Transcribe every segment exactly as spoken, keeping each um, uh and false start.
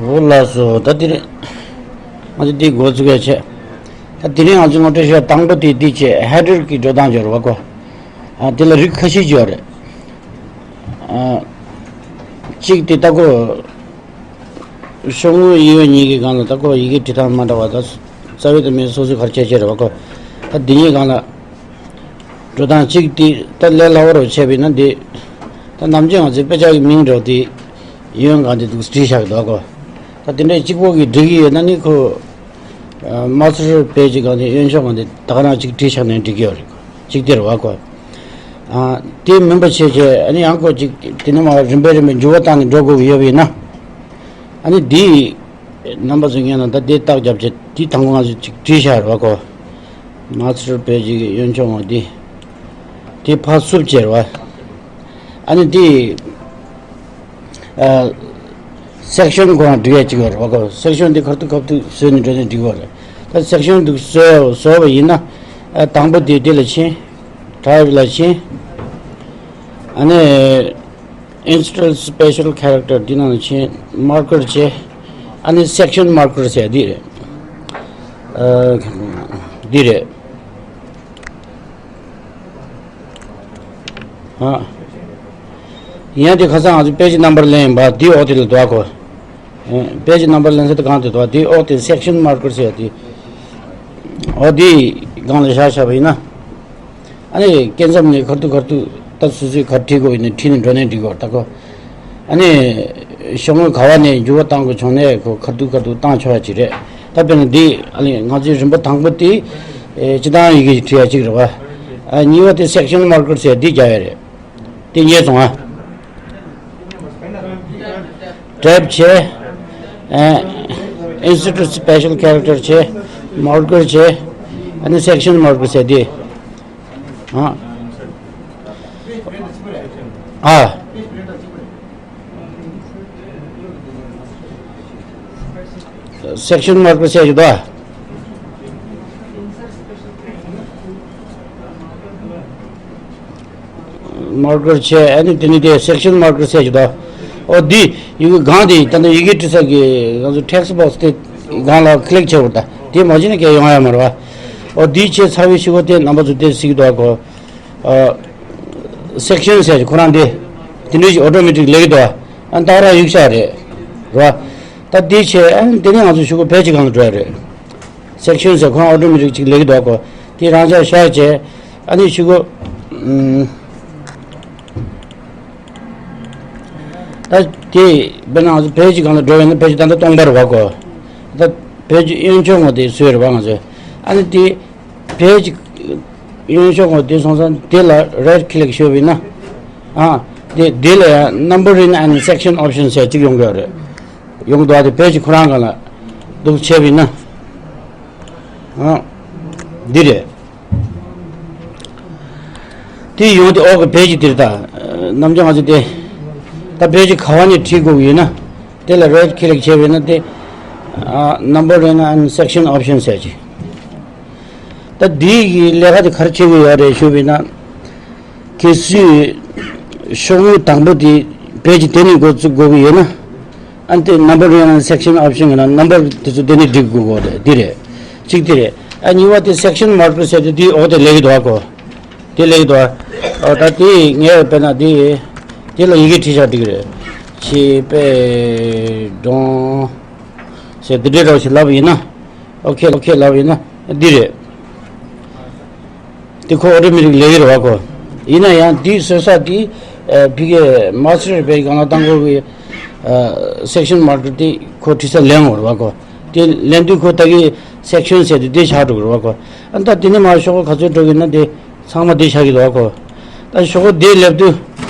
འོ་ལགས་སོ། ད་དེ་རིང་ང་ཚོ་འདི་འགོ་བཙུགས་ཡ་བྱས། ད་དེ་རིང་ང་ཚོ་ངོ་སྤྲོད་ཞུ་ཡ་དང་པོ་དེ་འདི་བྱས། ཧེ་ཌར་གྱི་འགྲོ་སྟངས་སྦྱོར་བ་གོ། ཨ་དེ་ལ་རིགས་ཁ་ཤས་ཡོད་རེད། ཨ་གཅིག་དེ་ད་གོ། ཤོག་ངོས་དབྱེ་བ་གཉིས་ཀྱི་སྒང་ལ་ད་གོ་ཡི་གེ་འབྲི་སྟངས་མ་འདྲ་བ། ད་རྩ་བའི་དུ་མའི་སོ་སོའི་གར་ཆད་ཆད་རེད་བ་གོ། ད་འདི་གཉིས་སྒང་ལ་འགྲོ་སྟངས་གཅིག་དེ་ད་ལས་སླ་བོ་རུ་བྱས་པས་ན་འདི། ད་ནམ་རྒྱུན་ང་ཚོའི་དཔེ་ཆ་གི་མིང་འདྲ་བོ་དེ་ཡོན་གང་དེ་འདུག་བྲིས་བཞག་གི་འདུག་གོ། ད་དེ་འདྲའི་གཅིག་པོ་གིས་འགྲིག་གི་ཡོད་ན་ནི་ཁོ། ཨ་མ་སི་ཊར་པེ་ཇི་གང་དེ་གཡོན་ཕྱོགས་གང་དེ་ད་ག་རང་གཅིག་བྲིས་བཞག་ནས་འགྲིག་གི་ཡོད་རེད་གོ། གཅིག་དེ་རེད་བ་གོ། ཨ་དེ་མིན་པ་བྱས་བྱས་ཨ་ནི་ཡང་ཁོ་གཅིག་དེ་ནས་མར་རིམ་པས་རིམ་པས་འགྱུར་བ་བཏང་ནས་འགྲོ་དགོས་ཀྱི་ཡོད་པ་ཡིན་ན། ཨ་ནི་འདི་རྣམ་པ་ཚོ་ཉན་ན་ད་འདི་རྟགས་རྒྱབ་བྱས་འདི་དང་པོ་ང་ཚོས་ཅིག་བྲིས་བཞག་རེད་བ་གོ། མ་སི་ཊར་པེ་ཇི་གི་གཡོན་ཕྱོགས་ངོས་འདི། འདི་ཕར་བསུབ་བྱས་རེད་བ། ཨ་ནི་འདི་ཨ་སེག་ཤན་ཁོ་རང་འབྲི་ཡས་ཅིག་ཡོད་རེད་བ་གོ། སེག་ཤན་འདི་ཁ་ཐུག་ཁ་ཐུག་བཟོས་ནས་འགྲོ་ནས་འགྲིག་གི་རེད། ད་སེག་ཤན་འདི་བཟོས་བཟོས་པ་ཡིན་ན་ཨ་དང་པོ་འདི་འདི་ལ་ཕྱིན། ཊའིབ་ལ་ཕྱིན། ཨ་ནི། Insert special character འདི་ནང་ལ་ཕྱིན། མར་ཀར་བྱས། ཨ་ནི་སེག་ཤན་མར་ཀར་ཟེར་འདི་རེད། ཨ་འདི་རེད། ཨ་ཡང་འདི་ཁ་སང་ང་ཚོ་པེ་ཇི་རྣམ་པར་ལེན་ཡིན་པ་འདི་འོག་དེ་ལ་འདུག་གོ། ཨ་པེ་ཇི་རྣམ་པར་ལེན་ས་དེ་གང་དེ་འདུག་འདི་འོག་དེ་སེག་ཤན་མར་ཀར་ཟེར་འདི། འོ་འདི་སྒང་ལ་བཞག་བཞག་པ་ཡིན་ན། ཨ་ནི་སྐྱེ་མཚམས་ནས་ཁ་ཐུག་ཁ་ཐུག་ད་སོ་སོའི་གར་བྲིས་དགོས་ཡིན་ན་བྲིས་ནས་འགྲོ་ནས་འགྲིག་གོ་ད་གོ། ཨ་ནི་ཤོག་ངོས་ག་བ་ནས་འགྱུར་བ་བཏང་དགོས་བྱུང་ནས་ཁོ་ཁ་ཐུག་ཁ་ཐུག་བཏང་ཆོག་ཡ་ཅིག་རེད། ད་དཔེར་ན་འདི་ཨ་ནི་ང་ཚོའི་རིམ་པ་དང་པོ་དེ་ཨེ་སྤྱི་བཏང་ཡི་གེ་བྲིས་ཡ་ཅིག་རེད་བ། ཨ་གཉིས་པ་དེ་སེག་ཤན་མར་ཀར་ཟེར་འདི་རྒྱག་ཡ་རེད། དེ་ཉེས་སོང་ཨ། ཊའིབ་བྱས། ཨ་Insert special character བྱས། མར་ཀར་བྱས། ཨ་ནི་སེག་ཤན་མར་ཀར་ཟེར་འདི། ཨ་ཨ། སེག་ཤན་མར་ཀར་ཟེར་གྱི་འདུག་ཨ། མར་ཀར་བྱས། ཨ་ནི་དེ་ནི་དེ་སེག་ཤན་མར་ཀར་ཟེར་གྱི་འདུག་ཨ། འོ་འདི་ཡི་གེ་སྒང་དེ་ད་ལྟ་ཡི་གེ་འབྲི་ས་གི་ང་ཚོ་ཊེག་སི་བོག་སི་དེ་སྒང་ལ་ཀི་ལིག་བྱེད་དགོས། ད་དེ་མ་བྱས་ན་སྐད་ཡོང་ཡ་མ་རེད་བ། འོ་འདི་བྱས་ཚར་བའི་ཤུ་གོ་དེ་རྣམ་པ་ཚོ་དེ་གཟིགས་འདུག་གོ། ཨ་སེག་ཤན་ཟེར་གྱི་ཁོ་རང་དེ་དེ་འདྲ་ཞིག་ཨོ་ཊོ་མེ་ཊིག་ལེགས་འདུག་ཨ། ད་རང་ཡིག་ཤག་རེད་ར། ད་དེ་བྱས་ཨ་དེ་ནས་ང་ཚོ་ཤུ་གོ་ཕལ་ཆེར་གང་ལ་འགྲོ་ཡ་རེད། སེག་ཤན་ཟེར་ཁོ་རང་ཨོ་ཊོ་མེ་ཊིག་ཅིག་ལེགས་འདུག་གོ། དེ་རང་ཅག་ཤག་བྱས་ཨ་ནི་ཤུ་གོ་ཨུམ། ད་དེ་དཔེར་ན་ང་ཚོ་ཕལ་ཆེར་གང་ལ་འགྲོ་ཡ་ན་ཕལ་ཆེར་ད་ལྟ་སྟོང་པ་རེད་བ་གོ། ད་ཕལ་ཆེར་གཡོན་ཕྱོགས་ངོས་དེ་བཟོས་རེད་བ་ང་ཚོས། ཨ་ནི་དེ། ཕལ་ཆེར་གཡོན་ཕྱོགས་ངོས་དེ་སོང་ཙང་དེ་ལ་རའིཊ་ཀི་ལིག་ཞུས་པ་ཡིན་ན། ཨ་དེ་དེ་ལ་ཡང་Numbering and Section Option ཟེར་གཅིག་ཡོང་གི་ཡོད་རེད། ཡོང་གི་འདུག་ཨ་དེ་ཕལ་ཆེར་ཁོ་རང་སྒང་ལ་འདུག་བྱས་པ་ཡིན་ན། ཨ་འདི་རེད། དེ་ཡོང་དེ་འོག་གི་ཕལ་ཆེར་དེ་རེད། ད་ནམ་རྒྱུན་ང་ཚོ་དེ་ད་ཕལ་ཆེར་ག་བ་ནས་བྲིས་དགོས་ཀྱི་ཡོད་ན། དེ་ལ་རའིཊ་ཀི་ལིག་བྱས་པ་ཡིན་ན་དེ་ཨ་Numbering and Section Option ཟེར་གྱི། ད་འདི་ཡི་ལས་ཀ་དེ་ག་རེ་བྱེད་དགོས་ཡོད་རེད་ཞུས་པ་ཡིན་ན། གལ་སྲིད་ཤོག་ངོས་དང་པོ་དེ་ཕལ་ཆེར་དེ་ནས་འགོ་བཙུགས་དགོས་ཀྱི་ཡོད་ན། ཨ་ནི་དེ་Numbering and Section Option གི་ནང་ནམ་བར་དེ་ཚོ་དེ་ནས་སྒྲིག་དགོས་ཀྱི་རེད། འདི་རེད། གཅིག་དེ་རེད། ཨ་གཉིས་པ་དེ་Section Marker ཟེར་དེ་དེའི་འོག་དེ་ལེགས་ཀྱི་འདུག་གོ། དེ་ལེགས་ཀྱི་འདུག་ཨ། ད་དེ་ངས་དཔེར་ན་དེ་དེ་ལ་ཡི་གེ་བྲིས་བཞག་འགྲིག་གི་རེད། ཆེ་པེ་ཀྲོང་ཟེར་དེ་འདྲའི་རོགས་ཞིག་ལབ་ཡིན་ན། ཨོ་ཁེ་ཨོ་ཁེ་ལབ་ཡིན་ན་འདི་རེད། འདི་ཁོ་ཨོ་ཊོ་མེ་ཊིག་ལེགས་ཀྱི་རེད་བ་ཁོ། ཡིན་ན་ཡང་འདི་བཟོ་ས་འདི་ཨ་ཕ་གི་མ་སི་ཊར་པེ་ཇི་སྒང་ལ་བཏང་དགོས་ཀྱི་ཨ་Section Marker འདི་ཁོ་བྲིས་ས་ལེན་འོང་རེད་བ་ཁོ། དེ་ལེན་དུས་ཁོ་ད་གི་Section ཟེར་དུས་དེ་བཞག་འགྲོ་གི་རེད་བ་ཁོ། ཨ་ད་དེ་ནས་མར་ཤོག་གུ་ག་ཚོད་འགྲོ་གི་ན་དེ་ཚང་མ་དེ་བཞག་གི་རེད་བ་ཁོ། ད་ཤོག་གུ་དེ་སླེབས་དུས་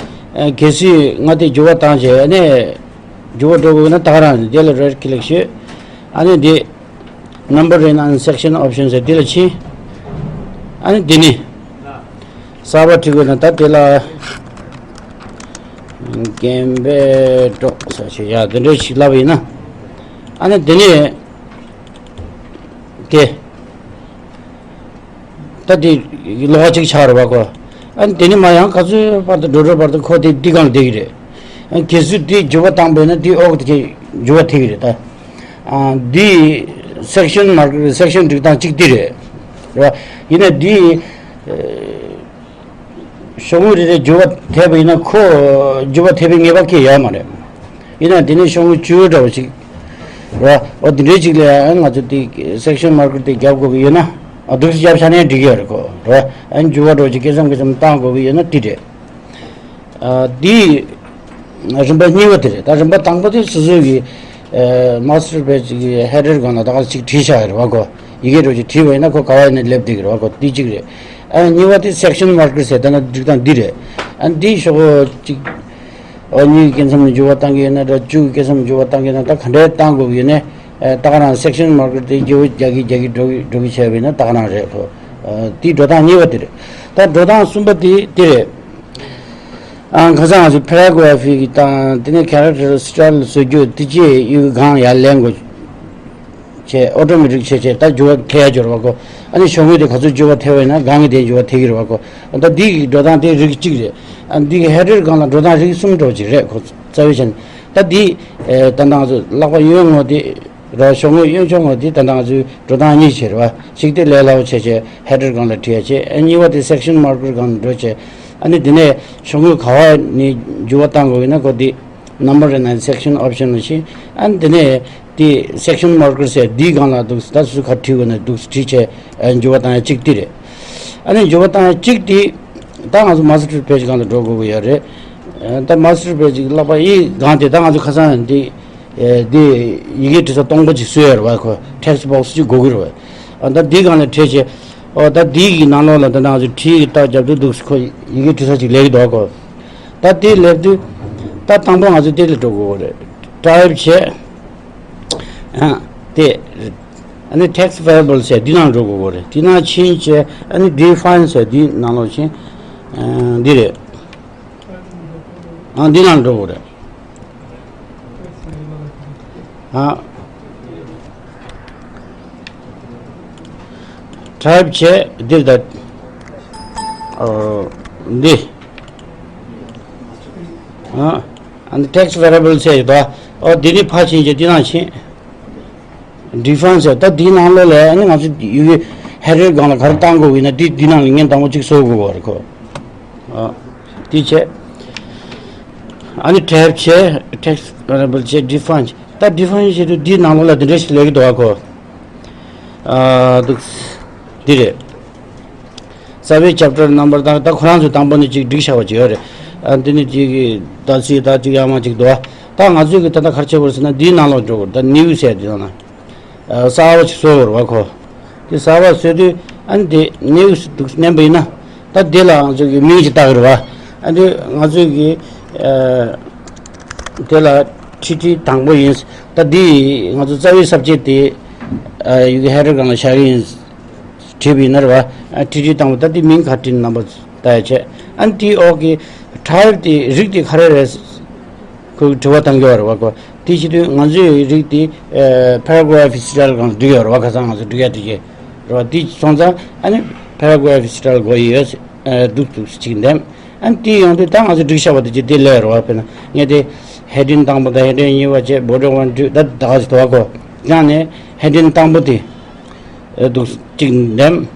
ཨ་གལ་སྲིད་ང་དེ་འགྱུར་བ་བཏང་བྱས་ཨ་ནས་འགྱུར་བ་འགྲོ་དགོས་ན་ད་ག་རང་རེད། དེ་ལ་རའིཊ་ཀི་ལིག་ཞུས། ཨ་ནི་དེ། Numbering and Section Option ཟེར་འདི་ལ་ཕྱིན། ཨ་ནི་འདི་ནི། གསར་པ་བྲིས་དགོས་ན་ད་དེ་ལ། རྒན་པའི་སྒྲོག་ཟེར་ཞིག་ཡ་འདི་འདྲ་ཞིག་ལབ་ཡིན་ན། ཨ་ནི་འདི་ནི། དེ། ད་དེ་ལོགས་གཅིག་ཆགས་རེད་བ་ཁོ། ཨ་ནི་དེ་ནི་མ་ཡང་ག་ཚོད་བར་དུ་འགྲོ་འགྲོ་བར་དུ་ཁོ་དེ་འདི་སྒང་ལ་བསྡད་ཀྱི་རེད། ཨ་ནི་གལ་སྲིད་དེ་འགྱུར་བ་བཏང་པས་ན་དེ་འོག་དེ་གི་ འགྱུར་བ་ཐེབས་ཀྱི་རེད་ད། ཨ། འདི་section marker, section སྒྲིག་སྟངས་གཅིག་འདི་རེད། རེད་བ། ཡིན་ན་འདི་ཨ་ཤོག་ངོས་རེ་རེ་འགྱུར་བ་ཐེབས་པ་ཡིན་ན་ཁོ་འགྱུར་བ་ཐེབས་པའི་ངེས་པ་སྐྱེ་ཡོད་མ་རེད། ཡིན་ན་འདི་ནས་ཤོག་ངོས་བཅུ་འདྲ་བོ་ཞིག་རེད་བ། འོ་འདི་འདྲའི་ཅིག་ལ་ཡང་ང་ཚོ་འདི་section marker དེ་རྒྱབ་དགོས་ཀྱི་ཡོད་ན། ཨ། འདུག་སེ་རྒྱབ་བཞག་ནའི་འགྲིག་གི་ཡོད་རེད་ཁོ། རེད་བ། ཨ། འགྱུར་བ་འདྲ་བོ་ཅིག་སྐྱེ་མཚམས་སྐྱེ་མཚམས་བཏང་དགོས་ཀྱི་ཡོད་ན་འདི་རེད། ཨ། འདི་རིམ་པ་གཉིས་པ་དེ་རེད། ད་རིམ་པ་དང་པོ་དེ་སོ་སོའི་གི་ཨ་master page གི་header སྒང་ལ་ད་ག་ཅིག་བྲིས་བཞག་ཡོད་རེད་བ་ཁོ། ཡི་གེ་འདྲ་ཅིག་བྲིས་པ་ཡིན་ན་ཁོ་ག་བ་ཡིན་ན་སླེབས་བསྡད་ཀྱི་རེད་བ་ཁོ། འདི་གཅིག་རེད། ཨ། གཉིས་པ་དེ་section marker ཟེར་ད་ནི་སྒྲིག་སྟངས་འདི་རེད། ཨ། འདི་ཤོག་གཅིག་འོ་གཉིས་ཀྱི་སྐྱེ་མཚམས་ནས་འགྱུར་བ་བཏང་གི་ཡོད་ན་འདྲ། བཅུ་གི་སྐྱེ་མཚམས་འགྱུར་བ་བཏང་གི་ཡོད་ན། ད་ག་འདྲའི་བཏང་དགོས་ཀྱི་ཡོད་ན། ཨ། ད་ག་རང་section marker དེ་འགྱུར་བ་རྒྱག་གི་རྒྱག་གི་འགྲོ་གི་འགྲོ་གི་བྱས་པ་ཡིན་ན་ད་ག་རང་རེད་ཁོ། ཨ། དེའི་འགྲོ་སྟངས་གཉིས་པ་དེ་རེད། ད་འགྲོ་སྟངས་གསུམ་པ་དེ་དེ་རེད། ཨ། ཁ་སང་ང་ཚོ་paragraph གི་དང་དེ་ནས་character style བཟོ་རྒྱུ་དེ་ཅི་ཡི་གང་ཡར་ལེན་དགོས་བྱས། automatic བྱས་བྱས་ད་འགྱུར་བ་ཐེབས་ཡ་འབྱོར་བ་ཁོ། ཨ་ནི་ཤོག་ངོས་དེ་ག་ཚོད་འགྱུར་བ་ཐེབས་པ་ཡིན་ན་གང་གི་དེ་འགྱུར་བ་ཐེབས་ཀྱི་རེད་བ་ཁོ། ད་འདི་གི་འགྲོ་སྟངས་དེ་རིགས་གཅིག་རེད། ཨ། འདི་གི་header སྒང་ལ་འགྲོ་སྟངས་རིགས་གསུམ་འདྲ་བོ་ཅིག་རེད་ཁོ། རྩ་བའི་ཆ་ནས་ད་འདི་ཨེ་ད་ལྟ་ང་ཚོ་ལག་པ་གཡོན་ངོས་དེ་ར། ཤོག་ངོས་གཡོན་ཕྱོགས་ངོས་དེ་ད་ལྟ་ང་ཚོའི་འགྲོ་སྟངས་གཉིས་བྱས་རེད་བ། གཅིག་དེ་ལས་སླ་བོ་བྱས་བྱས་header སྒང་ལ་བྲིས་ཡ་བྱས། ཨ། གཉིས་པ་དེ་section marker སྒང་ལ་འགྲོ་བྱས། ཨ་ནི་དེ་ནས་ཤོག་ངོས་ག་བ་ནས་འགྱུར་བ་བཏང་དགོས་ཡིན་ན་ཁོ་དེ་number and section option ལ་ཕྱིན། ཨ་ནི་དེ་ནས་དེ་section marker ཟེར་འདིའི་སྒང་ལ་འདུག་ད་སུ་ག་བྲིས་དགོས་ན་འདུག་བྲིས་བྱས། ཨ། འགྱུར་བ་བཏང་ཡ་གཅིག་དེ་རེད། ཨ་ནི་འགྱུར་བ་བཏང་ཡ་གཅིག་དེ་ད་ང་ཚོ་master page སྒང་ལ་འགྲོ་དགོས་ཀྱི་ཡོད་རེད། ཨ། ད་master page གི་ལག་པ་གཡས་སྒང་དེ་ད་ང་ཚོ་ཁ་སང་འདི་ཨེ། འདི་ཡི་གེ་འབྲི་ས་སྟོང་པ་ཅིག་བཟོས་ཡོད་རེད་བ་ཁོ། text box ཅིག་དགོས་ཀྱི་རེད་བ། ཨ། ད་འདི་སྒང་ལ་བྲིས་བྱས། ཨོ། ད་འདི་གི་ནང་ལོགས་ལ་ད་ང་ཚོ་བྲིས་ཀྱི་རྟགས་རྒྱབ་དུས་འདུག་སེ་ཁོ་ཡི་གེ་འབྲི་ས་ཅིག་སླེབས་ཀྱི་འདུག་ཁོ། ད་དེ་སླེབས་དུས་ད་དང་པོ་ང་ཚོ་དེ་ལ་འགྲོ་དགོས་རེད། type བྱས། ཨ། དེ། ཨ་ནི་text variable ཟེར་འདི་ནང་འགྲོ་དགོས་རེད། དེ་ནང་ཕྱིན་བྱས་ཨ་ནི་define ཟེར་འདི་ནང་ལོགས་ཕྱིན། ཨ། འདི་རེད། ཨ། འདི་ནང་འགྲོ་དགོས་རེད། ཨ། type བྱས་འདིར་ད། ཨོ། འདི། ཨ། ཨ་ནི་text variable ཟེར་ཡོད་དོ། ཨོ། འདི་ནི་ཕར་ཕྱིན་བྱས་འདི་ནང་ཕྱིན། define ཟེར་ད་འདི་ནང་ལོགས་ལ་ཨ་ནི་ང་ཚོ་ཡི་གེ་header སྒང་ལ་ག་རེ་བཏང་དགོས་ཡིན་ན་འདི་འདི་ནང་ལ་ངས་དང་པོ་གཅིག་བཟོ་དགོས་པ་རེད་ཁོ། ཨ། འདི་བྱས། ཨ་ནི་type བྱས། text variable བྱས། define བྱས། ད་define བྱེད་དུས་འདི་ནང་ལོགས་ལ་འདི་འདྲ་ཞིག་སླེབས་ཀྱི་འདུག་ག་ཁོ། ཨ། འདུག་འདི་རེད། རྩ་བའི་chapter number དང་ད་ཁོ་རང་ཚོས་དང་པོ་ནས་ཅིག་བསྒྲིགས་བཞག་པ་ཅིག་ཡོད་རེད། ཨ། འདི་ནི་ཅིག་གི་ད་ཚིག་ད་ཅིག་ཡང་མ་ཅིག་འདུག་ག་ད་ང་ཚོས་གི་ད་ལྟ་ག་རེ་བྱེད་དགོས་རེད་ཟེར་ན་འདིའི་ནང་ལོགས་འགྲོ་དགོས་རེད། ད་new ཟེར་འདི་ནང་ན། ཨ། གསར་པ་ཞིག་བཟོ་དགོས་རེད་བ་ཁོ། དེ་གསར་པ་བཟོས་དུས་ཨ་ནི་དེ་new ཟེར་འདུག་མནན་པ་ཡིན་ན། ད་དེ་ལ་ང་ཚོ་གི་མིང་ཞིག་བཏགས་ཀྱི་རེད་བ། ཨ་ནི་ང་ཚོ་གི་ཨ། དེ་ལ་ཐི་ཐི་དང་པོ་ཡིན། ད་འདི་ང་ཚོ་རྩ་བའི་subject དེ་ཨ། ཡི་གེ་header སྒང་ལ་བཞག་གི་ཡིན། བྲིས་པ་ཡིན་ན་རེད་བ། ཨ། ཐི་ཐི་དང་པོ་ད་འདི་མིང་ག་རེ་བྲིས་ནི་རྣམ་པ་ལྟ་ཡ་བྱས། ཨ་ནི་དེའི་འོག་གི་type དེ་རིགས་དེ་ག་རེ་རེད། ཁོས་དྲི་བ་བཏང་གི་ཡོད་རེད་བ་ཁོ། དེ་བྱེད་དུས་ང་ཚོའི་རིགས་དེ་ཨ། paragraph style སྒང་བསྒྲིགས་ཡོད་རེད་བ། ཁ་སང་ང་ཚོ་བསྒྲིགས་ཡ་དེ་གྱི་རེད་བ། དེ་སོང་ཙང་ཨ་ནི་paragraph style དགོས་ཡོད། ཨ། འདུག་འདུག་ཅིག་འདེམས། ཨ་ནི་དེ་ཡོང་དུས་ད་ང་ཚོ་བསྒྲིགས་བཞག་པ་དེ་གྱི་དེ་སླེབས་རེད་བ། དཔེར་ན་ངས་དེ་heading དང་པོ་དང་heading གཉིས་པ་བྱས། body one two ད་ད་ག་ཞིག་འདུག་བ་ཁོ། ཡང་ནས་heading དང་པོ་དེ་ཨ། འདུག་ཅིག་འདེམས།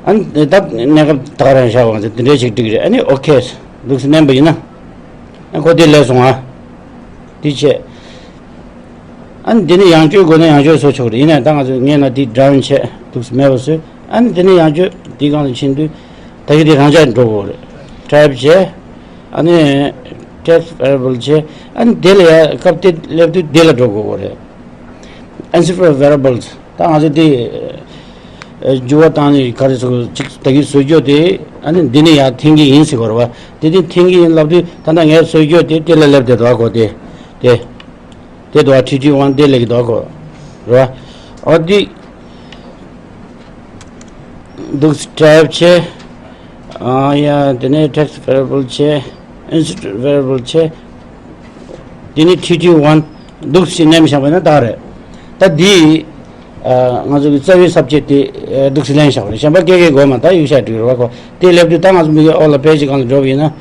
ཨ་ནི་ད་གནས་སྐབས་ད་ག་རང་བཞག་པ་ང་ཚོ་དེ་འདྲའི་ཞིག་བསྒྲིགས་རེད། ཨ་ནི་okay འདུག་སེ་མནན་པ་ཡིན་ན། ཨ། ཁོ་དེ་སླེབས་སོང་ཨ། དེ་བྱས། ཨ་ནི་དེ་ནས་ཡང་བསྐྱར་དགོས་ན་ཡང་བསྐྱར་བཟོ་ཆོག་རེད། ཡིན་ནའི་ད་ང་ཚོ་ངས་ན་དེ་done བྱས་འདུག་སེ་མེད་པ་བཟོས། ཨ་ནི་དེ་ནས་ཡང་བསྐྱར་དེའི་སྒང་ལ་ཕྱིན་དུས་ད་གི་དེ་རང་འཇགས་འགྲོ་དགོས་རེད། type བྱས། ཨ་ནི་text variable བྱས། ཨ་ནི་དེ་ལ་ཡ་སྐབས་དེ་སླེབས་དུས་དེ་ལ་འགྲོ་དགོས་རེད། Inserted variables ད་ང་ཚོ་དེ་ཨ། འགྱུར་བ་བཏང་ནས་ག་རེ་ཟེར་དགོས། ཅིག་ད་གིན་བཟོ་རྒྱུ་དེ་ཨ་ནི་འདི་ནས་ཡར་འཐེན་གྱི་ཡིན་ཟེར་དགོས་རེད་བ། དེ་དེ་འཐེན་གྱི་ཡིན་ལབ་དུས་ད་ལྟ་ངས་བཟོ་རྒྱུ་དེ་དེ་ལ་སླེབས་བསྡད་འདུག་གོ། དེ་དེ་དེ་འདུག་ཨ། ཐི་ཐི་ཝན་དེ་སླེབས་ཀྱི་འདུག་གོ། རེད་བ། ཨ་དེ་འདུག་སེ་type བྱས། ཨ་ཡ། དེ་ནས་text variable བྱས། Inserted variable བྱས། དེ་ནས་ཐི་ཐི་ཝན་འདུག་སེ་མནན་བཞག་པ་ན་ད་རེད། ད་འདི་ཨ། ང་ཚོ་གི་རྩ་བའི་subject དེ་ཨ། འདུག་སེ་ལེན་བཞག་པ་རེད། གཞན་པ་སྐད་སྐད་དགོས་མ། ད་ཡིག་ཤག་འགྲིག་རེད་བ་ཁོ། དེ་སླེབས་དུས་ད་ང་ཚོ་མི་གི་ཨོ་ལ་page གང་ལ་འགྲོ་བ་ཡིན་ན།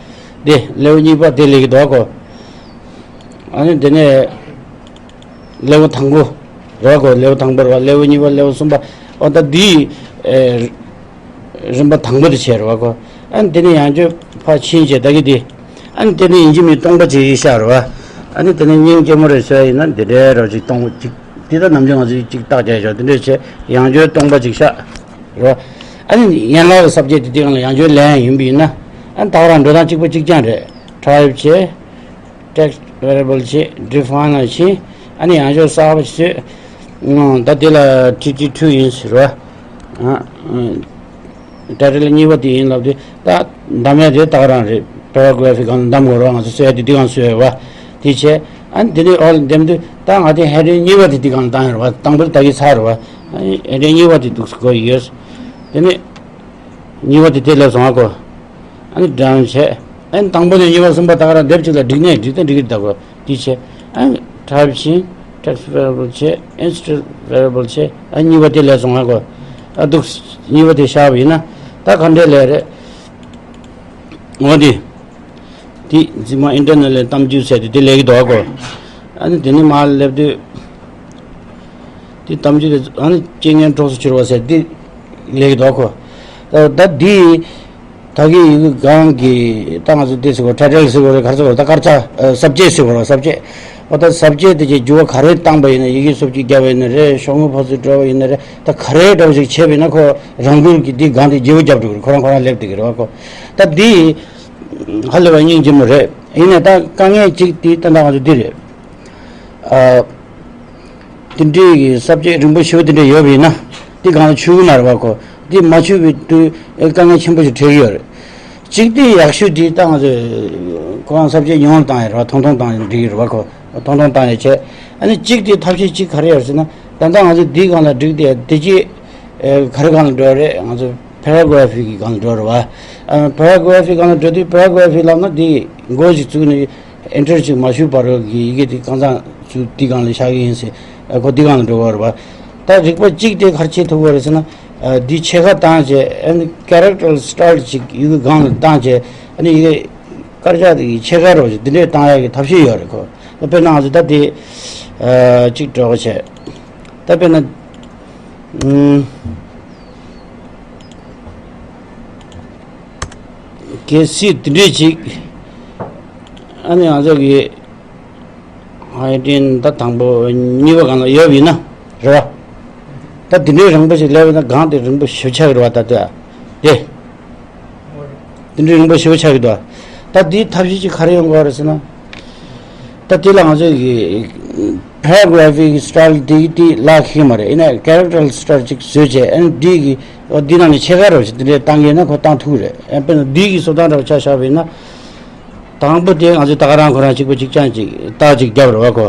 དེ་level གཉིས་པ་དེ་སླེབས་ཀྱི་འདུག་གོ། ཨ་ནི་དེ་ནས་level་དང་པོ་རེད་བ་ཁོ། level་དང་པོ་རེད་བ། level་གཉིས་པ། level་གསུམ་པ། ཨོ་ད་འདི་ཨེ་རིམ་པ་དང་པོ་དེ་བྱས་རེད་བ་ཁོ། ཨ་ནི་དེ་ནས་ཡང་བསྐྱར་ཕར་ཕྱིན་བྱས་ད་གི་དེ། ཨ་ནི་དེ་ནས་ཡིན་གཅིག་མིན་གཅིག་སྟོང་པ་ཅིག་ཡིན་ཤག་རེད་བ། ཨ་ནི་དེ་ནས་སྙིང་རྗེ་མོ་རེད་ཟེར་ཡིན་ན་འདི་འདྲའི་རོ་ཅིག་སྟོང་པ་ཅིག་འདི་ད་ནམ་རྒྱུན་ང་ཚོས་ཅིག་བརྟག་དཔྱད་བྱས་འདི་འདྲས་བྱས་ཡང་བསྐྱར་སྟོང་པ་ཅིག་ཤག་རེད་བ། ཨ་ནི་ཡན་ལག་གི་ས་བཅད་དེ་དེ་གང་ལ་ཡང་བསྐྱར་ལེན་ཡིན་པ་ཡིན་ན། ཨ་ནི་ད་ག་རང་འགྲོ་སྟངས་གཅིག་པ་གཅིག་རྐྱང་རེད། type་བྱས། text variable་བྱས། define་ལ་ཕྱིན། ཨ་ནི་ཡང་བསྐྱར་གསར་པ་ཞིག་བཟོས། ཨང་། ད་དེ་ལ་ཊི་ཊི་ཊུ་ཡིན་ཟེར་བ། ཨ། ཨང་། title་གཉིས་པ་དེ་ཡིན་ལབ་དུས་ད་འདམ་ཡ་དེ་ད་ག་རང་རེད། paragraph་སྒང་ལ་འདམ་དགོས་རེད་བ། ང་ཚོ་བཟོ་ཡ་དེ་འདི་སྒང་བཟོས་ཡོད་བ། དེ་བྱས། ཨ་ནི་དེ་ནས་ཨོ་ལ་འདེམས་དུས་ད་ང་དེ་heading་གཉིས་པ་དེ་འདི་སྒང་ལ་བཏང་ཡོད་རེད་བ། དང་པོ་དེ་ད་གིན་ཚར་རེད་བ། ཨ་ནི་heading་གཉིས་པ་དེ་འདུག་སེ་དགོས་ཡོད། དེ་ནས་གཉིས་པ་དེ་དེ་ལས་བཟུང་བ་གོ། ཨ་ནི་done་བྱས། ཨ་ནི་དང་པོ་ནས་གཉིས་པ་གསུམ་པ་ད་ག་རང་དེབ་གཅིག་ལ་བསྒྲིགས་ནས་བསྒྲིགས་ཏེ་འགྲིག་གི་རེད་ད་གོ། དེ་བྱས། ཨ་ནི་type་ཕྱིན། text variable་བྱས། instance variable་བྱས། ཨ་གཉིས་པ་དེ་ལས་བཟུང་བ་གོ། ཨ་འདུག་གཉིས་པ་དེ་བཞག་པ་ཡིན་ན་ད་ག་འདྲས་ལས་རེད། འོ་དེ། དེ་འཛིན་མ་internal་ལས་གཏམ་རྒྱུད་ཟེར་དེ་དེ་ལས་ཀྱི་འདུག་གོ། ཨ་ནི་དེ་ནས་མར་སླེབས་དུས། དེ་གཏམ་རྒྱུད་དེ་ཨ་ནི་རྐྱེན་ངན་གྲོགས་སུ་གྱུར་པ་ཟེར་དེ་ལས་ཀྱི་འདུག་གོ། ད་ད་འདི་ད་གི་ཡི་གེ་སྒང་གི་ད་ང་ཚོ་དེ་ཟེར་གོ། title་ཟེར་གོ་རེད། ག་རེ་ཟེར་གོ་རེད། ད་དཀར་ཆག་ཨ་subject་ཟེར་གོ་རེད། subject། ཨོ་ད་subject་དེ་གི་འགྱུར་བ་ག་རེ་བཏང་པ་ཡིན་ན། ཡི་གེ་སོབ་ཅིག་བརྒྱབ་པ་ཡིན་ན་རེད། ཤོག་ངོས་ཕར་ཚུར་འགྲོ་བ་ཡིན་ན་རེད། ད་ག་རེ་འདྲ་བོ་ཞིག་བྱས་པ་ཡིན་ན་ཁོ་རང་འགུལ་གྱིས་འདི་སྒང་དེ་བརྗེ་པོ་རྒྱབ་འགྲོ་གི་རེད། ཁོ་རང་ཁོ་རང་སླེབས་བསྡད་ཀྱི་རེད་བ་ཁོ། ད་འདི་ཧ་ལས་པ་སྙིང་རྗེ་མོ་རེད། ཡིན་ནའི་ད་དཀའ་ངལ་གཅིག་དེ་ད་ལྟ་ང་ཚོ་འདི་རེད། ཨ། དེ་འདྲའི་གི་subject་རིང་པོ་ཞེ་པོ་དེ་འདྲ་ཡོད་པ་ཡིན་ན་དེ་སྒང་ལ་ཆུད་ཀྱི་མ་རེད་བ་ཁོ། དེ་མ་ཆུད་པའི་དུས་དཀའ་ངལ་ཆེན་པོ་ཞིག་འཕྲད་ཀྱི་ཡོད་རེད། གཅིག་དེ་ཡག་ཤོས་དེ་ད་ང་ཚོས་ཁོ་རང་subject་ཉུང་རུ་བཏང་ཡ་རེད་བ། ཐུང་ཐུང་བཏང་ཡ་འགྲིག་གི་རེད་བ་ཁོ། ཐུང་ཐུང་བཏང་ཡ་བྱས། ཨ་ནི་གཅིག་དེ་ཐབས་ཤེས་གཅིག་ག་རེ་ཡོད་ཟེར་ན། ད་ལྟ་ང་ཚོ་འདིའི་སྒང་ལ་བསྒྲིགས་ཏེ་དེ་རྗེས་ག་རེ་སྒང་ལ་འགྲོ་རེད། ང་ཚོ་paragraph་གི་སྒང་ལ་འགྲོ་རེད་བ། ཨ། paragraph་གི་སྒང་ལ་འགྲོ་དུས་paragraph་ལབ་ན་དེ་མགོ་ཞིག་བཙུགས་ནས་enter་ཞིག་མ་ཞུས་བར་གྱི་ཡི་གེ་དེ་གང་ཚང་ཚུལ་དེ་སྒང་ལ་བཞག་གི་ཡིན་ཟེར། ཨ། ཁོ་དེ་སྒང་ལ་འགྲོ་གི་རེད་བ། ད་རིག་པ་གཅིག་དེ་ག་རེ་བྱེད་ཐུབ་ཀྱི་རེད་ཟེར་ན། ཨ། འདི་ཕྱེད་ཀ་བཏང་བྱས། ཨ་ནི་character style་ཅིག་ཡི་གེ་སྒང་ལ་བཏང་བྱས། ཨ་ནི་ཡི་གེ་དཀར་ཆག་དེ་ཕྱེད་ཀ་རོ་ཅིག་འདི་འདྲས་བཏང་ཡག་གི་ཐབས་ཤེས་ཡོད་རེད་ཁོ། ད་དཔེར་ན་ང་ཚོ་ད་དེ་ཨ་གཅིག་འགྲོ་བྱས། ད་དཔེར་ན་ཨུམ། གལ་སྲིད་འདི་འདྲས་ཅིག་ཨ་ནི་ང་ཚོ་གི་heading་ད་དང་པོ་གཉིས་པ་སྒང་ལ་ཡོད་པ་ཡིན་ན་རེད་བ། ད་འདི་འདྲའི་རིང་པོ་ཞིག་སླེབས་ན་སྒང་དེ་རིང་པོ་ཞེ་པོ་ཆགས་ཀྱི་རེད་བ། ད་ལྟ་དེ་འདི་འདྲའི་རིང་པོ་ཞེ་པོ་ཆགས་ཀྱི་འདུག་ད་འདིའི་ཐབས་ཤེས་ཅིག་ག་རེ་ཡོང་གི་རེད་ཟེར་ན། ད་དེ་ལ་ང་ཚོས་ཀྱི་paragraph་གི་style་དེ་དེ་ལག་ཁེལ་མ་རེད། ཡིན་ན་character style་ཅིག་བཟོས་བྱས། ཨ་ནི་འདི་གི་འོ་འདི་ནང་ནས་ཕྱེད་ཀ་རོ་ཞིག་འདི་འདྲས་བཏང་གི་ན་ཁོ་བཏང་ཐུབ་རེད། ཨ་དཔེར་ན་འདི་གི་བཟོ་སྟངས་འདྲ་བོ་ཆ་བཞག་པ་ཡིན་ན། དང་པོ་དེ་ང་ཚོས་ད་ག་རང་ཁོ་རང་གཅིག་པ་གཅིག་རྐྱང་གཅིག་རྟགས་གཅིག་བརྒྱབ་རེད་བ་ཁོ།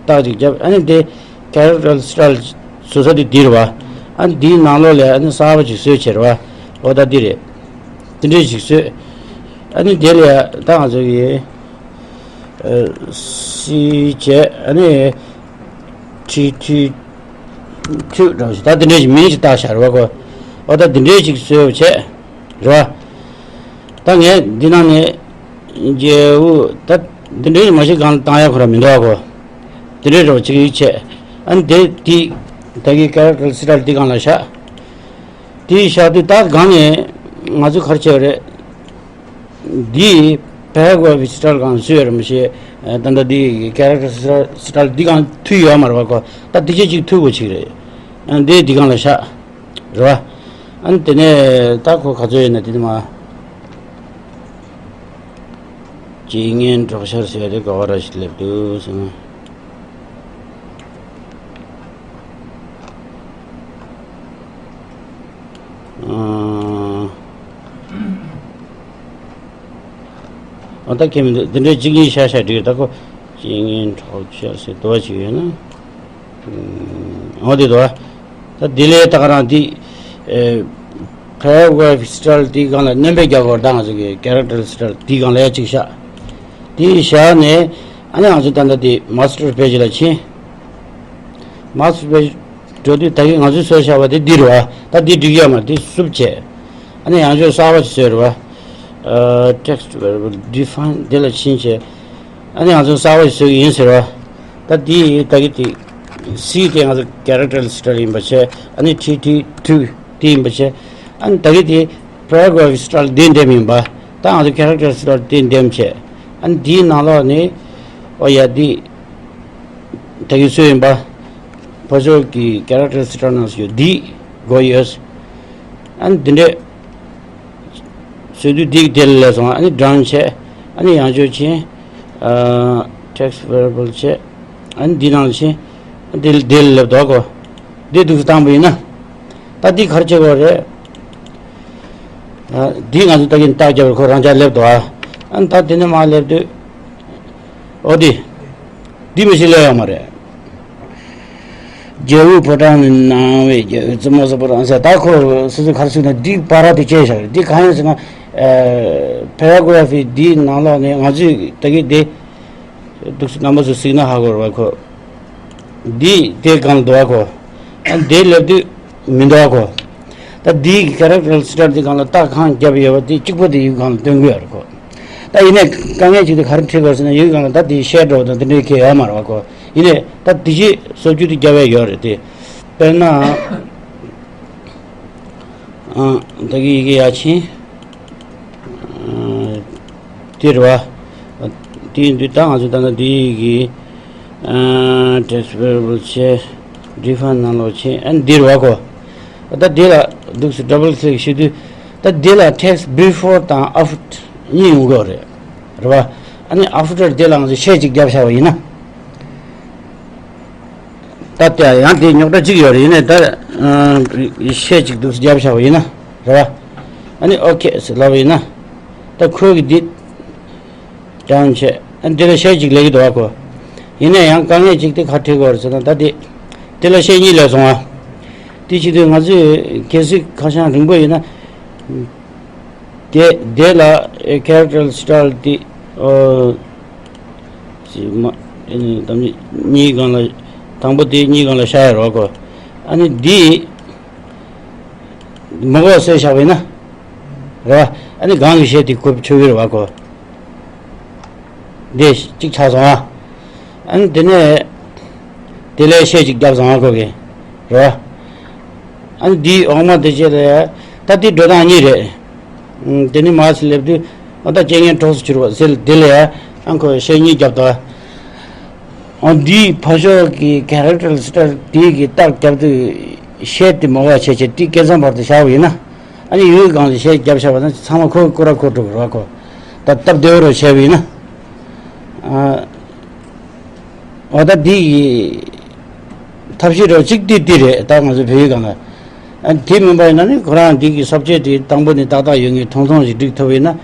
རྟགས་གཅིག་བརྒྱབ། ཨ་ནི་དེ་character style་བཟོ་ས་དེ་འདི་རེད་བ། ཨ་ནི་འདིའི་ནང་ལོགས་ལ་ཨ་ནི་གསར་པ་ཅིག་བཟོས་བྱས་རེད་བ། འོ་ད་འདི་རེད། དེ་འདྲས་ཅིག་བཟོས། ཨ་ནི་དེ་ལ་ད་ང་ཚོ་གི་ཨ་སི་བྱས། ཨ་ནི་ཊི་ཊི་ཊུ་འདྲ་བོ་ཞིག་ད་དེ་འདྲས་ཅིག་མིང་ཅིག་བཏགས་བཞག་རེད་བ་ཁོ། འོ་ད་དེ་འདྲས་ཅིག་བཟོས་བྱས། རེད་བ། ད་ངས་འདི་ནང་ནས་རྒྱལ་པོ་ད་འདི་འདྲའི་མ་གཞི་སྒང་ལ་བཏང་ཡ་ཁོ་ར་མི་འདུག་གོ། འདི་འདྲའི་རོ་གཅིག་ཡིག་ཆད། ཨ་ནི་དེ་དེ་ད་གི་character style་འདི་སྒང་ལ་བཞག་དེ་བཞག་དུས་ད་སྒང་ནས་ང་ཚོས་ག་རེ་བྱས་པ་རེད། འདི་paragraph་གི་style་སྒང་བཟོས་ཡོད་རེད་མ་གཞི། ད་ལྟ་འདི་character style་འདི་སྒང་མཐུད་ཡོད་མ་རེད་བ་ཁོ། ད་འདི་ཅིག་ཅིག་མཐུད་དགོས་ཅིག་རེད། ཨ་འདི་འདི་སྒང་ལ་བཞག་རེད་བ། ཨ་ནི་དེ་ནས་ད་ཁོ་ག་ཚོད་ཡོད་ན་དེ་ནི་མ། རྐྱེན་ངན་གྲོགས་ཤར་ཟེར་ཏེ་ག་བ་ར་ཞིག་སླེབས་འདུག་ཟེར་ན། ཨ་ད་ཁྱེད་མི་འདུག་འདི་འདྲའི་གཅིག་གཉིས་ཤ་ཤ་བསྒྲིགས་ད་ཁོ། རྐྱེན་ངན་གྲོགས་ཤར་ཟེར་དོ་ཅིག་ཡོད་ན། འོ་དེ་དོ། ད་དེ་ལས་ད་ག་རང་དེ། ཨེ། paragraph style་དེའི་སྒང་ལ་སྣོན་པ་རྒྱག་དགོས་ད་ང་ཚོ་གི་character style་དེའི་སྒང་ལ་ཡ་གཅིག་བཞག་དེ་བཞག་ནས་ཨ་ནི་ང་ཚོ་ད་ལྟ་དེ་master page་ལ་ཕྱིན། master page་འགྲོ་དུས་ད་གིན་ང་ཚོས་བཟོས་བཞག་པ་དེ་འདི་རེད་བ། ད་འདི་འགྲིག་ཡོད་མ་རེད། འདི་བསུབ་བྱས། ཨ་ནི་ཡང་བསྐྱར་གསར་པ་ཞིག་བཟོས་རེད་བ། ཨ། text variable define་དེ་ལ་ཕྱིན་བྱས། ཨ་ནི་ང་ཚོ་གསར་པ་ཞིག་བཟོ་གི་ཡིན་ཟེར་བ། ད་དེ་ད་གི་དེ་C དེ་ང་ཚོ་character style ཡིན་པ་བྱས། ཨ་ནི T T two དེ་ཡིན་པ་བྱས། ཨ་ནི་ད་གི་དེ་paragraph style དེ་འདེམས་ཡིན་པ། ད་ང་ཚོ་character style དེ་འདེམས་བྱས། ཨ་ནི་དེའི་ནང་ལོགས་ནས་ཨོ་ཡ་དེ་ད་གི་བཟོས་ཡིན་པ། ཕར་ཕྱོགས་ཀྱི་character style ནང་ཡོད་འདི་དགོས་ཡོད། ཨ་ནི་འདི་འདྲས་བཟོས་དུས་འདི་དེ་ལ་སོང་། ཨ་ནི་done བྱས། ཨ་ནི་ཡང་བསྐྱར་ཕྱིན། ཨ། text variable བྱས། ཨ་ནི་འདི་ནང་ཕྱིན། འདི་འདི་ལ་སླེབས་འདུག་གོ། འདི་འདུག་སེ་བཏང་པ་ཡིན་ན། ད་འདི་ག་རེ་བྱེད་དགོས་རེད། ཨ། འདི་ང་ཚོ་ད་གིན་རྟགས་བརྒྱབ་པར་ཁོ་རང་འཇགས་སླེབས་འདུག་ཨ། ཨ་ནི་ད་དེ་ནས་མར་སླེབས་དུས། ཨོ་དེ། འདི་མི་ཤེས་ལས་ཡོད་མ་རེད། རྒྱལ་པོའི་ཕོ་བྲང་ནས་གནང་བའི་རྒྱལ་པོའི་བཙུན་མོ་སོགས་པོ་རང་ཟེར། ད་ཁོ་སོ་སོའི་ག་རེ་ཟེར་ན་འདི་པ་ར་དེ་བཅད་བཞག་རེད། འདི་གང་ཡིན་ཟེར་ན། ཨ། paragraph འདིའི་ནང་ལོགས་ནས་ང་ཚོས་ད་གི་དེ། འདུག་སེ་རྣམ་པ་ཚོས་གཟིགས་ན་ཧ་གོ་རེད་པ་ཁོ། འདི་དེ་སྒང་ལ་འདུག་ག་གོ། ཨ། འདི་སླེབས་དུས་མི་འདུག་ག་གོ། ད་འདིའི་character style འདི་སྒང་ལ་རྟགས་གང་བརྒྱབ་ཡོད་པ་དེ་གཅིག་པོ་དེ་ཡུལ་སྒང་ལ་སྟོན་གྱི་ཡོད་རེད་གོ། ད་ཡིན་ནའི་དཀའ་ངལ་ཅིག་དེ་ག་རེ་འཕྲད་དགོས་ཟེར་ན། ཡུལ་སྒང་ལ་ད་དེ་shadow དང་དེ་འདྲའི་གང་ཡང་ཡོད་མ་རེད་པ་གོ། ཡིན་ནའི་ད་དེ་ཅིག་བཟོ་བཅོས་དེ་བརྒྱབ་ཡས་ཡོད་རེད་དེ། དཔེར་ན། ཨ། ད་གི་ཡི་གེ་ཡར་ཕྱིན། ཨ། དེ་རེད་པ། དེ་ཡིན་དུས་ད་ང་ཚོ་ད་ལྟ་འདི་ཡི་གེ། ཨ། text variable བྱས། define ནང་ལོགས་ཕྱིན། ཨ། འདི་རེད་པ་གོ། ད་འདི་ལ་འདུག་སེ་double click བྱེད་དུས། ད་འདི་ལ་text before དང་after གཉིས་ཡོང་གི་ཡོད་རེད། རེད་པ། ཨ་ནི་after འདི་ལ་ང་ཚོ་ཤད་ཅིག་བརྒྱབ་བཞག་པ་ཡིན་ན། ད་ལྟ་ཡང་དེ་རྙོག་དྲ་གཅིག་ཡོད་རེད། ཡིན་ནའི་ད། ཨ། ཤད་ཅིག་འདུག་སེ་བརྒྱབ་བཞག་པ་ཡིན་ན། རེད་པ། ཨ་ནི་okay ཟེར་ལབ་པ་ཡིན་ན། ད་ཁོས་གི་འདི་done བྱས། ཨ། འདི་ལ་ཤད་ཅིག་སླེབས་ཀྱི་འདུག་ག་གོ། ཡིན་ནའི་ཡང་དཀའ་ངལ་ཅིག་དེ་ག་རེ་འཕྲད་ཀྱི་ཡོད་རེད་ཟེར་ན། ད་དེ་དེ་ལ་ཤད་གཉིས་སླེབས་སོང་ཨ། དེ་བྱེད་དུས་ང་ཚོས་གལ་སྲིད་ཁ་བྱང་རིང་པོ་ཡིན་ན། དེ་དེ་ལ་character style དེ། ཨོ། ཅི་མ། ཨ་ནི་དམ་གཉིས་སྒང་ལ། དང་པོ་དེ་གཉིས་སྒང་ལ་བཞག་ཡ་རོགས་གོ། ཨ་ནི་འདི་མ་གོ་བཟོས་བཞག་པ་ཡིན་ན། རེད་པ། ཨ་ནི་སྒང་གི་ཤད་དེ་ཁོ་འཕྲོད་ཀྱི་རེད་པ་གོ། འདི་གཅིག་ཆགས་སོང་ཨ། ཨ་ནི་དེ་ནས་དེ་ལ་ཤད་ཅིག་བརྒྱབ་སོང་ཨ་ཁོ་གིས། རེད་པ། ཨ་ནི་འདིའི་འོག་མ་དེ་བྱས་ལ་ཡ། ད་འདི་འགྲོ་སྟངས་གཉིས་རེད། ཨང་། དེ་ནས་མར་སླེབས་དུས། ཨ། ད་རྐྱེན་ངན་གྲོགས་སུ་གྱུར་པ་ཟེར་དེ་ལ་ཡ། ཨ། ཁོས་ཤད་གཉིས་བརྒྱབ་འདུག་ཨ། འདིའི་ཕར་ཕྱོགས་ཀྱི་character style དེ་གི་རྟགས་བརྒྱབ་དུས་ཤད་དེ་མ་གོ་བ་བྱས་བྱས་དེ་སྐད་གསང་བར་དུ་བཞག་པ་ཡིན་ན། ཨ་ནི་ཡུལ་སྒང་ལ་ཤད་བརྒྱབ་བཞག་པ་ན་ཚང་མ་ཁོ་གིས་སྐོར་ར་འཁོར་འགྲོ་གི་རེད་པ་གོ། ད་སྟབས་བདེ་བོ་རུ་བྱས་པ་ཡིན་ན། ཨ། འོ། ད་འདི་ཡི་ཐབས་ཤེས་རོ་གཅིག་དེ་འདི་རེད། ད་ང་ཚོ་བོད་ཡིག་སྒང་ལ། ཨ། དེ་མིན་པ་ཡིན་ན་ནི་ཁོ་རང་འདི་གི་subject དེ་དང་པོ་ནས་ཏག་ཏག་ཡོད་མཁན་ཐུང་ཐུང་ཞིག་སྒྲིག་ཐུབ་པ་ཡིན་ན།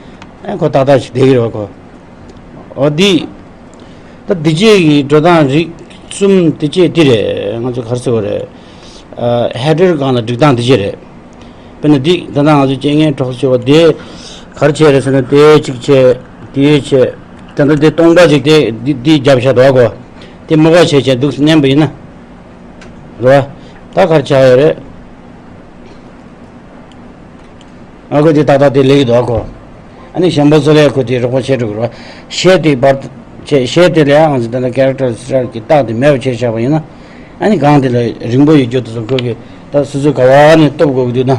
ཨ། ཁོ་ཏག་ཏག་ཞིག་བསྡད་ཀྱི་རེད་པ་ཁོ། འོ་འདི། ད་འདི་བྱས་ཀྱི་འགྲོ་སྟངས་རིགས་གསུམ་དེ་བྱས་འདི་རེད། ང་ཚོ་ག་རེ་ཟེར་དགོས་རེད། ཨ། header སྒང་ལ་སྒྲིག་སྟངས་འདི་བྱས་རེད། དཔེར་ན་འདི་ད་ལྟ་ང་ཚོ་རྐྱེན་ངན་གྲོགས་སུ་གྱུར་པ་དེ་ག་རེ་བྱས་རེད་ཟེར་ན། དེ་གཅིག་བྱས། དེ་བྱས། ད་ལྟ་དེ་སྟོང་པ་ཅིག་དེ་འདི་འདི་བརྒྱབ་བཞག་འདུག་ག་གོ། དེ་མ་གོ་བ་བྱས་བྱས་འདུག་སེ་མནན་པ་ཡིན་ན། རེད་པ། ད་ག་རེ་ཆགས་ཡོད་རེད། ཨ། ཁོ་དེ་ཏག་ཏག་དེ་སླེབས་ཀྱི་འདུག་ག་གོ། ཨ་ནི་གཞན་པ་ཚོ་ལ་ཁོ་དེ་རོགས་པ་བྱེད་འགྲོ་གི་རེད་པ། ཤད་དེ་བར་བྱས། ཤད་དེ་ལ་ཡང་ང་ཚོ་ད་ལྟ་character style གི་རྟགས་དེ་མེད་པ་བྱས་བཞག་པ་ཡིན་ན། ཨ་ནི་སྒང་དེ་ལ་རིང་པོ་ཡོད་རྒྱུ་དེ་ཚོ་ཁོ་གིས་ད་སོ་སོ་ག་པ་ནས་གཏུབ་དགོས་ཀྱི་འདུག་ན།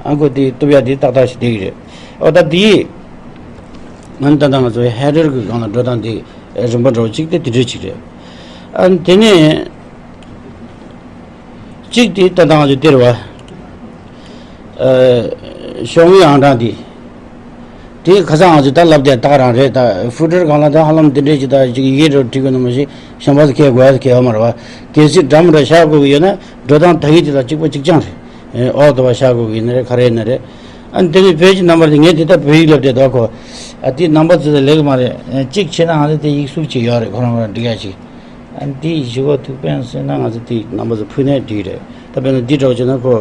ཨ། ཁོ་དེ་གཏུབ་ཡ་དེ་ཏག་ཏག་ཞིག་བསྡད་ཀྱི་རེད། ཨོ། ད་དེ་ང་ནི་ད་ལྟ་ང་ཚོ་header གི་སྒང་ལ་འགྲོ་སྟངས་དེ་རིམ་པ་འདྲ་བོ་གཅིག་དེ་དེ་འདྲ་ཅིག་རེད། ཨ། དེ་ནས་གཅིག་དེ་ད་ལྟ་ང་ཚོ་དེ་རེད་པ། ཨ། ཤོག་ངོས་ཨང་གྲངས་དེ། དེ་ཁ་སང་ང་ཚོས་ད་ལབ་དེ་ད་ག་རང་རེད། ད་footer སྒང་ལ་ད་ཧ་ལམ་དེ་འདྲས་ཅིག་ད་ཅིག་ཡི་གེ་འདྲ་བྲིས་དགོས་ནི་མ་གཞི་གཞན་པ་ཚོ་ཁྱེད་དགོས་ཡ་ཁྱེད་ཡོད་མ་རེད་པ། གལ་སྲིད་འདྲ་མི་འདྲ་བཞག་དགོས་ཀྱི་ཡོད་ན་འགྲོ་སྟངས་ད་གི་དེ་དང་གཅིག་པ་གཅིག་རྐྱང་རེད། ཨོ། དེ་བ་བཞག་དགོས་ཀྱི་ཡིན་ན་རེད། ག་རེ་ཡིན་ན་རེད། ཨ་ནི་དེ་ནས་page number དེ་ངས་དེ་ལྟར་བོད་ཡིག་ལབ་དེ་འདུག་ག་གོ། ཨ། དེ་རྣམ་པ་ཚོ་ལ་ལེགས་མ་རེད། ཨ། གཅིག་བྱས་ན་ང་ཚོ་དེ་ཡིག་གཟུགས་ཅིག་ཡོད་རེད། ཁོ་རང་ཁོ་རང་འབྲི་ཡ་ཅིག་ཨ། འདི་ཞུ་བ་ཐུགས་ཕན་གསོས་ན་ང་ཚོ་འདི་རྣམ་པ་ཚོ་ཕུལ་ནས་འགྲིག་རེད། ད་དཔེར་ན་འདི་འདྲ་བྱས་ན་ཁོ།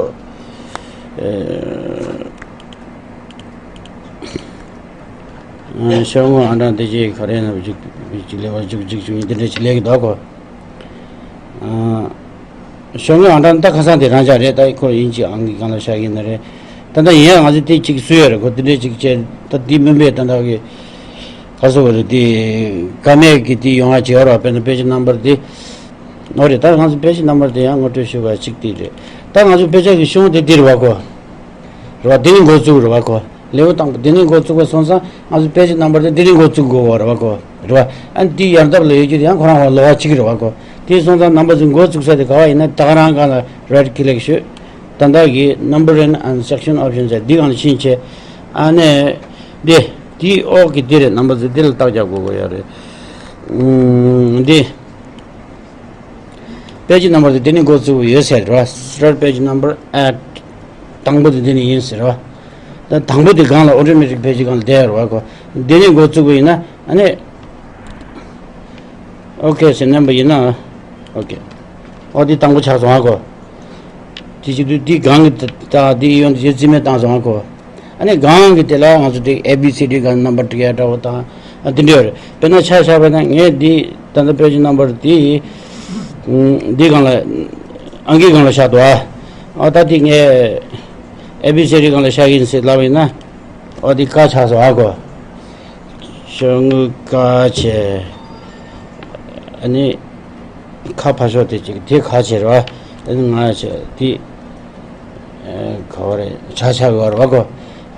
ཨ། ཤོག་ངོས་ཨང་གྲངས་དེ་ཅིག་ག་རེ་ན་ཅིག་ཅིག་ལེ་བ་ཅིག་ཅིག་ཅིག་འདི་འདྲ་ཅིག་ལེགས་འདུག་གོ། ཨ། ཤོག་ངོས་ཨང་གྲངས་ད་ཁ་སང་དེ་རང་འཇགས་རེད། ད་ཁོ་ཡིན་གཅིག་ཨང་གི་སྒང་ལ་བཞག་གི་ཡིན་ན་རེད། ད་ལྟ་ཡིན་ཡང་ང་ཚོ་དེ་གཅིག་བཟོས་ཡོད་རེད་གོ། དེ་འདྲས་གཅིག་བྱས། ད་འདི་མིན་པའི་ད་ལྟ་གི་ ག་ཟེར་བ་རེད། དེ་ཀ་མད་ཀྱི་དེ་ཡོང་བ་བྱེད་ཡོད་ར། དཔེར་ན་པེ་ཇི་ནམ་བར་དེ། འོ་རེད། ད་ང་ཚོ་པེ་ཇི་ནམ་བར་དེ་ཡང་ངོ་སྤྲོད་ཞུ་བ་གཅིག་དེ་རེད། ད་ང་ཚོ་དཔེ་ཆ་གི་གཞུང་དེ་འདི་རེད་བ་གོ། རེད་བ། འདི་ནས་འགོ་བཙུགས་རེད་བ་གོ། ལེའུ་དང་པོ་འདི་ནས་འགོ་བཙུགས་པ་སོང་ཙང་ང་ཚོ་པེ་ཇི་ནམ་བར་དེ་འདི་ནས་འགོ་བཙུགས་དགོས་བ་རེད་བ་གོ། རེད་བ། ཨ་ནི་དེའི་ཡར་འདབས་ལ་ཡོད་རྒྱུ་དེ་ཡང་ཁོ་རང་ཧོ་ལོ་བ་གཅིག་རེད་བ་གོ། དེ་སོང་ཙང་རྣམ་པ་ཚོས་འགོ་བཙུགས་ས་དེ་ག་བ་ཡིན་ན། ད་ག་རང་སྒང་ལ་རའིཊ་ཀི་ལིག་ཞུས། ད་ལྟ་གི་Numbering and Section Options ཟེར་འདི་སྒང་ལ་ཕྱིན་བྱས། ཨ་ནི་འདི་དེའི་འོག་གི་འདི་རེད། རྣམ་པ་ཚོས་འདི་ལ་རྟགས་རྒྱག་དགོས་དགོས་ཡོད་རེད། ཨུམ། འདི་པེ་ཇི་ནམ་བར་དེ་འདི་ནས་འགོ་བཙུགས་ཡོད་ཟེར་རེད་བ། Start page number at དང་པོ་དེ་འདི་ནས་ཡིན་ཟེར་རེད་བ། ད་དང་པོ་དེ་སྒང་ལ་ཨོ་ཊོ་མེ་ཊིག་པེ་ཇི་སྒང་ལ་བསྡད་ཡོད་རེད་བ་གོ། འདི་ནས་འགོ་བཙུགས་པ་ཡིན་ན་ཨ་ནི། ཨོ་ཁེ་ཟེར་མནན་པ་ཡིན་ན། ཨོ་ཁེ། ཨོ་འདི་དང་པོ་ཆགས་སོང་ཨ་གོ། དེ་བྱེད་དུས་འདི་སྒང་གི་ད་འདི་ཡོང་དུས་རྩིས་མེད་བཏང་སོང་ཨ་གོ། ཨ་ནི་སྒང་གི་དེ་ལ་ང་ཚོ་དེ་ཨེ་བི་སི་ཌི་སྒང་ནམ་བར་འབྲི་ཡ་འདྲ་བོ་དང་། ཨ་དེ་འདྲ་ཡོད་རེད། དཔེར་ན་ཆ་བཞག་པ་ན་ངས་འདི་ད་ལྟ་པེ་ཇི་ནམ་བར་དེ་འདི་སྒང་ལ་ཨང་ཀི་སྒང་ལ་བཞག་འདུག་ཨ། ཨ་ད་དེ་ངས་ཨེ་བི་སི་ཌི་སྒང་ལ་བཞག་གི་ཡིན་ཟེར་ལབ་པ་ཡིན་ན། ཨོ་དེ་ཀ་ཆགས་སོང་ཨ་གོ། ཤོག་ངོས་ཀ་བྱས། ཨ་ནི་ཁ་ཕར་ཕྱོགས་དེ་གཅིག་དེ་ག་བྱས་རེད་བ། ཨ་ནི་ང་བྱས་དེ། ཨ་ག་བ་རེད། ཆ་ཆ་གི་བར་བ་གོ།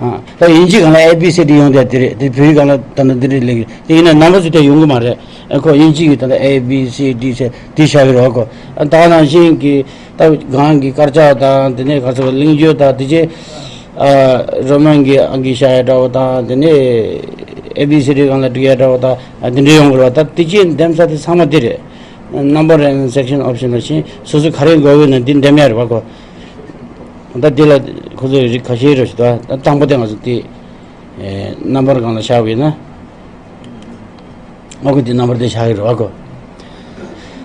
ཨ་ད་དབྱིན་ཇི་སྒང་ལ་ཨེ་བི་སི་ཌི་ཡོང་དེ་དེ་རེད། དེ་བོད་ཡིག་སྒང་ལ་ད་ནི་འདི་འདྲ་ལེགས་ཀྱི་རེད། དེ་ཡིན་ན་རྣམ་པ་ཚོ་དེ་ཡོང་གི་མ་རེད། ཨ་ཁོ་དབྱིན་ཇི་གི་ད་ལྟ་ཨེ་བི་སི་ཌི་བྱས་དེ་བཞག་གི་རེད་བ་གོ། ཨ་ད་ནང་བཞིན་གྱི་ད་སྒང་གི་དཀར་ཆག་དང་དེ་ནས་ག་ཚོད་གླེང་བརྗོད་དང་དེ་རྗེས་ཨ་རོ་མན་གྱི་ཨང་ཀི་བཞག་ཡ་འདྲ་བོ་དང་དེ་ནས་ཨེ་བི་སི་ཌི་སྒང་ལ་འབྲི་ཡ་འདྲ་བོ་དང་ཨ་དེ་འདྲ་ཡོང་གི་རེད་བ། ད་དེ་རྗེས་འདེམས་ས་དེ་ཚང་མ་དེ་རེད། Number and Section Option ལ་ཕྱིན། སོ་སོ་ག་རེ་དགོས་ཡོད་ན་འདི་འདེམས་ཡ་རེད་བ་གོ། ད་འདི་ལ་ཁོ་ཚོས་རིགས་ཁ་ཤས་རེ་ཞིག་ད་ད་དང་པོ་དེ་ང་ཚོ་དེ་ནམ་བར་སྒང་ལ་བཞག་པ་ཡིན་ན། ཨོ་ཁེ། དེ་ནམ་བར་དེ་བཞག་གི་རེད་བ་གོ།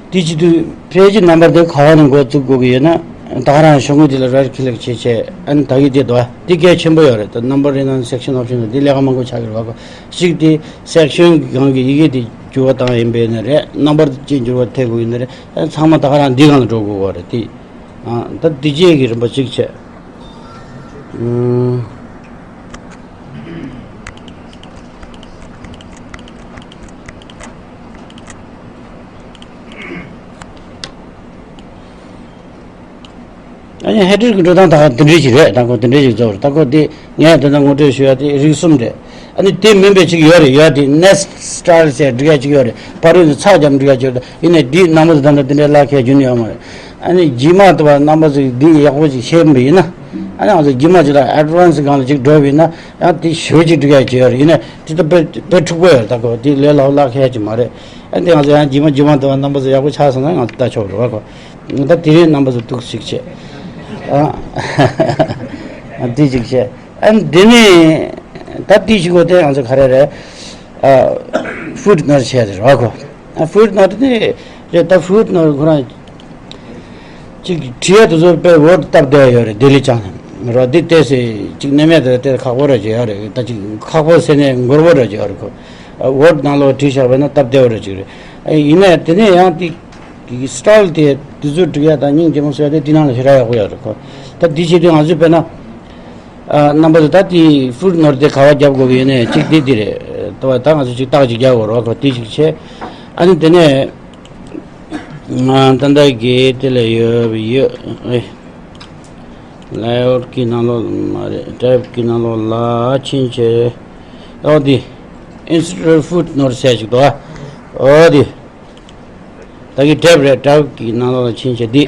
དེ་བྱེད་དུས་པེ་ཇི་ནམ་བར་དེ་ག་བ་ནས་འགོ་བཙུགས་དགོས་ཀྱི་ཡོད་ན། ད་ག་རང་ཤོག་ངོས་དེ་ལ་རའིཊ་ཀི་ལིག་བྱས་བྱས། ཨ་ནི་ད་གི་དེ་དོ་དེ་གལ་ཆེན་པོ་ཡོད་རེད། ད་Numbering and Section Option དེ་ལས་ཀ་མང་པོ་ཆགས་ཀྱི་རེད་བ་གོ། གཅིག་དེ་སེག་ཤོན་གི་སྒང་གི་ཡི་གེ་དེ་འགྱུར་བ་བཏང་ཡིན་པས་ན་རེད། ནམ་བར་ཅིག་འགྱུར་བ་ཐེབས་དགོས་ཡིན་ན་རེད། ཨ་ནི་ཚང་མ་ད་ག་རང་འདི་སྒང་ལ་འགྲོ་དགོས་པ་རེད་དེ། ཨ་ད་འདི་བྱས་ཀྱི་རིམ་པ་གཅིག་བྱས། ཨུམ། ཨ་ནི་ཧེ་ཌར་གྱི་འགྲོ་སྟངས་ད་ག་དེ་འདྲ་ཞིག་རེད། ད་ཁོ་དེ་འདྲ་ཞིག་བཟོ་བར། ད་ཁོ་དེ་ངས་དེ་འདྲ་ངོ་སྤྲོད་ཞུ་ཡ་དེ་རིགས་གསུམ་རེད། ཨ་ནི་དེ་མིན་པའི་ཅིག་ཡོད་རེད། ཡོད་དེ་ནེསཊ་སི་ཊལ་ཟེར་འབྲི་ཡ་ཅིག་ཡོད་རེད། ཕ་རོལ་ཏུ་ཚགས་རྒྱབ་འབྲི་ཡ་ཅིག་ཡོད་རེད། ཡིན་ནའི་འདིའི་ནང་མ་དེ་ད་ལྟ་དེ་འདྲའི་ལག་ཁྱེར་རྒྱུ་ནི་ཡོད་མ་རེད། ཨ་ནི་རྗེས་མ་དུ་བ་རྣམ་པ་ཚོས་འདི་ཡག་པོ་ཅིག་ཤེས་པ་ཡིན་ན། ཨ་ནི་ང་ཚོ་རྗེས་མ་ཅིག་ལ་ཨེཌ་ཝན་སི་སྒང་ལ་ཅིག་འགྲོ་བ་ཡིན་ན་ཡང་དེ་ཞེ་པོ་ཅིག་འབྲི་ཡ་ཅིག་ཡོད་རེད། ཡིན་ནའི་དེ་ད་དཔེ་དཔེ་འཁྲུག་པོ་ཡོད་རེད། ད་ཁོ་དེ་ལས་སླ་པོ་ལག་ཁྱེར་ཅིག་མ་རེད། ཨ་ནི་དེ་ང་ཚོ་ཡང་རྗེས་མ་རྗེས་མ་དུ་བ་རྣམ་པ་ཚོ་ཡག་པོ་ཆགས་སོང་ན་ང་ཚོ་ལྟ་ཆོག་རེད་བ་གོ། ད་དེ་རིང་རྣམ་པ་ཚོ་ཐུགས་གཟིགས་བྱས། ཨ་དེ་ཅིག་བྱས། ཨ་ནི་དེ་ནས་ད་དེ་ཞིག་གོ་དེ་ང་ཚོ་ག་རེ་རེད། ཨ་ཕུཊ་ནོཊ་བྱས་ཏེ་རེད་བ་གོ། ཨ་ཕུཊ་ནོཊ་དེ་རེད། ད་ཕུཊ་ནོཊ་ཁོ་རང་ཅིག་བྲིས་ཡ་དེ་ཚོ་དཔེ་ཝརཌ་སྟབས་བདེ་བ་ཡོད་རེད། ལྡི་ལི་ཅང་རོ་འདི་ཏོག་ཙམ་ཅིག་གནས་མེད་དེ་ཏོག་ཙམ་ཁག་པོ་ར་ཅིག་ཡོད་རེད། ད་ཅིག་ཁག་པོ་ཟེར་ནས་འགོར་པོ་ར་ཅིག་ཡོད་རེད་གོ། ཝརཌ་ནང་ལོགས་བྲིས་བཞག་པ་ན་སྟབས་བདེ་བ་ར་ཅིག་རེད། ཨ་ཡིན་ནའི་དེ་ནས་ཡང་དེ་གི་སི་ཊལ་དེ་དེ་ཚོ་འབྲི་ཡ་དང་སྙིང་རྗེ་མོ་བཟོ་ཡ་དེ་དེ་ནང་ལ་ཞེ་དྲག་ཡག་པོ་ཡོད་རེད་གོ། ད་འདི་བྱེད་དུས་ང་ཚོས་དཔེར་ན། ཨ་རྣམ་པ་ཚོ་ད་དེ་ཕུཊ་ནོཊ་དེ་ག་བ་རྒྱབ་དགོས་ཀྱི་ཡོད་ནའི་གཅིག་དེ་དེ་རེད། ད་བ་ད་ང་ཚོ་གཅིག་རྟགས་གཅིག་རྒྱག་དགོས་རེད་བ་གོ། དེ་གཅིག་བྱས། ཨ་ནི་དེ་ནས་ང་ད་ལྟ་གི་དེ་ལ་ཡོད་ཡོད་ཨེ། ལེ་ཨའུཊ་གི་ནང་ལོགས་མ་རེད། ཊེབ་གི་ནང་ལོགས་ལ་ཕྱིན་བྱས། ཨོ་དེ་ཨིན་སི་ཊར་ཕུཊ་ནོཊ་ཟེར་ཅིག་འདུག་ཨ། ཨོ་དེ། ད་གི་ཊེབ་རེད། ཊེབ་གི་ནང་ལོགས་ལ་ཕྱིན་བྱས་འདི།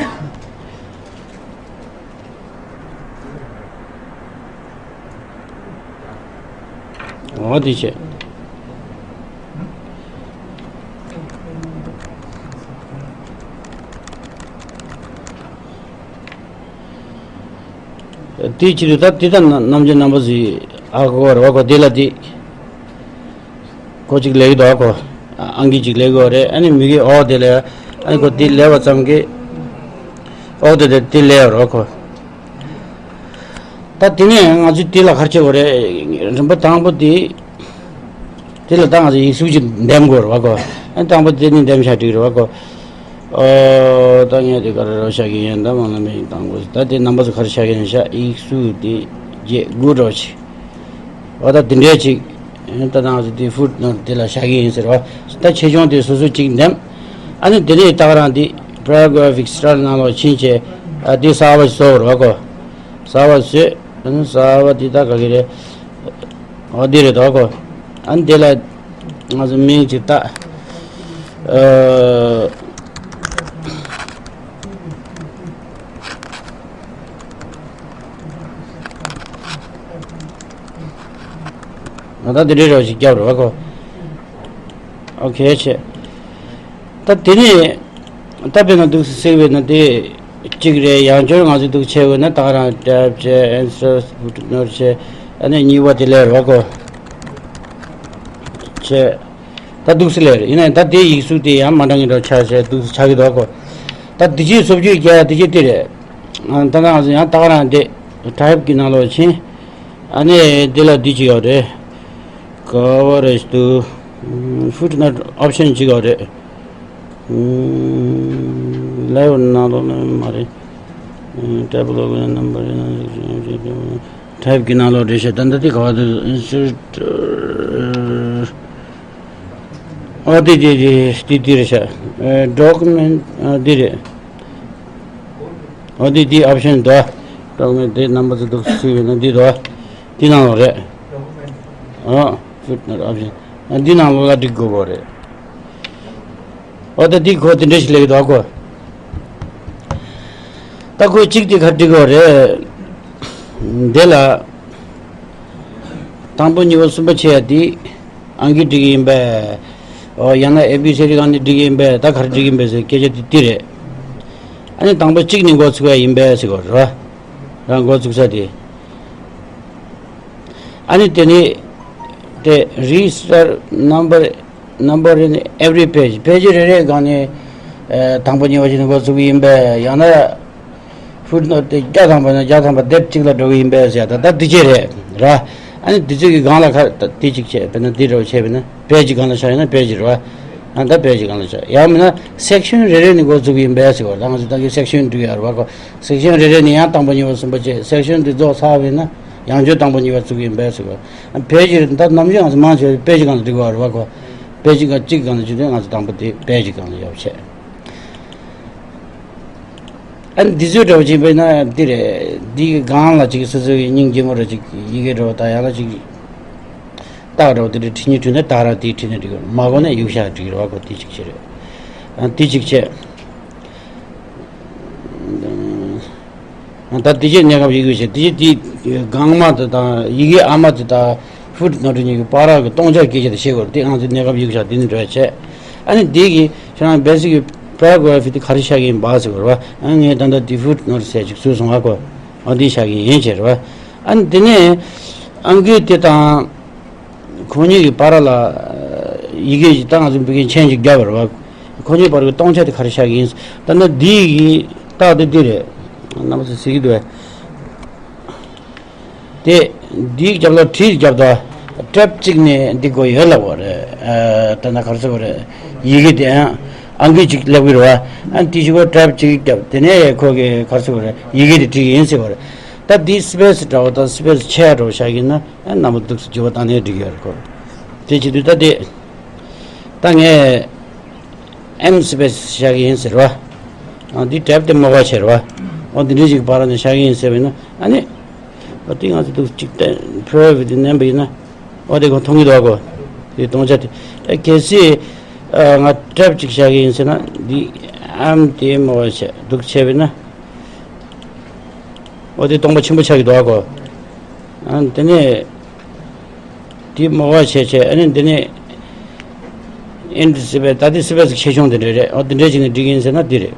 འོ་དེ་བྱས། དེའི་ཕྱིར་ད་དེ་ལྟར་ན་རྣམ་འགྱུར་རྣམ་པ་ཟིག་ཨ་གོ་བར་བ་གོ་དེ་ལ་དེ། ཁོ་གཅིག་ལས་ཀྱི་འདུག་ཨ་ཁོ། ཨང་ཀི་གཅིག་ལས་ཀྱི་ཡོད་རེད། ཨ་ནི་མི་གི་ཨོ་དེ་ལས། ཨ་ནི་ཁོ་དེ་ལས་པ་ཙམ་གྱིས། ཨོ་དེ་དེ་དེ་ལས་ཡོད་རེད་ཁོ། ད་དེ་ནས་ང་ཚོས་དེ་ལ་ག་རེ་བྱེད་དགོས་རེད། རིམ་པ་དང་པོ་དེ། དེ་ལ་ད་ང་ཚོ་ཡིག་གཟུགས་ཅིག་འདེམས་དགོས་རེད་བ་གོ། ཨ་ནི་དང་པོ་དེ་ནས་འདེམས་བྱ་འགྲིག་རེད་བ་གོ། ཨོ་ད་ངས་དེ་ག་རེ་རོ་བྱ་གི་ཡིན། ད་མ་ན་མེད་དང་པོ་ད་དེ་རྣམ་པ་ཚོ་ག་རེ་བྱ་གི་ཡིན་ཤག་ཡིག་གཟུགས་དེ་བརྒྱད་དགུ་རོ་ཆེ། འོ་ད་དེ་འདྲས་ཅིག་ད་ནང་ཚོ་དེ་ཕུཊ་ནོཊ་དེ་ལ་བཞག་གི་ཡིན་ཟེར་བ། ད་ཆེ་ཆུང་དེ་སོ་སོ་གཅིག་འདེམས། ཨ་ནི་དེ་ནས་ད་ག་རང་དེ་པེ་ར་གྷ་ར་ཕི་ཀི་སི་ཊལ་ནང་ལོགས་ཕྱིན་བྱས། ཨ་དེ་གསར་པ་ཞིག་བཟོ་དགོས་རེད་བ་གོ། གསར་པ་བཟོས། ཨ་ནི་གསར་པ་དེ་ད་ག་གི་རེད། འོ་དེ་རེད་དོ་གོ། ཨ་ནི་དེ་ལ་ང་ཚོ་མིང་ཅིག་བཏགས། ཨ། ང་ད་དེ་འདྲའི་རོགས་ཤིག་རྒྱབ་རོགས་གོ། ཨོ་ཁེ་བྱས། ད་དེ་ནས་ད་དཔེར་ན་འདུག་སེ་བྱས་པས་ན་དེ་གཅིག་རེད། ཡང་བསྐྱར་ང་ཚོས་འདུག་བྱས་པས་ན་ད་ག་རང་ཊེབ་བྱས། ཨེན་སར་ཕུཊ་ནོཊ་བྱས། ཨ་ནི་གཉིས་པ་དེ་ལས་རོགས་གོ། བྱས། ད་འདུག་སེ་ལས་རེད། ཡིན་ན་ཡང་ད་དེའི་ཡིག་གཟུགས་དེ་ཡང་མ་འདྲ་ངན་འདྲ་ཆགས་བྱས་འདུག་སེ་ཆགས་ཀྱི་འདུག་གོ། ད་དེ་ཅིག་བཟོ་བཅོས་རྒྱག་ཡ་དེ་ཅིག་དེ་རེད། ཨ་ད་ང་ཚོ་ཡང་ད་ག་རང་དེ་ཊེབ་ཀྱི་ནང་ལོགས་ཕྱིན། ཨ་ནི་འདི་ལ་འདི་གཅིག་ཡོད་རེད། ག་བ་རེད་འདུག་ཕུཊ་ནོཊ་ཨོབ་ཤན་གཅིག་ཡོད་རེད། ལེ་ཡོར་ནང་ལོགས་ལ་མ་རེད། ཊེབ་ལོགོ་ནམ་བར། ཊེབ་ཀྱི་ནང་ལོགས་རེད་ཤག་ད་ལྟ་དེ་ག་བ་འདུག་ཨིན་སར་ཊི། ཨོ་དེ་དེ་དེ་དེ་དེ་རེད་ཤག་ཌོ་ཀུ་མེན་ཊི་འདི་རེད། ཨོ་དེ་དེ་ཨོབ་ཤན་འདུག་ཌོ་ཀུ་མེན་ཊི་དེ་རྣམ་པ་ཚོ་འདུག་སེ་བྱས་པས་ན་འདི་འདུག་དེ་ནང་ལོགས་རེད། ཨ་ཕུཊ་ནོཊ་ཨོབ་ཤན། ཨ་འདི་ནང་ལོགས་ལ་འགྲིག་དགོས་གོ་རེད། ཨོ་ད་འདི་ཁོ་དེ་འདྲ་ཞིག་ལེགས་འདུག་གོ། ད་ཁོ་གཅིག་དེ་ག་འགྲིག་གོ་རེད། འདི་ལ་དང་པོ་གཉིས་པ་གསུམ་པ་བྱས་ཡ་དེ་ཨང་ཀི་འགྲིག་གི་ཡིན་པས། ཨོ་ཡང་ན་ཨེ་བི་སི་ཌི་སྒང་ནས་འགྲིག་གི་ཡིན་པས། ད་ག་རེ་འགྲིག་གི་ཡིན་པས་ཟེར་སྐད་ཆ་དེ་འདི་རེད། ཨ་ནི་དང་པོ་གཅིག་ནས་འགོ་ཚུགས་ཡ་ཡིན་པས་ཟེར་གོ་རེད་བ། རང་འགོ་ཚུགས་ས་དེ། ཨ་ནི་དེ་ནི་དེ་register number number in every page. པེ་ཇི་རེ་རེའི་སྒང་ནས་ཨ་དང་པོ་གཉིས་པ་བྱས་ནས་འགོ་ཚུགས་ཀྱི་ཡིན་པས། ཡང་ན་ཕུཊ་ནོཊ་དེ་བརྒྱ་ཐམ་པ་ན་བརྒྱ་ཐམ་པ་དེབ་གཅིག་ལ་འགྲོ་གི་ཡིན་པས་ཟེར་ཡ་ད་ད་འདི་བྱས་རེད་ར། ཨ་ནི་འདི་ཚོ་གི་སྒང་ལ་ཁ་ད་འདི་གཅིག་བྱས་པས་ན་འདི་འདྲ་བོ་བྱས་པས་ན་པེ་ཇི་སྒང་ལ་བཞག་ཡིན་ན་པེ་ཇི་རེད་བ། ཨ་ད་པེ་ཇི་སྒང་ལ་བཞག་ཡང་མིན་ན་སེག་ཤན་རེ་རེ་ནས་འགོ་ཚུགས་ཀྱི་ཡིན་པས་ཟེར་བ། ད་ང་ཚོ་ད་གི་སེག་ཤན་འགྲིག་ཡོད་རེད་བ་གོ། སེག་ཤན་རེ་རེ་ནས་ཡང་དང་པོ་གཉིས་པ་གསུམ་པ་བྱས། སེག་ཤན་འདི་རྫོགས་ཚར་བས་ན་ཡང་བསྐྱར་དང་པོ་གཉིས་པ་ཚུགས་ཀྱི་ཡིན་པས་ཟེར་བ། ཕལ་ཆེར་ད་ནམ་རྒྱུན་ང་ཚོ་མང་ཆེ་བ་པེ་ཇི་སྒང་ལ་འགྲིག་པ་རེད་བ་གོ། པེ་ཇི་སྒང་གཅིག་སྒང་ལ་བྱེད་དུས་ང་ཚོ་དང་པོ་དེ་པེ་ཇི་སྒང་ལ་ཡོད་བྱས། ཨ་ནི་འདི་ཚོའི་འདྲ་བོ་བྱེད་པས་ན་འདི་རེད། འདི་གི་སྒང་ལ་ཅིག་སོ་སོ་གི་སྙིང་རྗེ་མོ་རེ་ཅིག་ཡི་གེ་འདྲ་བོ་དང་ཡང་ན་ཅིག་རྟགས་འདྲ་བོ་དེ་འདྲ་བྲིས་སྙིང་བྲིས་ན་ད་རང་དེ་བྲིས་ན་འགྲིག་གི་རེད། མ་གོ་ན་གཡུག་བཞག་འགྲིག་གི་རེད་བ་གོ། དེ་གཅིག་བྱས་རེད། ཨ་དེ་གཅིག་བྱས། ད་དེ་རྗེས་གནས་སྐབས་ཡི་གེ་བྱས། དེ་རྗེས་དེ་སྒང་མ་དེ་དང་ཡི་གེ་ཨ་མ་དེ་དང་ཕུཊ་ནོཊ་གཉིས་ཀྱི་བར་གྱི་སྟོང་ཆ་སྐད་ཆ་དེ་ཤེས་དགོས་རེད། དེ་ང་ཚོས་གནས་སྐབས་ཡིག་ཆ་དེ་ནས་འགྲོ་ཡ་བྱས། ཨ་ནི་དེ་གི་ཁྱེད་རང་བེ་སིག་གི་པེ་ར་གྷ་ར་ཕི་དེ་ག་རེ་བཞག་གི་ཡིན་པ་ཟེར་དགོས་རེད་བ། ཨ་ངས་ད་ལྟ་དེ་ཕུཊ་ནོཊ་ཟེར་ཅིག་བཟོས་སོང་བ་གོ། ཨ་འདི་བཞག་གི་ཡིན་བྱས་རེད་བ། ཨ་ནི་དེ་ནས་ཨང་ཀི་དེ་དང་ཁོ་གཉིས་ཀྱི་བར་ལ་ཡི་གེ་ཅིག་ད་ང་ཚོ་འབུད་མཁན་མཆན་ཅིག་བརྒྱབ་པ་རེད་བ། ཁོ་གཉིས་བར་གྱི་སྟོང་ཆ་དེ་ག་རེ་བཞག་གི་ཡིན། ད་ནི་འདི་ཡི་རྟགས་དེ་འདི་རེད། རྣམ་པ་ཚོས་གཟིགས་ཀྱི་འདུག་གས། དེ་འདིའི་རྒྱབ་ལ་བྲིས་རྒྱབ་དང་ཊེབ་གཅིག་ནས་འདི་དགོས་ཡོད་ལབ་པ་རེད། ཨ་ད་ནི་ག་རེ་ཟེར་བ་རེད། ཡི་གེ་དེ་ཨང་ཀི་གཅིག་ལབ་ཀྱི་རེད་བ། ཨ་དེ་གཞུག་གུ་ཊེབ་གཅིག་རྒྱབ། དེ་ནས་ཁོ་གིས་ག་རེ་ཟེར་བ་རེད། ཡི་གེ་དེ་བྲིས་ཀྱི་ཡིན་ཟེར་བ་རེད། ད་འདི་སི་པེ་སི་འདྲ་བོ་དང་སི་པེ་སི་ཆེ་བ་འདྲ་བོ་བཞག་གི་ཡིན་ན། ཨ་རྣམ་པ་འདུག་སེ་བརྗེ་པོ་བཏང་ནས་འགྲིག་གི་ཡོད་རེད་ཁོ། དེ་བྱེད་དུས་ད་དེ། ད་ངས་ཨེམ་སི་པེ་སི་བཞག་གི་ཡིན་ཟེར་བ། ཨ་འདི་ཊེབ་དེ་མ་བ་བྱེད་རེད་བ། ཨོ་འདི་འདྲའི་ཞིག་བར་ནས་བཞག་གི་ཡིན་ཟེར་བས་ན་ཨ་ནི། ཨོ་དེ་ང་ཚོ་འདུག་ཅིག་ཏན་པི་རའི་ཝེ་ཊི་མནན་པ་ཡིན་ན། ཨོ་དེ་ཁོ་མཐོང་གི་འདུག་གོ། དེ་སྟོང་ཆ་དེ། ཨ་གལ་སྲིད་ཨ་ང་ཊེབ་ཅིག་བཞག་གི་ཡིན་ཟེར་ན་འདི་ཨེམ་དེ་མ་བ་བྱེད་འདུག་བྱས་པས་ན། ཨོ་དེ་སྟོང་པ་ཆེན་པོ་ཆགས་ཀྱི་འདུག་གོ། ཨ་དེ་ནས་དེ་མ་བ་བྱས་བྱས། ཨ་ནི་འདི་ནས་ཨིན་ཌི་སི་པེ་ད་དེ་སི་པེ་སི་ཆེ་ཆུང་དེ་འདྲ་རེད། ཨོ་དེ་འདྲ་བྱས་ནས་འགྲིག་ཡིན་ཟེར་ན་འདི་རེད།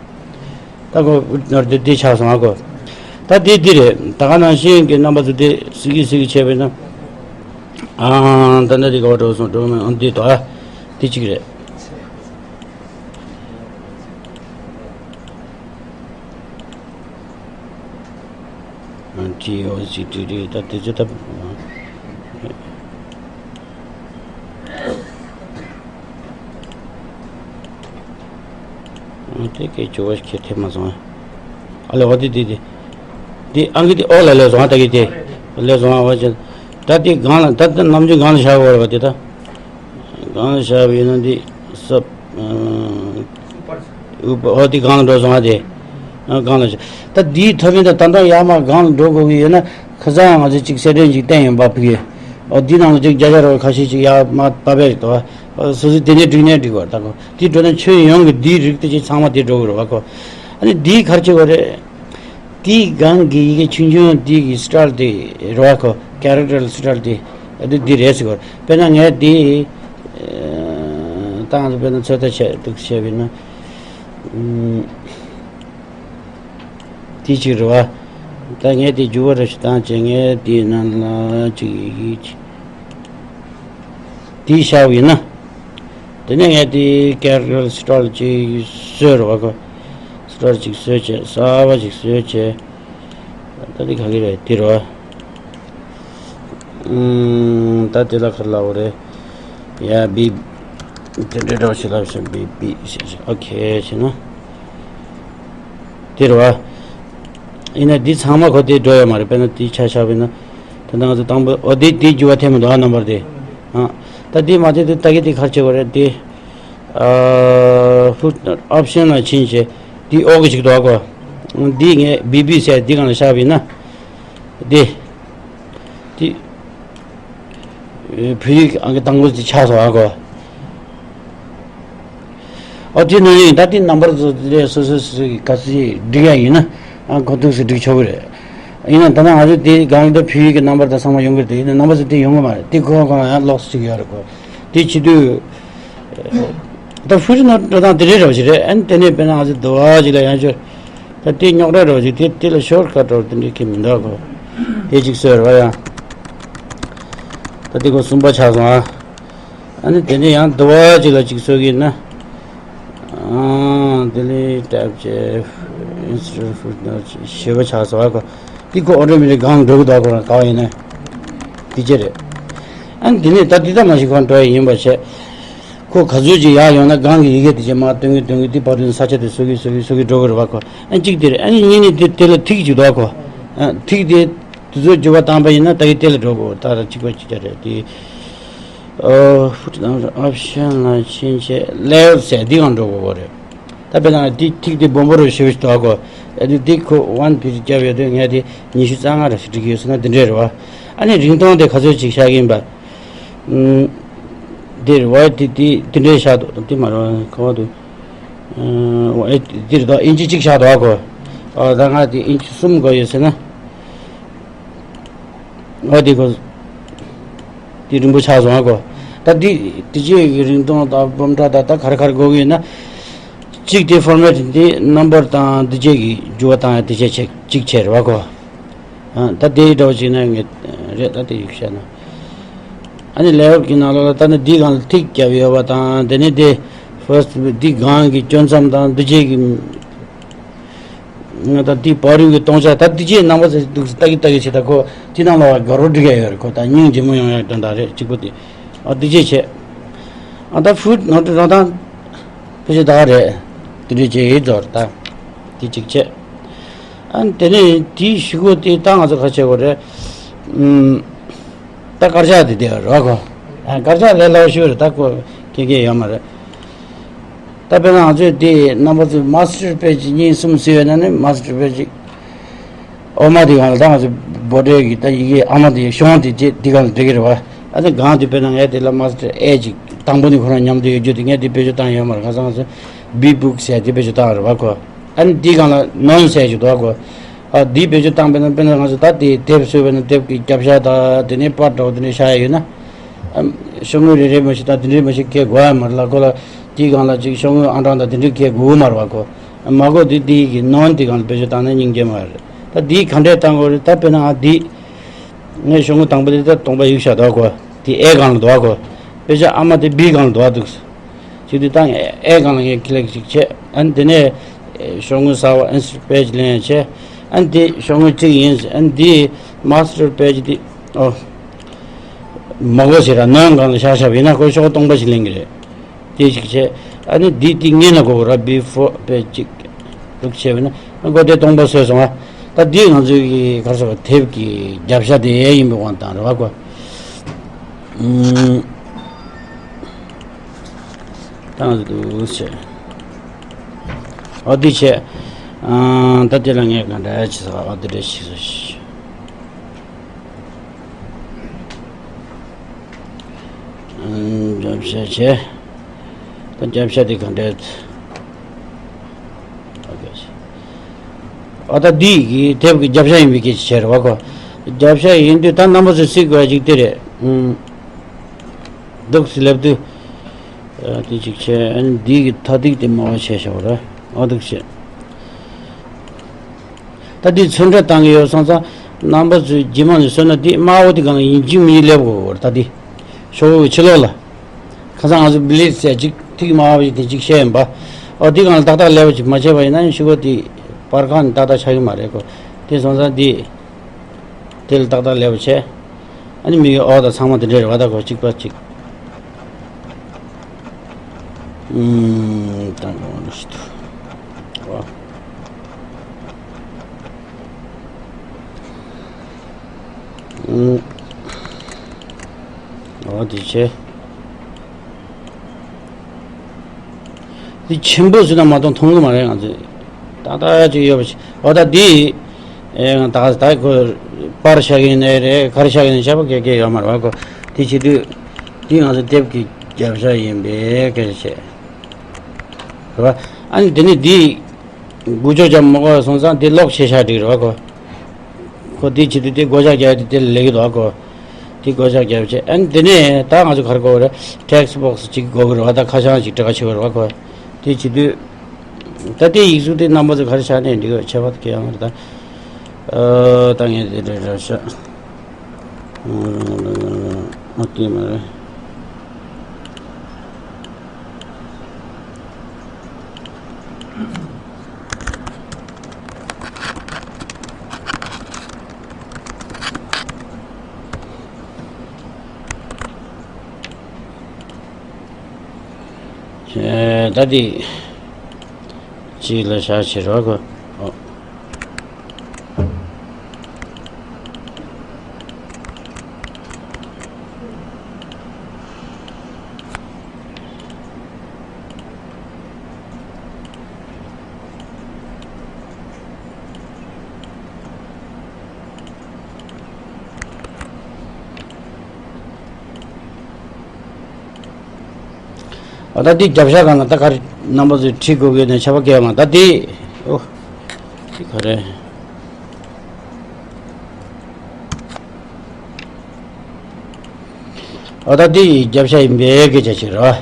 ད་གོ་ནོར་དེ་དེ་ཆགས་སོང་ཨ་གོ། ད་དེ་འདི་རེད། ད་ག་ནང་བཞིན་གྱི་རྣམ་པ་ཚོ་དེ་གཟིགས་ཀྱི་གཟིགས་ཀྱི་བྱས་པས་ན། ཨ་ད་ལྟ་དེ་ག་བ་འགྲོ་སོང་འགྲོ་མེད། ཨ་འདི་ད་དེ་གཅིག་རེད། ཊི་ཨོ་སི་ཊི་ཊི་ད་དེ་ཚོ་ད། དེ་སྐད་ཅོ་བ་ཁྱེད་ཐེབས་མ་སོང་ཨ། ཨ་ལེ་འོ་དེ་དེ་དེ། དེ་ཨང་ཀི་དེ་ཨོ་ལ་ལས་བཟུང་ཨ། ད་གི་དེ་ལས་བཟུང་ཨ། འོ་ཅན། ད་དེ་སྒང་ལ་ད་ལྟ་ནམ་རྒྱུན་སྒང་ལ་བཞག་དགོས་རེད་པ། དེ་ད་སྒང་ལ་བཞག་པ་ཡིན་ན་འདི་སོབ། ཨོ་དེ་སྒང་ལ་འགྲོ་སོང་ཨ། དེ་སྒང་ལ་བཞག་ད་འདིའི་ཐོབ་ཡིན་ད་ད་ལྟ་ཡར་མར་སྒང་ལ་འགྲོ་དགོས་ཀྱི་ཡོད་ན་ཁ་སང་ང་ཚོས་གཅིག་གསལ་སྟོན་ཅིག་བསྟན་ཡོད་པ་ཕུག་གི། ཨོ་འདི་ནང་ལ་ཅིག་བརྒྱ་ཆ་རོ་ཁ་ཤས་ཅིག་ཡར་མར་བབས་པས་རེད་དོ། སོ་སོས་དེ་ནས་བསྒྲིགས་ནས་འགྲིག་པ་རེད། ད་ཁོ་དེ་འགྲོ་ན་ཁྱོན་ཡོངས་ཀྱི་འདིའི་རིགས་དེ་ཅིག་ཚང་མ་དེ་འགྲོ་གི་རེད་པ་ཁོ། ཨ་ནི་འདིའི་ག་རེ་བྱེད་དགོས་རེད། དེའི་སྒང་གི་ཡི་གེ་ཆུང་ཆུང་དེ་གི་སི་ཊལ་དེ་རེད་པ་ཁོ། ཀེ་རེག་ཊར་སི་ཊལ་དེ་ཨ་དེ་འདི་རེད་ཟེར་གོ། དཔེར་ན་ངས་དེ་ཨ་ད་ང་ཚོ་དཔེར་ན་ཚོད་ལྟ་བྱས་འདུག་བྱས་པ་ཡིན་ན། ཨུམ། དེ་གཅིག་རེད་པ། ད་ངས་དེ་འགྱུར་བ་རེ་ཞིག་བཏང་བྱས་ངས་དེའི་ནང་ལ་གཅིག་ཡི་གེ་གཅིག་དེ་བཞག་པ་ཡིན་ན། དེ་ནས་ངས་དེ་ཀེ་རེག་ཊར་སི་ཊལ་ཅིག་བཟོས་རེད་པ་ཁོ། སི་ཊལ་ཅིག་བཟོས་བྱས་གསར་པ་ཅིག་བཟོས་བྱས། ད་དེ་ག་གི་རེད་དེ་རེད་པ། ཨུམ། ད་དེ་ལ་ག་རེ་ལབ་དགོས་རེད། ཡ་བི། དེ་འདྲ་འདྲ་བ་ཞིག་ལབ་ཤག་བི་བི་ཞེས་བྱས་ཨོ་ཁེ་བྱས་ན། དེ་རེད་པ། ཡིན་ན་འདི་ཚང་མ་ཁོ་དེ་འགྲོ་ཡོད་མ་རེད། དཔེར་ན་དེ་ཆ་བཞག་པ་ཡིན་ན། ད་ལྟ་ང་ཚོ་དང་པོ་ཨོ་དེ་དེ་འགྱུར་བ་ཐེབས་མི་འདུག་ཨ། ནམ་བར་དེ། ཨ། ད་དེ་མ་ཐེབས་དུས་ད་གི་དེ་ག་རེ་བྱེད་དགོས་རེད་དེ། ཨ། ཧྥུཊ་ནོཊ་ཨོབ་ཤན་ལ་ཕྱིན་བྱས་དེ་ཨོ་གི་ཞིག་འདུག་ཨ་ཁོ། འདི་ངས་བི་བི་ཟེར་འདི་སྒང་ལ་བཞག་པ་ཡིན་ན། དེ། དེ། བོད་ཡིག་ཨང་ཀི་དང་པོ་དེ་ཆགས་སོང་ཨ་ཁོ། ཨོ་དེ་ནང་ཡིན་ད་དེ་ནམ་བར་ཚོ་དེ་སོ་སོ་སོ་སོ་ག་ཚོད་སྒྲིག་ཡ་ཡིན་ན་ཨ་ཁོ་ཐུགས་སུ་སྒྲིག་ཆོག་གི་རེད། ཡིན་ན་ད་ནང་ང་ཚོ་དེ་སྒང་ལ་ད་བོད་ཡིག་གི་ནམ་བར་ད་ཚང་མ་ཡོང་གི་རེད། དེ་ཡིན་ན་ནམ་བར་ཚོ་དེ་ཡོང་གི་མ་རེད། དེ་ཁོ་ཁོ་ཡང་ལོགས་སུ་ཅིག་ཡོད་རེད་ཁོ། དེ་བྱེད་དུས། ད་ཧྥུཊ་ནོཊ་འགྲོ་སྟངས་དེ་འདྲའི་འདྲ་བོ་ཞིག་རེད། ཨ་ནི་དེ་ནས་དཔེར་ན་ང་ཚོ་འདུ་བ་ཅིག་ལ་ཡང་ཅོ། ད་དེ་རྙོག་དྲ་འདྲ་བོ་ཞིག་དེ་དེ་ལ་ཤོར་ཀ་ཊ་འདྲ་བོ་དེ་འདྲའི་གི་མི་འདུག་གོ། དེ་ཅིག་བཟོས་རེད་པ་ཡང་། ད་དེ་གོ་གསུམ་པ་ཆགས་སོང་ཨ། ཨ་ནི་དེ་ནས་ཡང་འདུ་བ་ཅིག་ལ་ཅིག་བཟོ་གི་ཡིན་ན། ཨང་དེ་ལས་ཊེབ་བྱས། ཨིན་སི་ཊི་ཊུཊ་ཧྥུཊ་ནོཊ་ཞེས་པ་ཆགས་སོང་ཨ་གོ། དེ་གོ་ཨོ་ཊོ་མེ་ཊིག་སྒང་འགྲོ་གི་འདུག་གོ་རང་ག་བ་ཡིན་ན། དེ་ཅི་རེད། ཨ་ནི་དེ་ནས་ད་དེ་ད་མ་ཞིག་གང་འགྲོ་ཡ་ཡིན་པ་བྱས། ཁོ་ག་ཚོད་ཅིག་ཡར་ཡོང་ན་སྒང་གི་ཡི་གེ་དེ་ཅིག་མར་སྟོན་གི་སྟོན་གི་དེ་བར་དུ་ས་ཆ་དེ་བཟོ་གི་བཟོ་གི་བཟོ་གི་འགྲོ་གི་རེད་པ་ཁོ། ཨ་གཅིག་དེ་རེད། ཨ་ནི་གཉིས་ནི་དེ་དེ་ལ་ཐིག་ཅིག་འདུག་གོ། ཨ་ཐིག་དེ་དེ་ཚོ་འགྱུར་བ་བཏང་པ་ཡིན་ན་ད་གི་དེ་ལ་འགྲོ་དགོས། ད་ར་གཅིག་པ་གཅིག་རྐྱང་རེད་དེ། ཨོ་ཧྥུཊ་ནོཊ་ཨོབ་ཤན་ལ་ཕྱིན་བྱས་ལེ་ཡར་ཟེར་འདི་གང་འགྲོ་དགོས་རེད། ད་དཔེར་ན་དེ་ཐིག་དེ་སྦོམ་པོ་རུ་ཞེ་པོ་ཞིག་འདུག་གོ། ཨ་དེ་དེ་ཁོ་ཝན་པི་ཅི་བརྒྱབ་ཡོད་དུས་ངས་དེ་ཉི་ཤུ་རྩ་ལྔ་ར་ཞིག་བསྒྲིགས་ཡོད་ཟེར་ན་དེ་འདྲས་རེད་པ། ཨ་ནི་རིང་ཐུང་དེ་ག་ཚོད་ཅིག་བཞག་གི་ཡིན་པ། ཨུམ། དེ་རེད་པ། དེ་དེ་དེ་འདྲས་བཞག་འདུག་དེ་མ་རེད་ག་བ་འདུག་ཨ་དེ་རེད་དོ། ཨིན་ཅི་གཅིག་བཞག་འདུག་གོ། ཨ་ད་ང་དེ་ཨིན་ཅི་གསུམ་དགོས་ཡོད་ཟེར་ན། ཨ་དེ་གོ། དེ་རིང་པོ་ཆགས་སོང་ཨ་གོ། ད་འདི་འདི་བྱས་ཀྱི་རིང་ཐུང་དང་སྦོམ་ཕྲ་དང་ད་ག་རེ་ག་རེ་དགོས་ཀྱི་ཡོད་ན། གཅིག་དེ་ཕོར་མེ་ཊི་འདི་ནམ་བར་དང་འདི་བྱས་ཀྱི་འགྱུར་བ་བཏང་ཡ་དེ་བྱས་ཆེ་གཅིག་བྱས་རེད་པ་གོ། ཨ་ད་དེ་འདྲ་བོ་བྱས་ན་ངས་རེད། ད་དེ་ཡིག་བཤད་ན། ཨ་ནི་ལེ་ཡར་གྱི་ནང་ལོགས་ལ་ད་ནི་འདི་སྒང་ལ་ཐིག་བརྒྱབ་ཡོད་པ་དང་དེ་ནི་དེ་ཕར་སི་ཊི་འདི་སྒང་གི་གཅོད་མཚམས་དང་འདི་བྱས་ཀྱི། ང་ད་འདི་བར་རིང་གི་སྟོང་ཆ་ད་འདི་ཅེས་རྣམ་པ་ཚོས་འདུག་ལྟ་གི་ལྟ་གི་བྱེད། ད་ཁོ་འདི་ནང་ལ་དགའ་རོགས་འགྲིག་ཡ་ཡོད་རེད། ཁོ་ད་སྙིང་རྗེ་མོ་ཡོང་ཡ་དོན་དག་རེད་གཅིག་པོ་དེ། ཨ་འདི་ཅེས་བྱེད། ཨ་ད་ཧྥུཊ་ནོཊ་རང་ད་ཕལ་ཆེར་ད་རེད། དེ་འདྲས་བྱེད་ཡིན་ཚོར་ད། དེ་གཅིག་བྱེད། ཨ་དེ་ནས་དེའི་གཞུག་གུ་དེ་ད་ང་ཚོ་ག་བྱེད་དགོས་རེད། ཨུམ། ད་དཀར་ཆག་དེ་བསྡད་རོགས་གོ། ཨ་དཀར་ཆག་ལས་སླ་པོ་ཞིག་རེད། ད་ཁོ་སྐྱེ་མཁན་ཡོད་མ་རེད། ད་དཔེར་ན་ང་ཚོས་དེ་རྣམ་པ་ཚོས་མ་སི་ཊར་པེ་ཇི་གཉིས་གསུམ་བཟོས་ཡོད་ན་ནི་མ་སི་ཊར་པེ་ཇི་འོག་མ་དེ་སྒང་ལ་ད་ང་ཚོ་བྷོ་ཊལ་གྱི་ད་ཡི་གེ་ཨ་མ་དེ་གཞུང་དེ་དེ་དེ་སྒང་ལ་འགྲིག་གི་རེད་པ། ཨ་ནི་སྒང་དེ་དཔེར་ན་ངས་དེ་ལ་མ་སི་ཊར་ཨེ་ཅིག་དང་པོ་ནི་ཁོ་རང་མཉམ་དུ་ཡོད་རྒྱུ་དེ་ངས་དེ་བེད་སྤྱོད་བཏང་ཡོད་མ་རེད། ཁ་སང་ང་ཚོ་བི་བུག་ཟེར་དེ་བེད་སྤྱོད་བཏང་ཡོད་རེད་པ་ཁོ། ཨ་ནི་དེའི་སྒང་ལ་ནོན་ཟེར་ཞིག་འདུག་གོ། ཨ་འདིའི་བེད་སྤྱོད་བཏང་པས་ན་དཔེར་ན་ང་ཚོ་ད་དེ་དེབ་བཟོས་པས་ན་དེབ་ཀྱི་རྒྱབ་ཤ་དང་དེ་ནས་པར་འདྲ་བོ་དེ་འདྲ་བཞག་ཡ་ཡོད་ན། ཨ་ཤོག་ངོས་རེ་རེ་མ་ཞིག་དང་དེ་འདྲའི་མ་ཞིག་འཁྱེར་དགོས་ཡ་མ་རེད་ལ་ཁོ་ལ་དེའི་སྒང་ལ་ཅིག་ཤོག་ངོས་ཨང་གྲངས་དང་དེ་འདྲ་འཁྱེར་དགོས་མ་རེད་པ་ཁོ། མ་གོ་དེ་དེའི་གི་ནོན་དེའི་སྒང་ལ་བེད་སྤྱོད་བཏང་ན་སྙིང་རྗེ་མ་རེད། ད་དེའི་ག་འདྲས་བཏང་དགོས་རེད། ད་དཔེར་ན་ང་དེ་ངས་ཤོག་ངོས་དང་པོ་དེ་ད་སྟོང་པ་ཡིག་ཤ་འདུག་གོ། དེ་ཨེ་སྒང་ལ་འདུག་གོ། དཔེ་ཆ་ཨ་མ་དེ་བི་སྒང་ལ་འདུག་འདུག་བྱས་དུས་ད་ངས་ཨེ་སྒང་ལ་ངས་ཀི་ལིག་ཅིག་བྱས། ཨ་ནི་དེ་ནས་ཤོག་ངོས་གསར་པ་ཨིན་སི་ཊརཊ་པེ་ཇི་ལེན་ཡ་བྱས། ཨ་ནི་དེ་ཤོག་ངོས་གཅིག་ཡིན། ཨ་ནི་དེ་མ་སི་ཊར་པེ་ཇི་དེ་ཨོ་མ་གོ་ཞེ་དྲག་ནོན་སྒང་ལ་བཞག་བཞག་པ་ཡིན་ན་ཁོ་ཤོག་སྟོང་པ་ཞིག་ལེན་གི་རེད། དེ་ཞིག་བྱས། ཨ་ནི་འདི་དེ་སྔོན་ལ་གོ་ར་བི་ཕོར་པེ་ཇི་ལུག་བྱས་པ་ཡིན་ན་གོ་དེ་སྟོང་པ་བཟོས་སོང་ཨ། ད་འདི་ང་ཚོའི་གི་ག་རེ་ཟེར་བ་དེབ་ཀྱི་རྒྱབ་ཤ་དེ་ཡིན་པའི་དབང་དང་རེད་པ་གོ། ཨུམ། ཏང་དུ་བྱས། ཨོ་དེ་བྱས། ཨང་། ད་དེ་ལ་ངས་ག་འདྲ་བྱེད་ས། ཨོ་དེ་འདྲ་བྱེད་ས་ཞིག་ཨང་། རྒྱབ་ཤ་བྱས། ད་རྒྱབ་ཤ་དེ་ག་འདྲ། ཨོ་ད་འདི་གི་དེབ་ཀྱི་རྒྱབ་ཤ་ཡིན་པའི་སྐད་ཆ་བྱས་རེད་བ་ཁོ། རྒྱབ་ཤ་ཡིན་དུས་ད་རྣམ་པ་ཚོས་གཟིགས་དགོས་ཅིག་དེ་རེད། ཨུམ། འདུག་སེ་ལབ་དུས། ཨ། དེ་ཅིག་བྱས། ཨ་ནི་འདི་གི་ཐ་ཐིག་དེ་དམའ་བ་བྱས་བཞག་ར། ཨ། འདུག་སེ། ད་འདི་ཚོན་ཁྲ་བཏང་གི་ཡོད་སོང་ཙང་། རྣམ་པ་ཚོས་རྗེས་མ་ནས་བཟོས་ན་འདི་དམའ་བོ་དེ་གང་ཡིན་གཅིག་མིན་གཅིག་སླེབས་དགོས་རེད། ད་འདི་ཤོག་བུ་གི་ཕྱི་ལོགས་ལ། ཁ་སང་ང་ཚོ་བི་ལེ་ཟེར་ཅིག་ཐིག་དམའ་བ་ཞིག་དེ་ཅིག་བཤད་ཡིན་པ། ཨོ་དེ་གང་ལ་ཏག་ཏག་སླེབས་པ་ཅིག་མ་བྱས་པ་ཡིན་ན་ཤོག་བུ་དེ་པར་ཁང་ནས་ཏག་ཏག་ཆགས་ཀྱི་མ་རེད་ཁོ། དེ་སོང་ཙང་འདི། དེ་ལ་ཏག་ཏག་སླེབས་པ་བྱས། ཨ་ནི་མིག་གི་འོག་དང་ཚང་མ་དེ་འདྲ་རེད་བ། ད་གོ་གཅིག་པ་གཅིག་ཨུམ། ད་གོ་འདུག་སེ་འདུག་བ། ཨུམ། འོ་དེ་བྱས། དེ་ཆེན་པོ་ཟེར་ན་མ་གཏོགས་མཐོང་གི་མ་རེད་ང་ཚོས། ཏག་ཏག་ཅིག་ཡོད་པ་ཞིག་འོ་ད་འདི། ཨེ། ད་ད་ཁོ་པར་བཞག་གི་ཡིན་ནའི་རེད། ག་རེ་བཞག་གི་ཡིན་ནའི་བྱས་པ་གེ་གེ་ཡོད་མ་རེད་བ་ཁོ། དེ་བྱེད་དུས། འདི་ང་ཚོ་དེབ་ཀྱི་རྒྱབ་ཤ་ཡིན་པའི་སྐད་ཆ་བཤད། རེད་བ། ཨ་ནི་དེ་ནས་འདི། འགུལ་སྐྱོད་ཅང་མ་དགོས་སོང་ཙང་འདི་ལོག་བྱས་བཞག་འགྲིག་རེད་བ་ཁོ། ཁོ་དེ་བྱེད་དུས་དེ་སྒོ་ལྕགས་རྒྱག་དུས་དེ་ལ་ལེགས་འདུག་ཨ་ཁོ། དེ་སྒོ་ལྕགས་རྒྱབ་བྱས། ཨ་ནི་དེ་ནས་ད་ང་ཚོ་ག་རེ་དགོས་རེད། ཊེག་སི་བོག་སི་གཅིག་དགོས་ཀྱི་རེད་བ། ད་ཁ་བྱང་གཅིག་འབྲི་ག་བྱེད་དགོས་རེད་བ་ཁོ། དེ་བྱེད་དུས། ད་དེ་ཡིག་གཟུགས་དེ་རྣམ་པ་ཚོ་ག་རེ་ཆགས་ནས་འགྲིག་གི་ཁྱད་པར་གང་ཡང་མ་རེད་ད། ཨ། ད་ངས་དེ་འདྲ་འདྲ་བྱས། ཨ། དེ་མ་རེད། ཨེ། ད་དེ། གཅིག་ལ་བཞག་བྱེད་རོགས་གོ། ཨོ། ཨ། ད་འདི་རྒྱབ་ཤ་གང་ལ་ད་ག་རེ་རྣམ་པ་ཚོས་བྲིས་དགོས་ཀྱི་ནས་ཆ་བ་བཀལ་མ། ད་འདི། ཨོ། འདི་ག་རེ། ཨ། ད་འདི་རྒྱབ་ཤ་ཡིན་པའི་སྐད་ཆ་ཞིག་རེད་བ།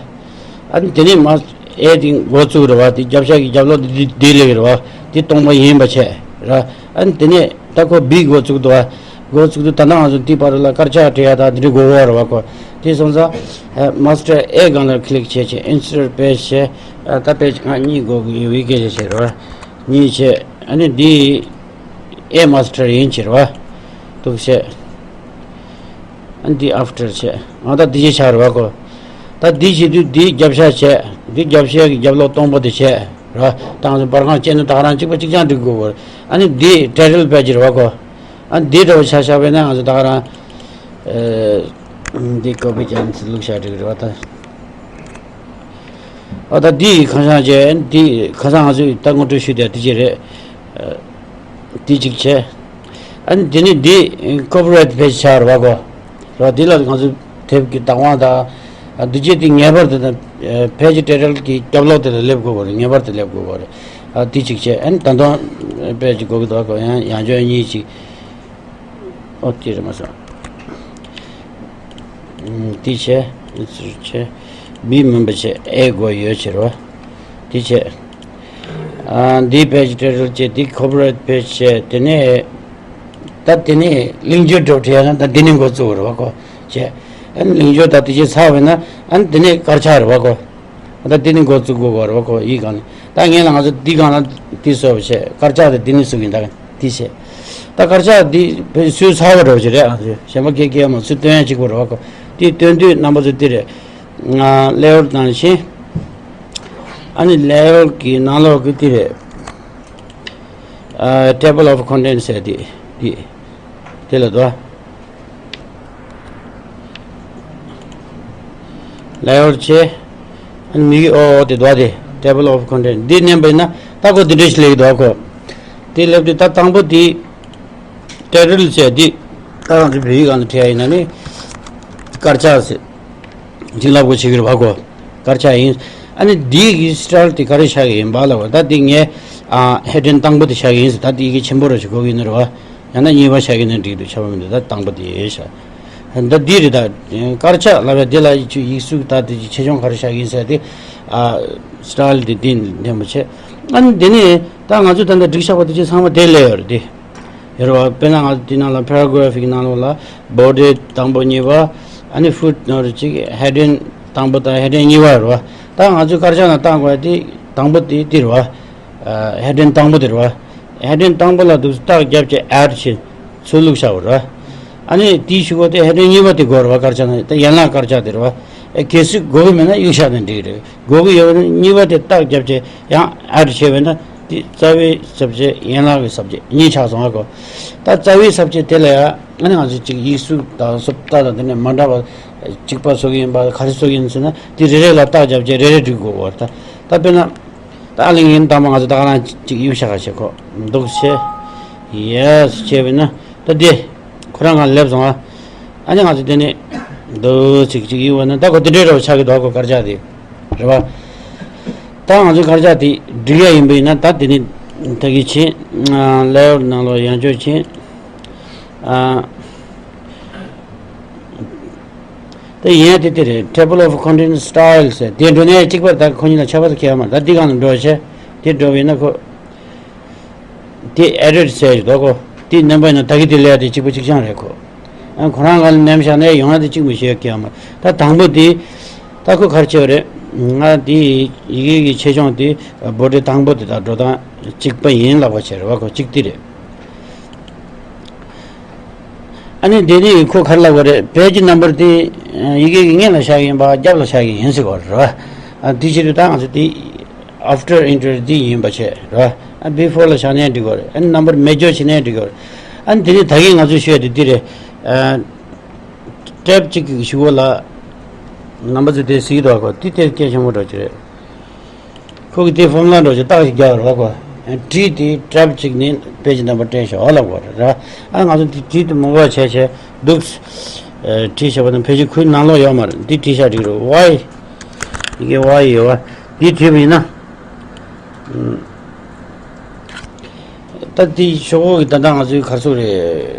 ཨ་ནི་དེ་ནས་མ། ཨེ། འདི་འགོ་བཙུགས་རེད་བ། འདི་རྒྱབ་ཤ་གི་རྒྱབ་ལོགས་འདི་འདི་ལེགས་རེད་བ། འདི་སྟོང་པ་ཡིན་པ་བྱས་རེད་བ། ཨ་ནི་དེ་ནས་ད་ཁོ་བི་འགོ་བཙུགས་འདུག་བ། འགོ་བཙུགས་དུས་ད་ལྟ་ང་ཚོ་འདི་བར་ལ་དཀར་ཆག་བྲིས་ཡ་ད་འདི་འདྲ་དགོས་ཀྱི་རེད་བ་ཁོ། དེ་སོང་ཙང་། ཨ། མ་སི་ཊར་ཨེ་སྒང་ལ་ཀི་ལིག་བྱས་བྱས། ཨིན་སི་ཊརཊ་པེ་ཇི་བྱས། ཨ། ད་པེ་ཇི་གང་གཉིས་དགོས་ཀྱི་ཡོད་པའི་སྐད་ཆ་བྱས་རེད་བ། གཉིས་བྱས། ཨ་ནི་འདི་ཨེ་མ་སི་ཊར་ཡིན་བྱས་རེད་བ། འདུག་བྱས། ཨ་ནི་འདི་ཨབ་ཊར་བྱས། ཨ། ད་འདི་བྱས་ཆགས་རེད་བ་ཁོ། ད་འདི་བྱེད་དུས་འདི་རྒྱབ་ཤ་བྱས། འདི་རྒྱབ་ཤ་གི་རྒྱབ་ལོགས་སྟོང་པ་དེ་བྱས་རེད་བ། ད་ང་ཚོ་པར་ཁང་བྱས་ན་ད་ག་རང་གཅིག་པ་གཅིག་རྐྱང་འབྲི་དགོས་གོ། ཨ་ནི་འདི་ཊའི་ཊལ་པེ་ཇི་རེད་བ་ཁོ། ཨ། འདི་འདྲ་བོ་ཆ་བཞག་པ་ཡིན་ན་ང་ཚོ་ད་ག་རང་། ཨ། འདི་ཀོ་པི་བྱས་ནས་བླུགས་བཞག་འགྲིག་རེད་བ་ད། ཨ། ད་འདི་ཡི་ཁ་བྱང་བྱས། འདི་ཁ་སང་ང་ཚོས་ད་ངོ་སྤྲོད་ཞུས་དེ་འདི་གཅིག་རེད། ཨ། འདི་གཅིག་བྱས། ཨ་ནི་འདི་ནི་འདི་ཀོ་པི་རའེ་ཊི་པེ་ཇི་ཆགས་རེད་བ་གོ། རེད་བ། འདི་ལ་ང་ཚོ་དེབ་ཀྱི་བདག་དབང་དང་། ཨ། འདི་བྱས་དེ་ངེས་པར་དུ་ད་པེ་ཇི་ཊའི་ཊལ་གྱི་རྒྱབ་ལོགས་དེ་ལ་སླེབས་དགོས་པ་རེད། ངེས་པར་དུ་སླེབས་དགོས་པ་རེད། ཨ། འདི་གཅིག་བྱས། ཨ་ནི་ད་དུང་པེ་ཇི་དགོས་ཀྱི་འདུག་གོ། ཡང་ཡང་བསྐྱར་གཉིས་གཅིག་ཨོ་དེ་རེད་མ་སོང་། ཨུམ། དེ་བྱས། དེ་ཚུར་བྱས། བི་མིན་པ་བྱས། ཨེ་དགོས་ཡོད་བྱས་རོ། དེ་བྱས། ཨ། འདི་པེ་ཇི་ཊའི་ཊལ་བྱས། འདི་ཀོ་པི་རའེ་ཊི་པེ་ཇི་བྱས། དེ་ནས། ད་དེ་ནས་ལིང་ཅོ་འདྲ་བྲིས་ཡ་ན་ད་འདི་ནས་འགོ་བཙུགས་རོ་གོ། བྱས། ཨ་ནི་ལིང་ཅོ་ད་དེ་བྱས་ཚར་བས་ན། ཨ་ནི་དེ་ནས་དཀར་ཆག་རེད་བ་གོ། ད་འདི་ནི་འགོ་བཙུགས་དགོས་གོ་རེད་བ་གོ། ཡིག་སྒང་ནས། ད་ངས་ལ་ང་ཚོ་འདི་སྒང་ལ་འདི་བཟོས་པ་བྱས། དཀར་ཆག་དེ་འདི་ནི་བཟོ་གིན་ད་འདི་བྱས། ད་དཀར་ཆག་འདི་བཟོས་ཚར་བ་འདྲ་བོ་ཅིག་རེད། ཨ། གཞན་པ་སྐད་སྐད་མ་ཚུར་སྟོན་ཡ་གཅིག་པོ་རེད་བ་གོ། འདི་སྟོན་དུས་རྣམ་པ་ཚོ་འདི་རེད། ང་ལེ་ཡར་དང་ཤིང་། ཨ་ནི་ལེ་ཡར་གི་ནང་ལོགས་གི་འདི་རེད། ཨ། table of contents ཟེར་འདི། འདི། དེ་ལ་འདུག་ཨ། ལེ་ཡར་བྱས། ཨ་ནི་མིག་གིས་ཨོ་ཨོ་དེ་འདུག་བ། དེ་table of content འདི་མནན་པ་ཡིན་ན་ད་ཁོ་འདི་འདྲ་ཞིག་སླེབས་ཀྱི་འདུག་བ། ཁོ་དེ་སླེབས་དུས་ད་དང་པོ་དེ་title བྱས་དེ་ད་རང་གི་བོད་ཡིག་སྒང་དུ་བྲིས་ཡ་ཡིན་ན་ནི་དཀར་ཆག་ཟེར་ཅིག་ལབ་དགོས་བྱེད་ཀྱི་རེད་བ། ཁོ་དཀར་ཆག་ཡིན། ཨ་ནི་འདི་གི་style དེ་ག་རེ་བཞག་གི་ཡིན་པ་ལབ་པ། ད་འདི་ངས་ཨ་heading དང་པོ་དེ་བཞག་གི་ཡིན་ཟེར། ད་འདི་ཡི་གེ་ཆེན་པོ་ར་ཞིག་དགོས་ཀྱི་ཡིན་ནི་རེད་བ། ཡང་ན་གཉིས་པ་བཞག་གི་ན་འགྲིག་འདུག་ཁྱབ་པ་མི་འདུག་ད་དང་པོ་དེ་ཡིན་ཤག་ད་འདི་རེད། ད་དཀར་ཆག་ལབ་ཡ་དེ་ལ་ཡིག་ཆུ་ཡིག་གཟུགས་ད་དེ་ཆེ་ཆུང་ག་རེ་བཞག་གི་ཡིན་ཟེར་དེ། ཨ་style དེ་དེ་འདེམས་པ་བྱས། ཨ་ནི་དེ་ནས་ད་ང་ཚོས་ད་ལྟ་སྒྲིག་བཞག་པ་དེ་ཚོ་ཚང་མ་དེ་སླེབས་ཡོད་རེད་དེ། ཡོད་རེད་བ། དཔེར་ན་ང་ཚོ་དེ་ནང་ལ་paragraph གི་ནང་ལོགས་ལ་body དང་པོ་གཉིས་པ། ཨ་ནི་footnote གཅིག heading དང་པོ་དང་heading གཉིས་པ་རེད་བ། ད་ང་ཚོས་དཀར་ཆག་ནང་བཏང་དགོས་ཡ་དེ་དང་པོ་དེ་དེ་རེད་བ། heading དང་པོ་དེ་རེད་བ། heading དང་པོ་ལ་འདུག་རྟགས་རྒྱབ་བྱས་add བྱས་ཚུར་བླུགས་བཞག་པ་རེད་བ། ཨ་ནི་དེའི་གཞུག་གུ་དེ་heading གཉིས་པ་དེ་དགོས་རེད་བ། དཀར་ཆག་ནང་དེ་ཡན་ལག་དཀར་ཆག་དེ་རེད་བ། ཨེ་གལ་སྲིད་དགོས་ཀྱི་མེད་ན་གཡུག་བཞག་ན་འགྲིག་རེད། དགོས་ཀྱི་ཡོད་ན་གཉིས་པ་དེ་རྟགས་རྒྱབ་བྱས་ཡང་add བྱས་པས་ན་དེ་རྩ་བའི་ས་བཅད་ཡན་ལག་གི་ས་བཅད་གཉིས་ཆགས་སོང་བ་གོ། ད་རྩ་བའི་ས་བཅད་དེ་ལ་ཡང་ཨ་ནི་ང་ཚོས་ཅིག་ཡིག་གཟུགས་དང་སུབ་ཏ་དང་དེ་ནས་མ་འདྲ་བ་གཅིག་པ་བཟོ་གི་ཡིན་པ་ག་རེ་བཟོ་གི་ཡིན་ཟེར་ན་དེ་རེ་རེ་ལ་རྟགས་རྒྱབ་བྱས་རེ་རེ་འབྲི་དགོས་བ། ད་ད་དཔེར་ན། ད་ཨ་ལེ་ངས་དང་པོ་ང་ཚོ་ད་ག་རང་ཅིག་གཡུག་བཞག་ག་བྱེད་ཁོ། འདུག་བྱས། Yes བྱས་པས་ན་ད་དེ་ཁོ་རང་གང་སླེབས་སོང་ཨ། ཨ་ནི་ང་ཚོ་དེ་ནས་འདུག་ཅིག་ཅིག་གཡུག་པ་ན་ད་ཁོ་དེ་འདྲའི་འདྲ་བོ་ཆགས་ཀྱི་འདུག་ཨ། ཁོ་དཀར་ཆག་དེ་རེད་བ། ད་ང་ཚོ་དཀར་ཆག་དེ་སྒྲིག་ཡ་ཡིན་པ་ཡིན་ན་ད་དེ་ནས་ད་གི་ཕྱིན། ལེ་ཡར་ནང་ལོགས་ཡང་བསྐྱར་ཕྱིན། ཨ། དེ་ཡིན་ཡང་དེ་དེ་རེད། Table of Content Style ཟེར་དེ་འགྲོ་ནས་གཅིག་པར་ད་ཁོ་གཉིས་ལ་ཁྱད་པར་དུ་ཁྱད་པར་མ་རེད། ད་འདི་སྒང་ལ་འགྲོ་བྱས་དེ་འགྲོ་བས་ན་ཁོ་དེ་edit ཟེར་གྱི་འདུག་གོ། དེ་མནན་པ་ཡིན་ན་ད་གི་དེ་ལས་དེ་གཅིག་པ་གཅིག་རྐྱང་རེད་ཁོ། ཨ་ཁོ་རང་སྒང་ལ་མནན་བཞག་ནས་ཡོང་ཡ་དེ་གཅིག་མི་ཤེས་ཁྱད་པར་མ་རེད། ད་དང་པོ་དེ་ད་ཁོ་ག་རེ་བྱས་པ་རེད། ང་དེ་ཡི་གེ་གི་ཆེ་ཆུང་དེ་body དང་པོ་དེ་དང་འགྲོ་སྟངས་གཅིག་པ་ཡིན་ལབ་པ་བྱས་རེད་བ། ཁོ་གཅིག་དེ་རེད། ཨ་ནི་དེ་ནི་ཁོ་ག་རེ་ལབ་པ་རེད། page number དེ་ཡི་གེ་གི་སྔོན་ལ་བཞག་གི་ཡིན་པ་རྒྱབ་ལ་བཞག་གི་ཡིན་ཟེར་གོ་རེད་བ། ཨ་དེ་ཕྱིར་དུ་ད་ང་ཚོ་དེ་after enter དེ་ཡིན་པ་བྱས་རེད་བ། ཨ་before ལ་བཞག་ནའི་འགྲིག་གོ་རེད། ཨ་ནི་number མེ་ཇོར་བྱས་ནའི་འགྲིག་གོ་རེད། ཨ་ནི་དེ་ནི་ད་གིན་ང་ཚོས་ཤོད་དེ་འདི་རེད། ཨ་tab གཅིག་གི་གཞུག་གུ་ལ་number ཚོ་དེ་གཟིགས་འདུག་གོ། དེ་དེ་སྐད་ཆེན་པོ་འགྲོ་གི་རེད། ཁོ་གི་དེ་formula འགྲོ་ཆེ་རྟགས་ཤིག་རྒྱག་རོགས་གོ། T དེ་tab གཅིག་ནི་page number སྤྲད་ཤོག་ལབ་དགོས་རེད། ཨ་ང་ཚོ་དེ་T དེ་མང་པོ་བྱས་བྱས་འདུག་བྲིས་བྱས་པ་དང་page ཁོའི་ནང་ལོགས་ཡོད་མ་རེད། འདི་བྲིས་བཞག་འགྲིག་རེད། Y ཡི་གེ་Y ཡོད་བ། འདི་བྲིས་པ་ཡིན་ན། ད་དེ་ཤོག་གུ་གི་ད་ལྟ་ང་ཚོའི་གར་སོགས་རེད།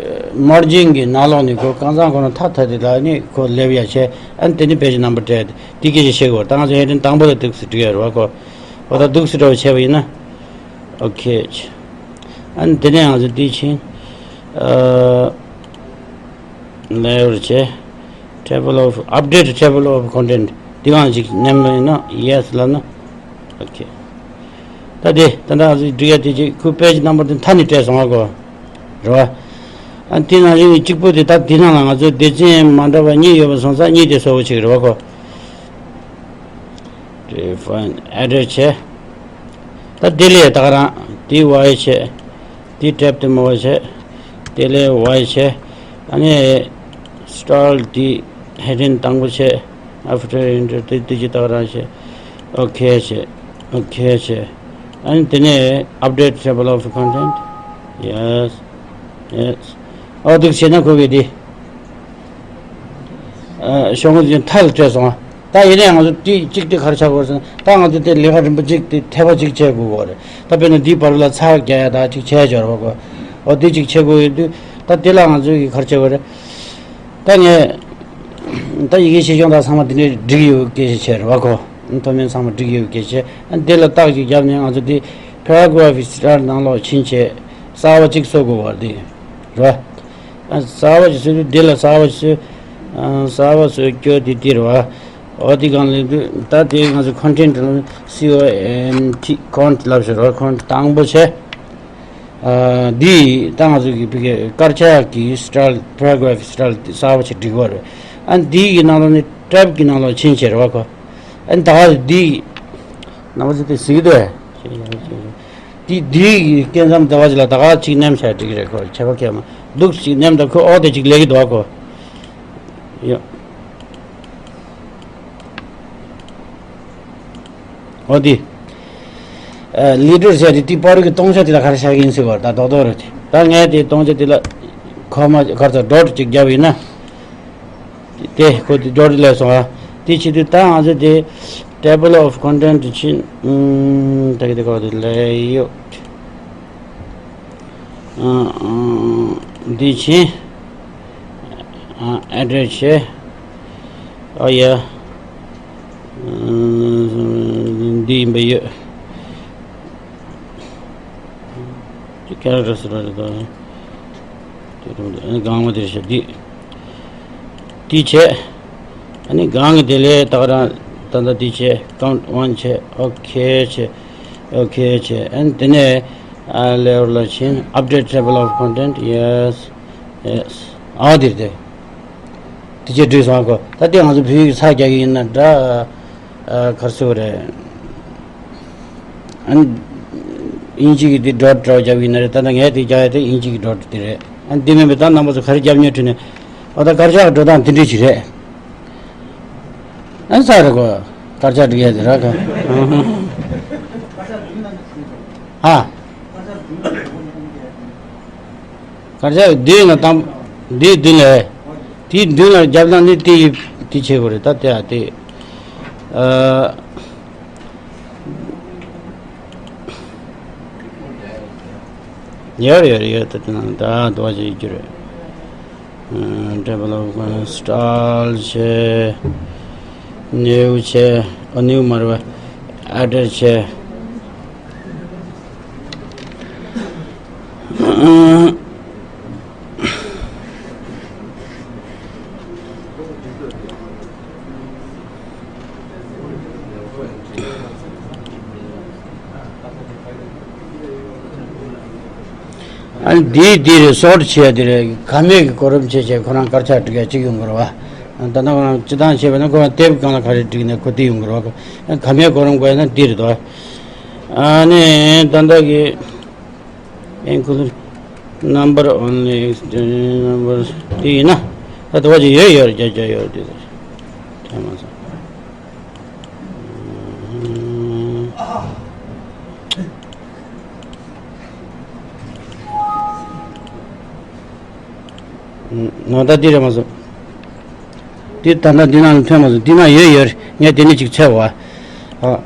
margin གི་ནང་ལོགས་ནས་ཁོ་གང་ཚང་ཁོ་ན་ཐག་ཐག་དེ་ལ་ནི་ཁོ་སླེབས་ཡ་བྱས། ཨ་ནི་དེ་ནི་page number སྤྲད་དེ་སྐད་ཆ་བཤད་དགོས། ད་ང་ཚོ་heading དང་པོ་ལ་འདུག་སེ་འགྲིག་ཡ་རེད་བ་ཁོ། འོ་ད་འདུག་སེ་འདྲ་བོ་བྱས་པ་ཡིན་ན། Okay ཨ་ནི་དེ་ནས་ང་ཚོ་འདི་ཕྱིན། ཨ་layer བྱས། table of update table of content འདི་གང་ཅིག་མནན་པ་ཡིན་ན་yes ལབ་ན། Okay ད་དེ་ད་ལྟ་ང་ཚོ་འབྲི་ཡ་དེ་ཅིག་ཁོའི་page number དེ་མཐའ་ནས་སྤྲད་སོང་བ་གོ། རེད་བ། ཨ་དེ་ནང་བཞིན་གཅིག་པོ་དེ་ད་དེ་ནང་ལ་ང་ཚོ་སྡེ་ཚན་མ་འདྲ་བ་གཉིས་ཡོད་པ་སོང་ཙང་གཉིས་དེ་བཟོ་དགོས་ཆེ་གི་རེད་བ་གོ། Refine edit བྱས། ད་དེ་ལས་ད་ག་རང་དེ་Y བྱས། དེ་tab དེ་མོ་བ་བྱས། དེ་ལས་Y བྱས། ཨ་ནི་style དེ་heading དང་པོ་བྱས། After enter དེ་དེ་ཅི་ད་ག་རང་བྱས། Okay བྱས། Okay བྱས། ཨ་ནི་དེ་ནས་update table of content yes yes ཨོ་འདུག་བྱས་ན་ཁོ་གི་དེ། ཤོག་ངོས་ཀྱི་མཐའ་ལ་སྤྲད་སོང་ཨ། ད་ཡིན་ནའི་ང་ཚོ་དེ་གཅིག་དེ་ག་རེ་ཆགས་དགོས་ཟེར་ན། ད་ང་ཚོ་དེ་ལས་ཀ་རིམ་པ་གཅིག་དེ་འཐད་པ་གཅིག་བྱེད་དགོས་པ་རེད། ད་དཔེར་ན་འདིའི་བར་ལ་ཚར་རྒྱག་ཡ་ད་གཅིག་བྱས་འབྱོར་བ་གོ། འོ་དེ་གཅིག་བྱེད་དགོས་ཡོད་དུས་ད་དེ་ལ་ང་ཚོ་གི་ག་རེ་བྱེད་དགོས་རེད། ད་ངས་ད་ཡི་གེ་ཆེ་ཆུང་དག་ཚང་མ་དེ་འདྲས་འགྲིག་ཡོད་སྐད་ཆ་བྱས་རེད་བ་གོ། མཐོ་དམན་ཚང་མ་འགྲིག་ཡོད་སྐད་ཆ་བྱས། ཨ་དེ་ལ་རྟགས་ཅིག་བརྒྱབ་ནས་ང་ཚོ་དེ་paragraph style ནང་ལོགས་ཕྱིན་བྱས་གསར་པ་གཅིག་བཟོ་དགོས་པ་དེ་རེད་བ། གསར་པ་ཞིག་བཟོས་དུས་འདི་ལ་གསར་པ་ཞིག་བཟོས། གསར་པ་བཟོས་སྐྱོ་དེ་འདི་རེད་བ། འོ་དེ་གང་ལས་དུས་ད་དེ་ང་ཚོ་content ལ་C O N T content ལབ་ཤོག་རོགས། content དང་པོ་བྱས། འདི་ད་ང་ཚོ་གི་བི་གའི་དཀར་ཆག་གི་style paragraph style དེ་གསར་པ་ཞིག་སྒྲིག་པ་རེད། ཨ་འདི་གི་ནང་ལོགས་ནས་tab གི་ནང་ལོགས་ཕྱིན་བྱས་རེད་བ་ཁོ། ཨ་ད་ག་འདི་ནང་པ་ཚོ་དེ་གཟིགས་འདུག་དེ་དེའི་སྐད་མཚམས་ཟླ་བ་ཅིག་ལ་ད་ག་ཅིག་མནན་བྱས་འགྲིག་རེད་ཁོ། བྱས་པ་ཁྱད་མ་འདུག་ཅིག་མནན་དང་ཁོ་ཨོ་དེ་ཅིག་ལས་ཀྱི་འདུག་ཁོ། ཡོ། འོ་དེ། ལི་ཊར་ཟེར་དེ་དེ་པར་གྱི་སྟོང་ཆ་དེ་ལ་ག་རེ་བཞག་གི་ཡིན་ཟེར་བ་ད་རྡོག་རྡོག་རེད་དེ། ད་ངས་དེ་སྟོང་ཆ་དེ་ལ་ཁོ་མ་གར་ཚ་ཌོཊ་ཅིག་བརྒྱབ་ཡིན་ན། དེ་ཁོ་དེ་ཌོཊ་སླེབས་སོང་ཨ། དེ་བྱེད་དུས་ད་ང་ཚོ་དེ་table of content ཕྱིན། ད་གི་དེ་ཁོ་དེ་layout འདི་ཕྱིན། address བྱས། ཨ་ཡ། འདི་ཡིན་པ་ཡོད། ཅི་characters ར་རེད་ད། དེ་རུང་དེ་ཨ་ནི་སྒང་མ་དེར་བཞག་འདི། འདི་བྱས། ཨ་ནི་སྒང་གི་དེ་ལས་ད་ག་རང་ད་ལྟ་འདི་བྱས་count one བྱས་okay བྱས། okay བྱས་ཨ་ནི་དེ་ནས་ཨ་layout ལ་ཕྱིན། update table of content yes yes ཨ་འདིར་དེ། དེ་བྱས་འགྲིག་སོང་གོ། ད་ལྟའི་ང་ཚོ་བོད་ཡིག་ཚགས་རྒྱག་གི་ཡིན་ན་འདྲ། ཨ་གར་སོ་རེད། ཨ་ནི་དབྱིན་ཇི་གི་དེ་ཌོཊ་འདྲ་བོ་རྒྱབ་ཡིན་ན་རེད། ད་ལྟ་ངས་དེ་རྒྱག་ཡ་དེ་དབྱིན་ཇི་གི་ཌོཊ་དེ་རེད། ཨ་ནི་དེ་མིན་པའི་ད་རྣམ་པ་ཚོ་ག་རེ་རྒྱབ་མྱོང་དྲིས་ནས། ཨ་ད་དཀར་ཆག་འགྲོ་སྟངས་དེ་འདྲ་ཞིག་རེད། ཨ་ནི་ས་རེད་གོ། དཀར་ཆག་འགྲིག་ཡ་དེ་ར་ག་ཧ། དཀར་ཆག་མདུན་ལ་བཏང་། འདིའི་མདུན་ལ། དེའི་མདུན་ལ་རྒྱབ་ན་ནི་དེ་ཡི་དེ་བྱེད་དགོས་རེད་ད་དེ་ཨ་དེ། ཨ། ཡོད་རེད་ཡོད་རེད་ཡོད་ད་དེ་ནང་ད་དུ་བ་ཅིག་ཡོད་རྒྱུ་རེད། ཨ། table of contents style བྱས། new བྱས། ཨ་new མ་རེད་པ། address བྱས། ཨ་ནི་འདིའི་འདི་རེད། སོར་ཊི་བྱས་འདི་རེད། ག་མེད་ཀྱི་གོ་རིམ་བྱས་བྱས་ཁོ་རང་དཀར་ཆག་འབྲི་ཡ་གཅིག་ཡོང་གི་རེད་བ། ད་ལྟ་ཁོ་རང་སྤྱི་བཏང་བྱས་པ་ན་ཁོ་རང་དེབ་སྒང་ལ་ག་རེ་འབྲི་ནས་ཁོ་འདི་ཡོང་གི་རེད་བ། ག་མེད་གོ་རིམ་དགོས་ན་འདི་རེད་དོ། ཨ་ནི་ད་ལྟ་གི include number only extended number དེ་ཡིན་ན་ད་དུ་བ་ཅིག་ཡོད་ཡོད་རེད། རྒྱ་རྒྱ་ཡོད་རེད་དེ་དྲན་མ་སོང་། ནང་ད་འདི་རེད་མ་སོང་། འདི་ད་ལྟ་འདི་ནང་ལ་ཐོན་མ་སོང་། འདི་ནང་ཡོད་ཡོད་རེད། ངས་དེ་ནས་ཅིག་འཚོལ་བ། ཨ།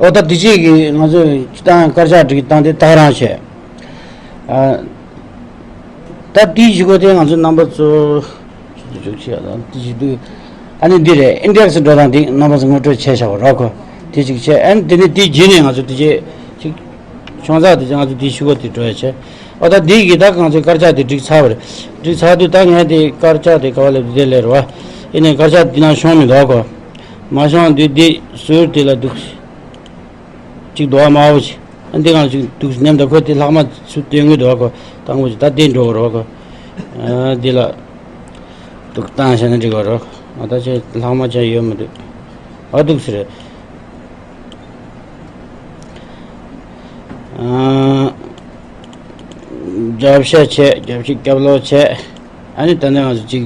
ཨོ་ད་འདི་གཅིག་གིས་ང་ཚོས་སྤྱི་བཏང་དཀར་ཆག་འབྲི་སྟངས་དེ་ད་ག་རང་བྱས། ཨ། ད་འདི་བཞི་གོ་དེ་ང་ཚོའི་རྣམ་པ་ཚོ། ཆུ་ཚོད་བཅུ་གཅིག་ཡ་དང་དེ་བཞི་འདུག་ཨ་ནི་འདི་རེད། index འགྲོ་སྟངས་འདི་རྣམ་པ་ཚོ་ངོ་སྤྲོད་བྱས་བཞག་པ་རོགས་གོ། དེ་གཅིག་བྱས། ཨ་ནི་དེ་ནས་དེ་རྗེས་ནས་ང་ཚོ་དེ་རྗེས་ཅིག་ཆུང་ཙག་དེ་ང་ཚོ་དེ་ཤུ་གོ་དེ་འགྲོ་ཡ་བྱས། ཨོ་ད་འདི་གི་ད་ང་ཚོའི་དཀར་ཆག་དེ་འགྲིག་ཚར་བ་རེད། འགྲིག་ཚར་དུས་ད་ངས་དེ་དཀར་ཆག་དེ་ག་བ་ལབ་དེ་ལས་རེད་བ། ཨེ་ནས་དཀར་ཆག་འདི་ནང་ཤོང་མི་འདུག་གོ། མ་ཤོང་དུས་འདི་ཟུར་དེ་ལ་འདུག་ཅིག་འདུག་བ་མ་འོ་ཅིག་ཨ་འདི་གང་ཅིག་འདུག་སེ་མཉམ་དུ་ཁོ་དེ་ལྷག་མ་ཚུར་སྟོན་གི་འདུག་གོ། དང་པོ་ཅིག་ད་དེ་འགྲོ་གི་རོགས་གོ། ཨ་འདི་ལ་འདུག་བཏང་བྱས་ན་འགྲིག་གི་རོགས། ཨ་ད་ཆེ་ལྷག་མ་ཆ་ཡོད་མི་འདུག་ཨ་འདུག་སེ་རེད། ཨ་རྒྱབ་ཤ་བྱས། རྒྱབ་ཤ་རྒྱབ་ལོག་བྱས། ཨ་ནི་ད་ནས་ང་ཚོ་ཅིག་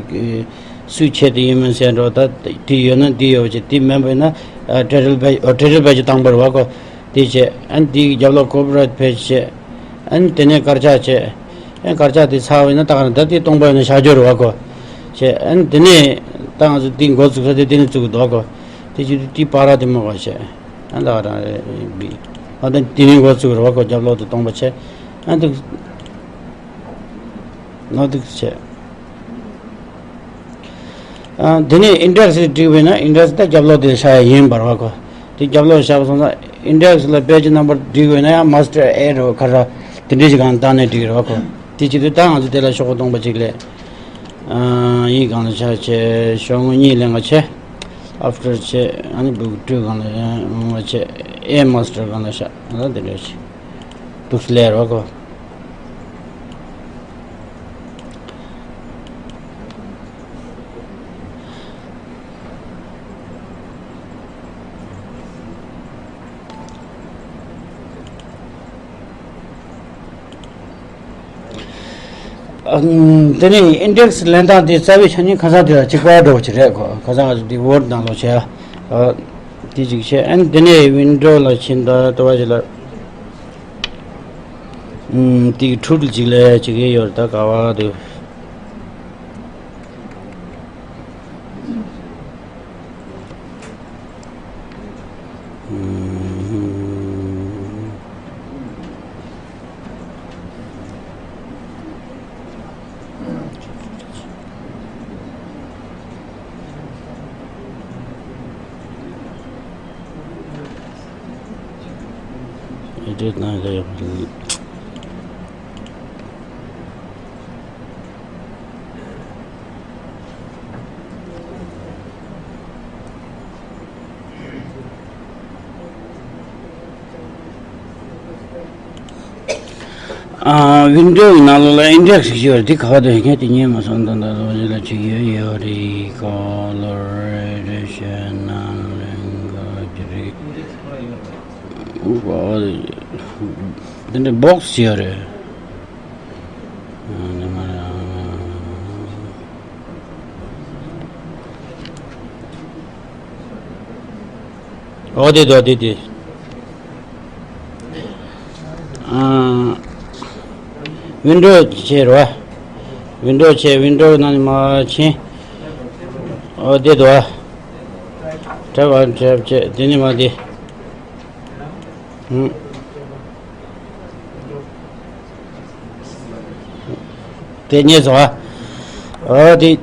སུས་བྱས་ཏེ་ཡིན་མིན་ཟེར་འགྲོ། ད་དེ་ཡོད་ན་འདི་ཡོད་བྱས། དེ་མེད་པ་ཡིན་ན་ཊའི་ཊལ་པེ་ཨོ་ཊའི་ཊལ་པེ་ཇི་དང་པོ་རེད་བ་གོ། དེ་བྱས། ཨ་ནི་དེའི་རྒྱབ་ལོགས་ཀོ་པི་རའེ་ཊི་པེ་ཇི་བྱས། ཨ་ནི་དེ་ནས་དཀར་ཆག་བྱས། ཨ་ནི་དཀར་ཆག་དེ་ཚར་བ་ཡིན་ན་ད་ག་རང་ད་དེ་སྟོང་པ་ཡོད་ན་བཞག་རྒྱུ་རེད་བ་གོ། བྱས། ཨ་ནི་དེ་ནས་ད་ང་ཚོ་དེ་འགོ་བཙུགས་ས་དེ་དེ་ནས་བཙུགས་འདུག་གོ། དེ་བྱེད་དུས་དེ་པ་ར་དེ་མོ་ག་བྱས། ཨ་ད་ག་རང་རེད་བི། ཨ་ད་དེ་ནས་འགོ་བཙུགས་རེད་བ་གོ། རྒྱབ་ལོགས་དེ་སྟོང་པ་བྱས། ཨ་འདུག་ནོར་འདུག་བྱས། ཨ་དེ་ནས་ཨིན་ཌེག་སི་བསྒྲིགས་པས་ན་ཨིན་ཌེག་སི་ད་རྒྱབ་ལོགས་དེ་བཞག་ཡ་ཡིན་པ་རེད་བ་གོ། དེ་རྒྱབ་ལོགས་བཞག་པ་སོང་ཙང་ཨིན་ཌེག་སི་ལ་པེ་ཇི་ནམ་བར་བསྒྲིགས་པས་ན་ཡང་མ་སི་ཊར་ཨེ་རེད་བ་ག་རེ་དེ་འདྲ་ཞིག་གང་བཏང་ནས་བསྒྲིགས་རེད་བ་གོ། དེ་བྱེད་དུས་ད་ང་ཚོ་དེ་ལ་ཤོག་གུ་སྟོང་པ་གཅིག་ལས། ཨ་ཡིག་སྒང་ལ་ཆ་བྱས། ཤོག་ངོས་གཉིས་ལེན་ག་བྱས། ཨབ་ཊར་བྱས། ཨ་ནི་བུག་ཊུ་སྒང་ལ་ཡོང་བ་བྱས། ཨེ་མ་སི་ཊར་སྒང་ལ་བཞག་ཨ་དེ་འདྲ་ཞིག་འདུག་སེ་ལས་རོགས་གོ། ཨ་དེ་ནས་ཨིན་ཌེག་སི་ལེན་སྟངས་དེ་རྩ་བའི་ཆ་ནས་ཁ་སང་དེ་ལ་གཅིག་པ་འདྲ་བོ་ཅིག་རེད་གོ། ཁ་སང་ང་ཚོ་འདི་ཝོར་ཌི་ནང་ལོགས་བྱས། ཨ། དེ་ཅིག་བྱས། ཨ་ནི་དེ་ནས་ཝིན་ཌོ་ལ་ཕྱིན། ད་ལྟ་བ་ཞིག་ལ། ཨུམ། དེ་ཁྲུལ་ཅིག་ལས་ཅིག་ཡོད་རེད། ད་ག་བ་འདུག་ཨུམ། Edit གནང་གི་ཡོད། ཨ། ཝིན་ཌོ་ཡི་ནང་ལོགས་ལ་ཨིན་ཌེག་སི་ཞིག་ཡོད་རེད། དེ་ག་པར་འདུག་ངས་དེ་རྙེད་མ་སོང་། ད་ལྟ་ལོ་རེ་ལ་ཅིག་ཡོད་ཡོད་རེད། ཀོ་ལོ་རེ་རེ་ཤན་ན་ལེན་ག་ཅི་རེད། འདི་འདྲ་སྦོག་སི་ཡོད་རེད། ཨོ་དེ་དོ་དེ་དེ། ཨ། ཝིན་ཌོ་བྱས་རོ། ཝིན་ཌོ་བྱས། ཝིན་ཌོ་ནང་ནས་མར་ཕྱིན། ཨོ་དེ་དོ། ཊེབ་ཨ་ཊེབ་བྱས། དེ་ནས་མར་དེ། ཧུམ། དེ་རྙེད་སོང་ཨ། ཨོ་དེ།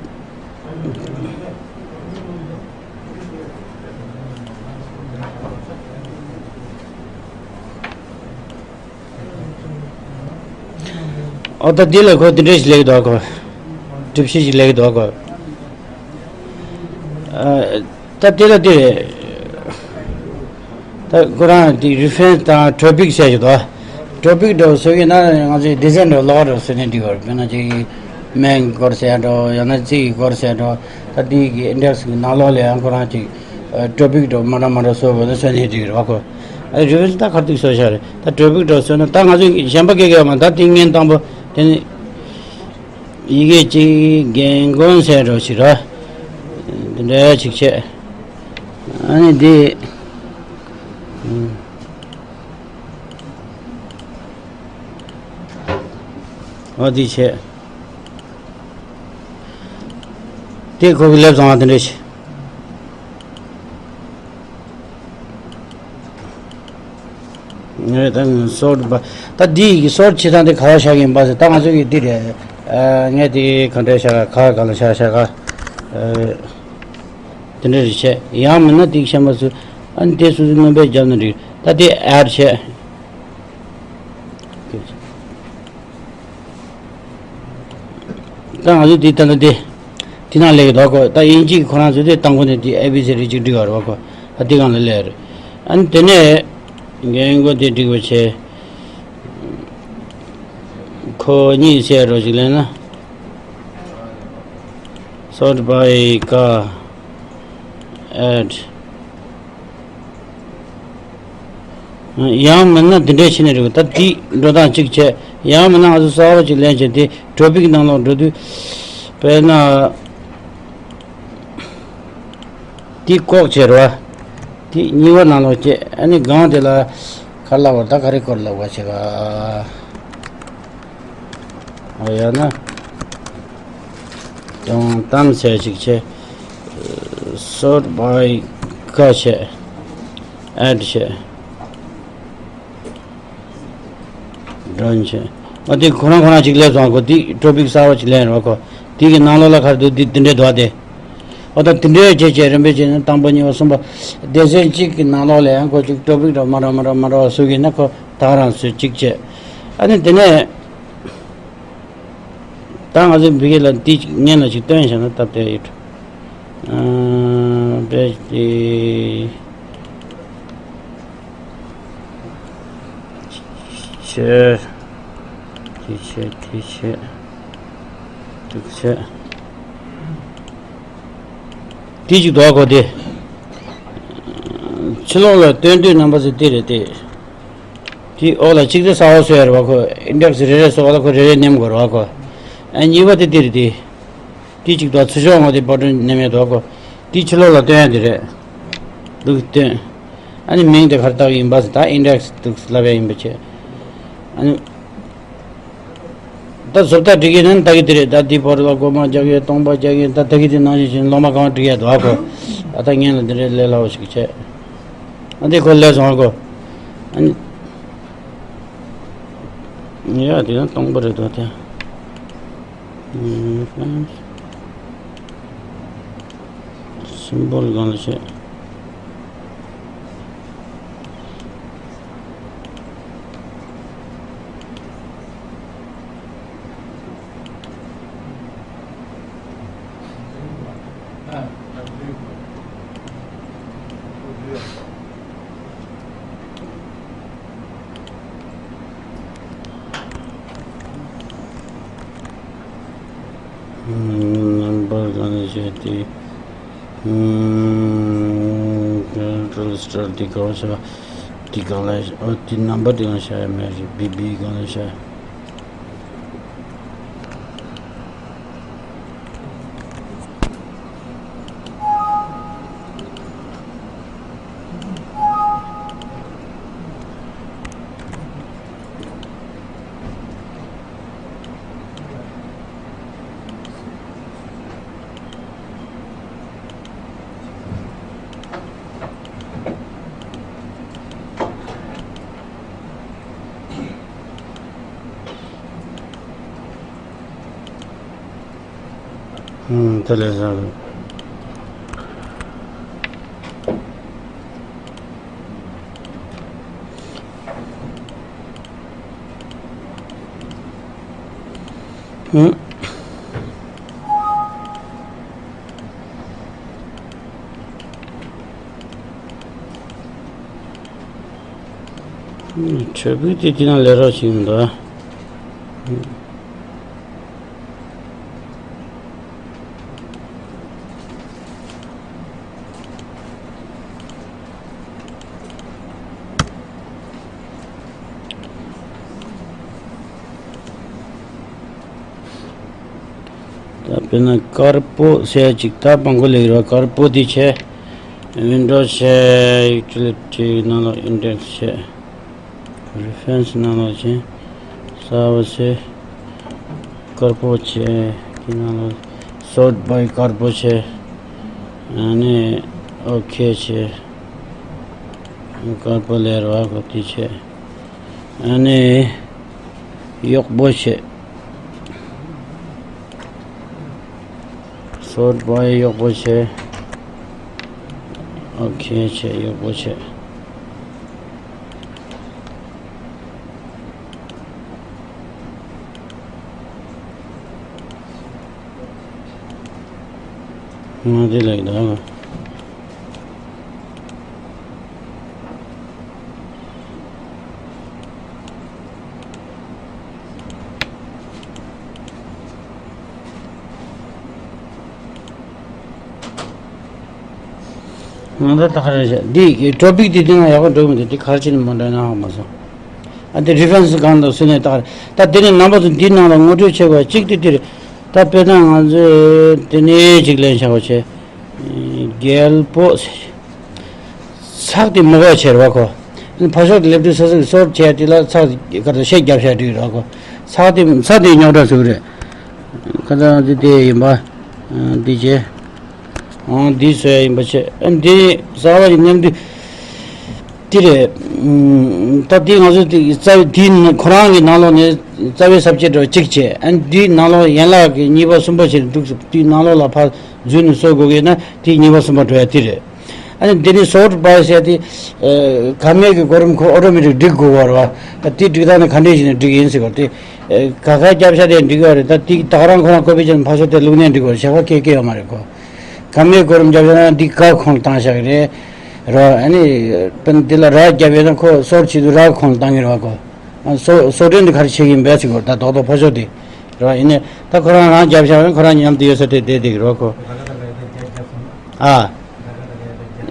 ཨོ་ད་འདི་ལ་ཁོ་དེ་འདྲ་ཞིག་ལེགས་འདུག་གོ། གྲུབ་གཞི་ཞིག་ལེགས་འདུག་གོ། ཨ། ད་དེ་ལ་དེ་རེད། ད་ཁོ་རང་དེ་རི་ཕེ་རེན་སི་དང་ཊོ་པིག་ཟེར་གྱི་འདུག་ཊོ་པིག་འདྲ་བཟོ་གི་ན་ང་ཚོས་ཌི་ཛའིན་འདྲ་ལོགས་འདྲ་བཟོས་ནས་འགྲིག་གི་རེད། དཔེར་ན་ཅིག་སྨན་སྐོར་ཟེར་འགྲོ། ཡང་ན་རྩིས་ཀྱི་སྐོར་ཟེར་འགྲོ། ད་དེ་གི་ཨིན་ཌེག་སི་གི་ནང་ལོགས་ལ་ཡང་ཁོ་རང་ཅིག་ཊོ་པིག་འདྲ་མ་འདྲ་མ་འདྲ་བཟོ་དགོས་ན་བཟོས་ནས་འགྲིག་གི་རེད་བ་ཁོ། ཨ། རི་ཕེ་རེན་སི་ད་ག་རེ་བཟོས་བཞག་རེད། ད་ཊོ་པིག་འདྲ་བཟོས་ན། ད་ང་ཚོས་གཞན་པ་སྐད་སྐད་མ། ད་དེ་ངས་དང་པོ་དེ་ནི། ཡི་གེ་གཅིག་རྒན་རྒོན་ཟེར་འགྲོ་ཞིག་ར། འདི་འདྲ་ཅིག་བྱས། ཨ་ནི་འདི། ཨ། འདི་བྱས། དེ་ཁོ་གི་ལེབ་བཟང་བ་དེ་འདྲ་ཞིག་ངས་ད་སོར་ཊི་བའི། ད་འདི་ཡི་གེ་སོར་ཊི་བྱེད་སྟངས་དེ་ག་པར་བཞག་གི་ཡིན་པ་ཟེར། ད་ང་ཚོ་གི་འདི་རེད། ཨ། ངས་དེ་ག་འདྲ་བཞག་ག་ག་ལ་བཞག་བཞག་ག་ཨ། དེ་འདྲ་རེད་བྱས། ཡང་མིན་ན་དེ་གཞན་པ་ཚོས། ཨ་ནི་དེ་སོ་སོའི་རྣམ་པས་བརྒྱབ་ན་འགྲིག་ད་དེ་ཨེཌ་བྱས། ད་ང་ཚོ་འདི་ད་ལྟ་འདི། འདི་ནང་སླེབས་ཀྱི་འདུག་གོ། ད་དབྱིན་ཇི་གི་ཁོ་རང་ཚོ་དེ་དང་པོ་ནས་འདི་ཨེ་བི་སི་ཌི་གཅིག་འབྲི་བར་བ་གོ། ད་འདི་སྒང་ལ་སླེབས་རེད། ཨ་ནི་དེ་ནས་རྒན་རྒོན་དེ་འབྲི་བ་བྱས། ཁོ་གཉིས་བྱས་རོགས་ཅིག་ལེན་ན། སོར་ཊི་བའི་ཀ་ཨེཌ། ཡང་མིན་ན་འདི་འདྲའི་ཕྱི་ནས་རེད། ད་འདི་འགྲོ་སྟངས་གཅིག་བྱས། ཡང་མིན་ན་ང་ཚོ་གསར་པ་གཅིག་ལེན་བྱས། དེ་ཊོ་པིག་ནང་ལོགས་འགྲོ་དུས། དཔེར་ན། འདི་ལྐོག་བྱས་རེད་བ། འདི་གཉིས་པ་ནང་ལོགས་བྱས། ཨ་ནི་སྒང་དེ་ལ་ག་རེ་ལབ་པ་རེད། ད་ག་རེ་སྐོར་ལབ་པ་བྱེད་ག་ཨ། ཡང་ན་སྟོང་གཏམ་ཟེར་ཅིག་བྱས། སོར་ཊི་བའི་ཀ་བྱས། ཨེཌ་བྱས། ཌན་བྱས། ཨ་དེ་ཁོ་རང་ཁོ་རང་ཅིག་སླེབས་སོང་གོ། དེ་ཊོ་པིག་གསར་པ་ཅིག་ལེན་རོགས་གོ། དེ་གི་ནང་ལོགས་ལ་ག་རེ་འདུག་དེ་དེ་འདྲའི་འདུག་ཨ་དེ། ཨོ་ད་དེ་འདྲའི་བྱས་བྱས་རིམ་པས་བྱས་ནས་དང་པོ་གཉིས་པ་གསུམ་པ། སྡེ་ཚན་གཅིག་གི་ནང་ལོགས་ལ་ཡང་ཁོ་ཅིག་ཊོ་པིག་འདྲ་མ་འདྲ་མ་འདྲ་མ་འདྲ་བ་བཟོ་གི་ན་ཁོ་ད་ག་རང་བཟོས་གཅིག་བྱས། ཨ་ནི་དེ་ནས་ད་ང་ཚོའི་བི་གེ་ལ་འདི་ཅིག་སྔོན་ལ་ཅིག་སྟོན་བྱས་ན་སྟབས་བདེ་ཡོད། ཨ་བེ་ཅི་ཆེ། དེ་ཆེ། དེ་ཆེ། དེ་ཆེ། དེ་ཅིག་འདུག་གོ། དེ་ཕྱི་ལོགས་ལ་སྟོན་དུས་རྣམ་པ་ཚོ་དེ་རེད་དེ། དེ་འོག་ལ་གཅིག་དེ་གསར་པ་བཟོས་ཡ་རེད་བ་ཁོ། ཨིན་ཌེག་སི་རེ་རེ་བཟོ་བ་ལ་ཁོ་རེ་རེ་ནེམ་དགོས་རེད་བ་ཁོ། ཨ་གཉིས་པ་དེ་དེ་རེད་དེ། དེ་གཅིག་དང་ཚུར་ཕྱོགས་ངོས་དེ་བར་དུ་ནེམ་ཡ་འདུག་གོ། དེ་ཕྱི་ལོགས་ལ་སྟོན་ཡ་དེ་རེད། འདུག་སྟོན། ཨ་ནི་མིང་དེ་ག་རེ་བཏགས་ཡིན་པ་ཟེར། ད་ཨིན་ཌེག་སི་འདུག་ལབ་ཡ་ཡིན་པ་བྱས། ཨ་ནི་ད་བཟོ་ལྟ་སྒྲིག་གི་ནི་ད་གི་དེ་རེད། ད་འདི་བར་ལ་སྒོར་མོ་རྒྱག་གི། སྟོང་པ་རྒྱག་གི། ད་ད་གི་དེ་ནང་བཞིན་བྱས་ནས་སློབ་མ་གང་སྒྲིག་ཡ་འདུག་ཨ་ཁོ། ཨ་ད་ངན་ལ་འདི་རེད། ལས་སླ་བོ་ཞིག་བྱས། ཨ་འདི་ཁོ་ལས་སོང་ཨ་ཁོ། ཨ་ནི་ཡ་དེ་ཡང་སྟོང་པ་རེད་འདུག་དེ། སིམ་བོལ་སྒང་ལ་བྱས། ནམ་བར་གང་ནས་བྱས་ཏེ། ཀོན་ཊོལ་སི་ཊར་འདི་གང་བྱ། འདི་གང་ལ། ཨོ་འདི་ནམ་བར་འདི་གང་བྱ་ཡ་མེད་རེད། བི་བི་གང་ལ་བྱ། ཨུམ། དེ་ལས་བཟང་། ཨུམ། ཨུམ། ཆོས་པའི་དེ་དེ་ན་ལས་རོགས་ཤིག་འདུག་ཨ། ཨུམ། ད་དཔེར་ན་དཀར་པོ་ཟེར་ཡ་ཅིག་ད་མང་པོ་ལེགས་ར། དཀར་པོ་དེ་བྱས། ཝིན་ཌོ་བྱས། ཡུ་ཊི་ལི་ཊི་ནང་ལ་ཨིན་ཌེག་སི་བྱས། རི་ཕ་རེན་སི་ནང་ལོགས་བྱས། སར་བར་བྱས། དཀར་པོ་བྱས། དེ་ནང་ལོགས་སོར་ཊི་བའི་དཀར་པོ་བྱས། ཨ་ནི་ཨོ་ཁེ་བྱས། དཀར་པོ་ལས་ར་བ་གོ་དེ་བྱས། ཨ་ནི་གཡོག་པོ་བྱས། སོར་ཊི་བའི་གཡོག་པོ་བྱས། ཨོ་ཁེ་བྱས། གཡོག་པོ་བྱས། ང་དེ་ལས་ད། ང་ད་ད་ག་རེ་བྱས། འདི་ཊོ་པིག་དེ་འདི་ན་ཡག་པོ་འགྲོ་གི་མི་འདུག་འདི་ག་རེ་བྱས་ནས་མ་འགྲོ་ན་ཧ་མ་སོང་། ཨ་འདི་རི་ཕ་རེན་སི་གང་དུ་སུ་ནས་ད་ག་རེ། ད་དེ་ནས་རྣམ་པ་ཚོ་འདི་ནང་ལ་ངོ་སྤྲོད་བྱེད་དགོས་གཅིག་དེ་དེ་རེད། ད་དཔེར་ན་ང་ཚོས་དེ་ནས་གཅིག་ལེན་བྱ་བ་བྱས། རྒྱལ་པོ། ཚེག་དེ་མི་དགོས་བྱས་རེད་བ་ཁོ། ཕར་ཕྱོགས་ཀྱི་ལེབ་ཏུ་སོ་སོ་གི་སོར་ཊི་བྱས་དེ་ལ་ཚེག་ག་ཚོད་ཤད་རྒྱབ་བྱས་འགྲིག་རེད་བ་ཁོ། ཚེག་དེ་ཚེག་དེ་རྙོག་དྲ་བཟོ་གི་རེད། ཁ་སང་འདི་དེ་ཡིན་པ། འདི་བྱས། འོང་འདི་བཟོ་ཡ་ཡིན་པ་བྱས། ཨ་འདི་གསར་པ་ཡིན་མཉམ་དུ། དེ་རེད། ད་དེ་ང་ཚོ་དེ་རྩ་བའི་དེའི་ནང་ཁོ་རང་གི་ནང་ལོགས་ནས་རྩ་བའི་སབ་ཇེག་འདྲ་བ་གཅིག་བྱས། ཨ་འདིའི་ནང་ལོགས་ཡན་ལག་གི་གཉིས་པ་གསུམ་པ་བྱས་འདུག་དེའི་ནང་ལོགས་ལ་ཕར་འཛུལ་ནས་བཟོ་དགོས་ཀྱི་ན་དེ་གཉིས་པ་གསུམ་པ་འགྲོ་ཡ་དེ་རེད། ཨ་ནི་འདི་ནི་སོར་ཊི་བའི་ཟེར་ཏེ། ཨ་ག་མེད་ཀྱི་གོ་རིམ་ཁོ་ཨོ་ཊོ་མེ་ཊིག་སྒྲིག་དགོས་པ་རེད་བ། ད་དེ་སྒྲིག་སྟངས་ནི་ག་འདྲས་ཞིག་ནས་སྒྲིག་ཡིན་ཟེར་བ་དེ། ཨ་ག་ག་རྒྱབ་ཤ་དེ་འགྲིག་ཡོད་རེད། ད་དེ་ད་ག་རང་ཁོ་རང་ཀོ་པི་བྱས་ནས་ཕར་ཕྱོགས་དེ་བླུགས་ནས་འགྲིག་པ་རེད། བྱ་བ་སྐད་སྐད་ཡོད་མ་རེད་ཁོ། ག་མེད་གོ་རིམ་རྒྱབ་ཤ་ན་འདི་ག་ཁོང་ལ་བཏང་བཞག་གི་རེད། རེད་བ། ཨ་ནི་དཔེར་ན་འདི་ལ་ར་རྒྱབ་ཡོད་ན་ཁོ་སོར་ཊི་བྱེད་དུས་ར་ཁོང་ལ་བཏང་གི་རེད་བ་ཁོ། ཨ་སོ་སོ་ཊི་འདི་ག་རེ་བྱེད་ཀྱི་ཡིན་པས་ཟེར་གོ། ད་རྡོག་རྡོག་ཕར་ཕྱོགས་དེ། རེད་བ། ཡིན་ནའི་ད་ཁོ་རང་རང་རྒྱབ་ཤ་ན་ཁོ་རང་མཉམ་དུ་ཡོད་ས་དེ་བསྡད་བསྡད་ཀྱི་རེད་བ་ཁོ། ཨ།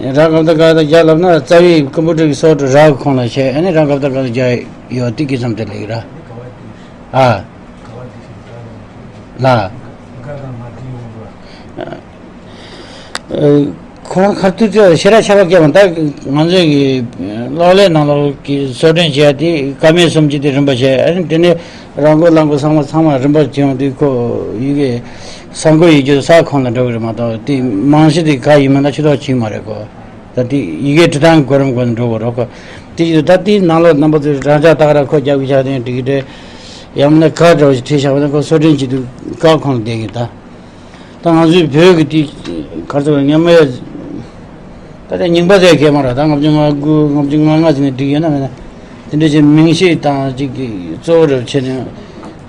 རང་གབ་ད་ག་ད་རྒྱ་ལབ་ན་རྩ་བའི་ཀམ་པུ་ཊར་གྱི་སོབ་ཊི་རག་ཁོང་ལ་བྱས། ཨ་ནི་རང་གབ་ད་ག་ད་རྒྱ་ཡོད་དེ་གི་ཙམ་དེ་ལེགས་ར། ཨ། ལ། ཨ། ཁོ་རང་ཁ་ཐུག་ཚོས་ཞེ་དྲག་ཆར་པ་བཀལ་བ། ད་ང་ཚོས་ཀྱི་གློག་ཀླད་ནང་ལོགས་ཀྱི་བཟོ་སྐྲུན་བྱས་ཏེ་ཀ་མད་སུམ་ཅུ་དེ་རིམ་པ་བྱས། ཨ་ནི་དེ་ནས་ར་མགོ་ལ་མགོ་ཚང་མ་ཚང་མ་རིམ་པ་བྱས་ཡོང་དུས་ཁོ་ཡི་གེ་ས་མགོ་ཡི་རྒྱུ་ས་ཁོངས་ལ་འགྲོ་གི་རེད་མ་གཏོགས། དེ་རྨང་གཞི་དེ་ག་ཡིན་མིན་ད་ཆུ་ཐོག་ཕྱིན་མ་རེད་ཁོ། ད་དེ་ཡི་གེ་འབྲི་སྟངས་གོ་རིམ་སྒོ་ནས་འགྲོ་དགོས་རེད་ཁོ། དེ་ཡིན་དུས་ད་དེའི་ནང་ལོགས་རྣམ་པ་ཚོས་རང་ཅག་ཏག་ར་ཁོ་རྒྱབ་ཀྱི་ཆགས་དེ་འགྲིག་གི་རེད། ཡང་མིན་ན་ག་འདྲ་བ་ཞིག་བྲིས་བཞག་པ་ན་ཁོ་བཟོ་སྐྲུན་བྱེད་དུས་ག་ཁོངས་ལ་བསྡད་ཀྱི་ད། ད་ང་ཚོའི་བོད་ཀྱི་དེ་ག་རེ་ཟེར་བ། སྔོན་མ་ཡ་ད་ལྟ་རྙིང་པ་ཟེར་མཁན་མ་རེད། ད་ལྔ་བཅུ་ང་དགུ་ལྔ་བཅུ་ང་ལྔ་ཟེར་ནས་བསྒྲིགས་ཡོད་ན་མེད་ན། དེ་འདྲ་བྱས་མིང་ཤས་དང་ཅིག་གི་གཙོ་བོ་རུ་བྱས་ནས་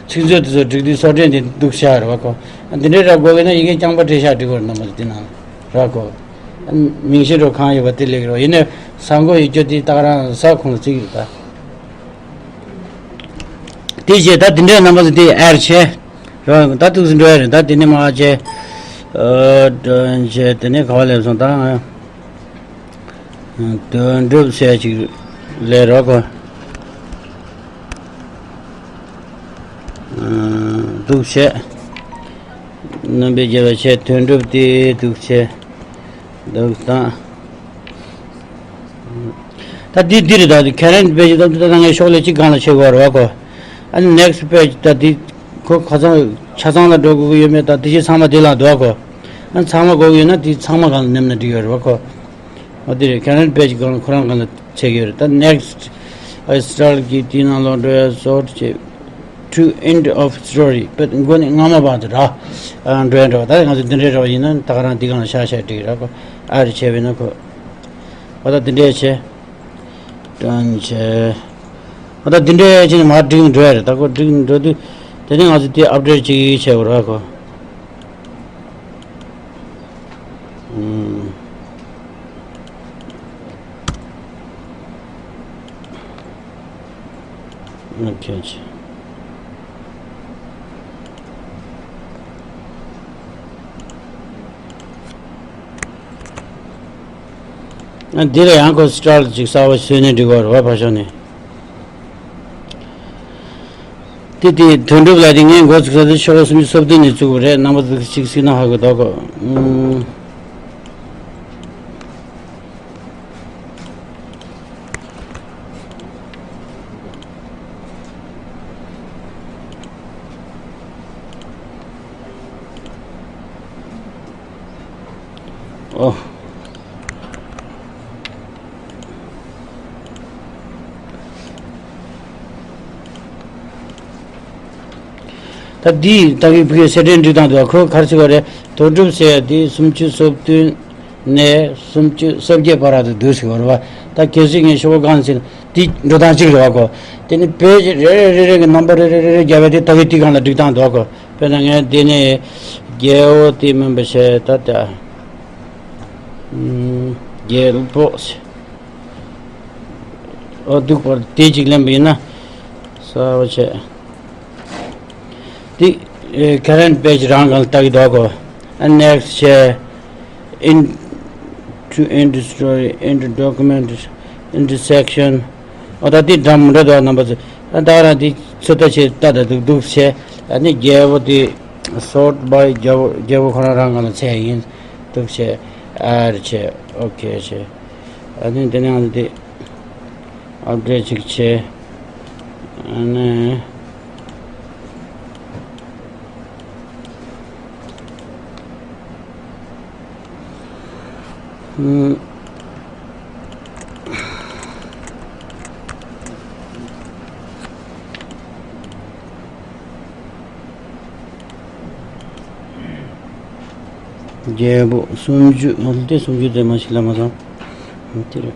ཚིག་མཛོད་དེ་ཚོ་བསྒྲིགས་དུས་བཟོ་སྐྲུན་དེ་འདུག་བྱ་རེད་བ་ཁོ། འདི་འདྲའི་ར་དགོས་ཀྱི་ན་ཡི་གེ་རྐྱང་པ་བྲིས་བཞག་འགྲིག་གི་རེད། རྣམ་པ་ཚོ་དེ་ནང་ར་ཁོ། མིང་ཤས་རུ་གང་ཡོད་པ་དེ་ལེགས་རོགས། ཡིན་ནའི་ས་མགོ་ཡི་རྒྱུ་དེ་ཏག་རང་ས་ཁོངས་ལ་བརྩི་གི་རེད་ད། དེ་རྗེས་ད་དེ་འདྲའི་རྣམ་པ་ཚོ་དེ་ཨེ་ཌི་བྱས། རོ་ད་ཐུགས་སུ་འགྲོ་ཡ་རེད། ད་དེ་ནས་མ་བྱས། ཨ་དྲན་བྱས་དེ་ནས་ག་བ་སླེབས་སོང་ད། དོན་གྲུབ་ཟེར་ཅིག་ལས་རོགས་གོ། འདུག་བྱས། རྣམ་པའི་རྒྱལ་བ་བྱས། དོན་གྲུབ་དེ་འདུག་བྱས། འདུག་དང་། ད་འདི་འདི་རེད། ད་འདི་current page། ད་ད་ངས་ཤོག་ལྷེ་གཅིག་སྒང་ལ་ཆེ་གོ་ར་བ་གོ། ཨ་ནི་next page། ད་འདི་ཁོ་ཁ་ཚང་ཆ་ཚང་ལ་འགྲོ་དགོས་ཀྱི་ཡོད་མེད། ད་འདི་ཅི་ཚང་མ་འདི་ལ་འདུག་གོ། ཨ་ནི་ཚང་མ་དགོས་ཀྱི་ཡོད་ན་འདི་ཚང་མ་སྒང་ལ་ནེམ་ན་འགྲིག་ཡོད་ར་བ་གོ། འོ་འདི་རེད། current page་སྒང་ལ་ཁོ་རང་སྒང་ལ་ཆེ་གི་ཡོད་རེད། ད་next I start གི་དེའི་ནང་ལོགས་འགྲོ་ཡ་sort བྱེད། To end of story། པད་མགོ་ནས་སྔ་མ་བར་དུ་ར། ཨ་འགྲོ་ཡ་འགྲོ་བ། ད་ང་ཚོ་འདི་འདྲའི་ར་བ་ཡིན་ན་ད་ག་རང་འདི་སྒང་ལ་ཤ་ཤ་འགྲིག་ར་གོ། ཨ་རེ་བྱས་པས་ན་ཁོ། འོ་ད་འདི་འདྲའི་བྱས། དྲན་བྱས། འོ་ད་འདི་འདྲའི་བྱས་ནས་མར་འགྲིག་འགྲོ་ཡ་རེད། ད་ཁོ་འགྲིག་འགྲོ་དུས་དེ་ནས་ང་ཚོ་དེ་update་ཅིག་བྱས་དགོས་ར་གོ། ཨུམ། ཨོ་ཁེ། ཨ་འདི་ལ་ཡང་ཁོ་style་ཅིག་གསར་པ་བཟོས་ནས་འགྲིག་པ་རེད་བ། ཕར་ཕྱོགས་ནས། དེ་དེ་དོན་གྲུབ་ལགས་དེ་ངས་འགོ་ཚུགས་ས་དེ་ཕྱི་ལོ་སུམ་ཅུ་སོ་བདུན་ནས་བཙུགས་པ་རེད། རྣམ་པ་ཚོ་གཅིག་གཟིགས་ན་ཧ་གོ་འདུག་གོ། ཨུམ། ཨོ། ད་འདི་ལྟ་བུའི་བུ་གའི་གསལ་སྒྲོན་འབྲི་སྟངས་འདུག་ཁོས་ག་རེ་ཟེར་བ་རེད། དོན་གྲུབ་ཟེར་ཡ་འདི་སུམ་ཅུ་སོ་བདུན་ནས་སུམ་ཅུ་སོ་བརྒྱད་བར་དུ་འདུག་ཟེར་བ་རེད་བ། ད་གལ་སྲིད་ངས་ཤོག་གུ་གང་ཟེར་ན་འདི་འགྲོ་སྟངས་གཅིག་རེད་བ་གོ། དེ་ནི་བེད་རེ་རེ་རེ་རེ་གི་རྣམ་པ་རེ་རེ་རེ་རེ་བརྒྱབ་པ་དེ་ད་གི་འདི་སྒང་ལ་འབྲི་སྟངས་འདུག་གོ། དཔེར་ན་ངས་འདི་ནས་རྒྱལ་པོ་དེ་མིན་པ་བྱས་ད་ལྟ། ཨུམ། རྒྱལ་པོ་ཟེར། ཨོ་འདུག་པར་དེ་གཅིག་ལེན་པ་ཡིན་ན་གསལ་པོ་བྱས། འདི་ཨེ་current page་རང་སྒང་ལ་ལྟ་གི་འདུག་གོ། ཨ་next་བྱས། In to end story, end document, end section། ཨོ་ད་འདི་འདྲ་མི་འདྲ་འདུག་རྣམ་པ་ཚོ། ཨ་ད་རང་འདི་ཚོད་ལྟ་བྱས་ལྟ་ད་འདུག་འདུག་བྱས། ཨ་ནི་རྒྱལ་པོ་འདི་sort by་རྒྱལ་པོ་རྒྱལ་པོ་ཁོ་རང་རང་སྒང་ལ་བྱས་ཡིན། འདུག་བྱས། add་བྱས། okay་བྱས། ཨ་ནི་འདི་ནང་འདི། update་ཅིག་བྱས། ཨ་ནི། ཨུམ། རྒྱལ་པོ་སུམ་ཅུ། ཨ་དེ་སུམ་ཅུ་དེ་མ་ཞིག་ལ་མ་སོང་། དེ་རེད།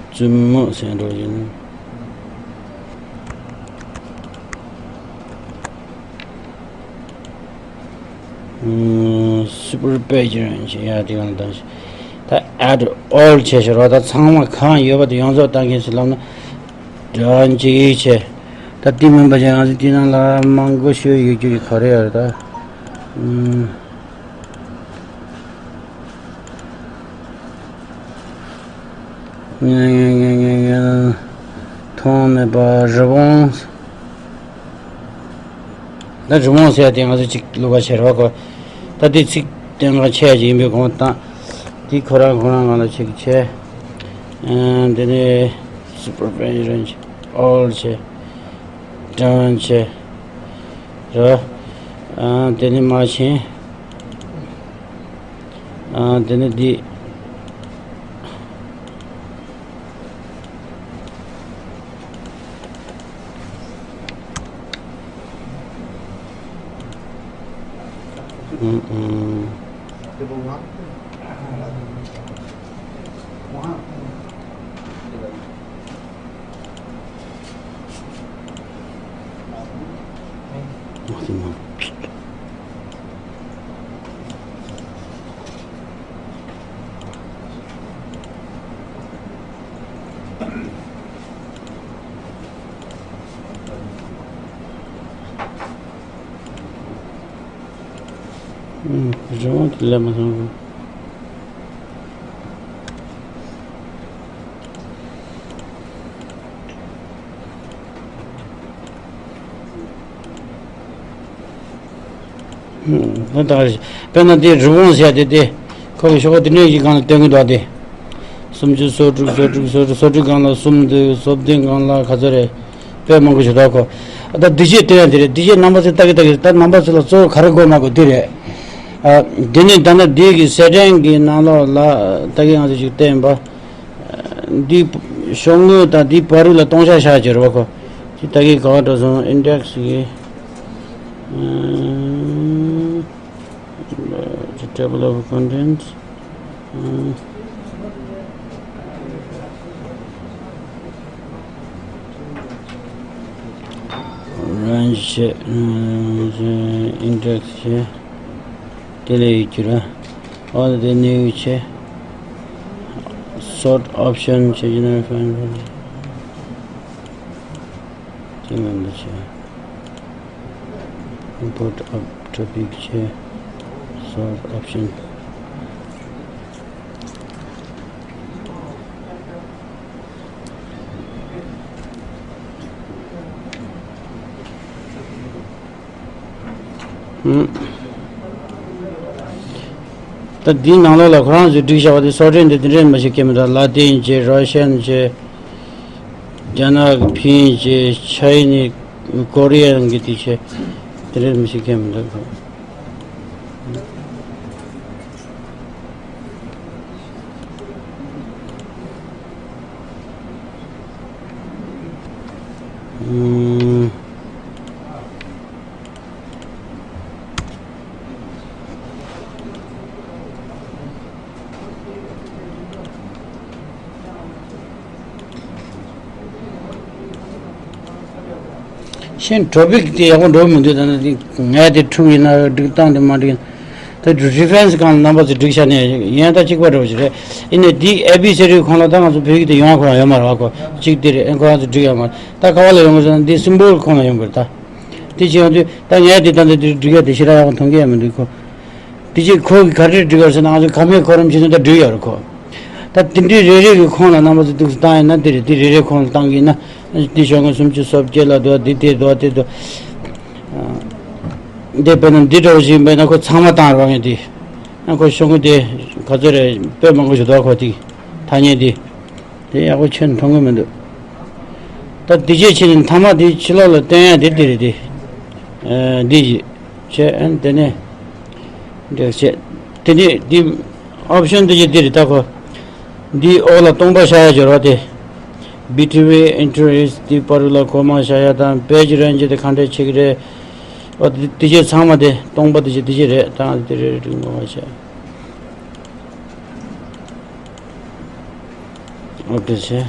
བཙུན་མོ་ཟེར་འགྲོ་ཡིན། ཨུམ། super page་རང་བྱེད་ཡ་དེ་གང་དང་། ད་add all་བྱས་ཤོར་བ། ད་ཚང་མ་གང་ཡོད་པ་དེ་ཡོངས་རྫོགས་བཏང་མཁན་ཞིག་ལབ་ན་འདྲ་འཇིག་བྱས། ད་དེ་མིན་པ་ཅན་ང་ཚོ་དེ་ནང་ལ་མང་པོ་ཞིག་ཡོད་རྒྱུ་ག་རེ་ཡོད་རེད་ད། ཨུམ། མཐོང་མེད་པ་རི་བོང་། ད་རི་མོ་ཟེར་ཡ་དེ་ང་ཚོ་གཅིག་བླུག་པ་བྱེད་རོགས་གོ། ད་དེ་ཚིག་དེ་ང་ཆད་ཡ་ཅིག་ཡིན་པའི་དགོངས་དང་། དེ་ཁོ་རང་ཁོ་རང་ང་ལ་ཆེ་གི་ཆེ། ཨ་དེ་ནས་supervision ཆེ། all ཆེ། done ཆེ། ར། ཨ་དེ་ནས་མ་ཆེན། ཨ་དེ་ནས་འདི། ཨུམ་ཨུམ། རི་མོ་དེ་ལས་མ་སོང་། ད་ད་དཔེར་ན་དེ་རི་བོང་ཟེར་ཡ་དེ་དེ་ཁོ་གི་ཤོག་དེ་འདྲའི་ཡི་གང་ལ་སྟོན་གི་འདུག་དེ། སུམ་ཅུ་སོ་དྲུག་སོ་དྲུག་སོ་དྲུག་སོ་དྲུག་གང་ལ་གསུམ་འདུག་སོ་བདུན་གང་ལ་ག་ཚོད་རེད། དཔེ་མང་པོ་ཞིག་འདུག་ཁོ། ད་འདི་བྱས་སྟོན་ཡ་དེ་རེད། འདི་བྱས་རྣམ་པ་ཚོས་ལྟ་གི་ལྟ་གི་རེད། ད་རྣམ་པ་ཚོ་ལ་གཙོ་བོ་ག་རེ་དགོས་མ་དགོས་དེ་རེད། ཨ་འདི་ནི་ད་ནི་འདི་གི་གསལ་ཕྲན་གྱི་ནང་ལོགས་ལ་ད་གིན་ང་ཚོ་ཞིག་བསྟན་པ། འདི་ཤོག་ངོས་དང་འདི་བར་རུ་ལ་སྟོང་ཆ་བཞག་བྱས་རེད་པ་ཁོ། འདི་ད་གིན་ག་བ་འགྲོ་སོང་index གི། ཨ་table of contents། ཨ་range བྱས། ཨ་index བྱས། དེ་ལས་ཡོད་རྒྱུ་ར། all the new བྱས། sort option བྱས། general find དེ་མིན་པ་བྱས། import up topic བྱས། sort option། ད་འདིའི་ནང་ལོགས་ལ་ཁོ་རང་ཚོས་བསྒྲིགས་བཞག་པ་དེ་སོགས་ཕྲན་དེ་དེ་འདྲས་མ་ཞིག་སྐྱེ་མི་འདུག་ལ་ཏིན་བྱས། རོ་ཤན་བྱས། རྒྱ་ནག་གི་ཕིན་བྱས། ཆའི་ནི་ཀོ་རི་ཡན་གྱི་དེ་བྱས། དེ་འདྲས་མ་ཞིག་སྐྱེ་མི་འདུག་ཨུམ། གཞན་topic དེ་ཡག་པོ་འགྲོ་མི་འདུག་ད་ནི་ངས་དེ་འཁྲུག་ཡིན་ན་སྒྲིག་སྟངས་དེ་མ་འགྲིག་ད་reference སྒང་ལ་རྣམ་པ་ཚོས་སྒྲིག་བྱ་ནས་ཡན་ད་གཅིག་པ་འགྲོ་བཞིན་རེད། ཡིན་ནའི་འདི་A B C D ཁོངས་ལ་ད་ང་ཚོ་བོད་ཡིག་དེ་ཡོང་ཁོ་རང་ཡོད་མ་རེད་བ། ཁོ་གཅིག་དེ་རེད། ཨེ་ཁོ་རང་ཚོ་སྒྲིག་ཡོད་མ་རེད། ད་ག་བ་ལ་ཡོང་དགོས་ཟེར་ན་འདི་symbol ཁོངས་ལ་ཡོང་དགོས་རེད་ད། དེ་བྱས་ཡོང་དུས་ད་ངས་དེ་ད་འདི་འདི་སྒྲིག་ཡ་དེ་ཞེ་དྲག་ཡག་པོ་མཐོང་གི་ཡོད་མི་འདུག་ཁོ། དེ་རྗེས་ཁོ་གིས་ག་རེ་བསྒྲིགས་པ་ཟེར་ན། ང་ཚོ་ཁ་མེད་ཁོ་རམ་བྱས་ནས་ད་བསྒྲིགས་ཡོད་རེད་ཁོ། ད་དེ་འདྲའི་རེ་རེ་གི་ཁོངས་ལ་རྣམ་པ་ཚོ་འདུག་སེ་བཏང་ཡིན་ན་དེ་རེད། དེ་རེ་རེ་ཁོངས་ལ་བཏང་གི་ཡིན་ན། དེ་ཤོག་ངོས་སུམ་ཅུ་སོ་བརྒྱད་ལ་འདུག་དེ་དེ་འདུག་དེ་འདུག་འདི་དཔེར་ན་འདི་འདྲ་བོ་ཞིག་ཡིན་པས་ན་ཁོ་ཚང་མ་བཏང་རོགས་ངས་དེ། ཨ་ཁོ་ཤོག་ངོས་དེ་ག་ཚོད་རེད། དཔེ་མང་པོ་ཞིག་འདུག་ཁོ་དེ་ཐ་སྙད་དེ། དེ་ཡག་པོ་ཁྱོན་མཐོང་གི་མི་འདུག་ད་འདི་བྱས་ཕྱིན་ནས་མཐའ་མ་དེ་ཕྱི་ལོགས་ལ་བསྟན་ཡ་དེ་དེ་རེད་དེ། ཨ་འདི་བྱས། བྱས་ཨ་དེ་ནས་འདྲ་བྱས། དེ་ནས་འདི་option དེ་བྱས་དེ་རེད་ད་ཁོ། འདི་འོག་ལ་སྟོང་པ་བཞག་ཡ་སྦྱོར་བ་དེ། between entries དེ་བར་ལ་comma བཞག་ཡ་དང་page range དེ་ག་འདྲས་བྱེད་ཀྱི་རེད། འོ་དེ་དེ་བྱས་ཚང་མ་དེ་སྟོང་པ་དེ་བྱས་དེ་བྱས་རེད། ད་དེ་རེད་རེད་ངོ་མ་བྱས། ཨོ་དེ་བྱས།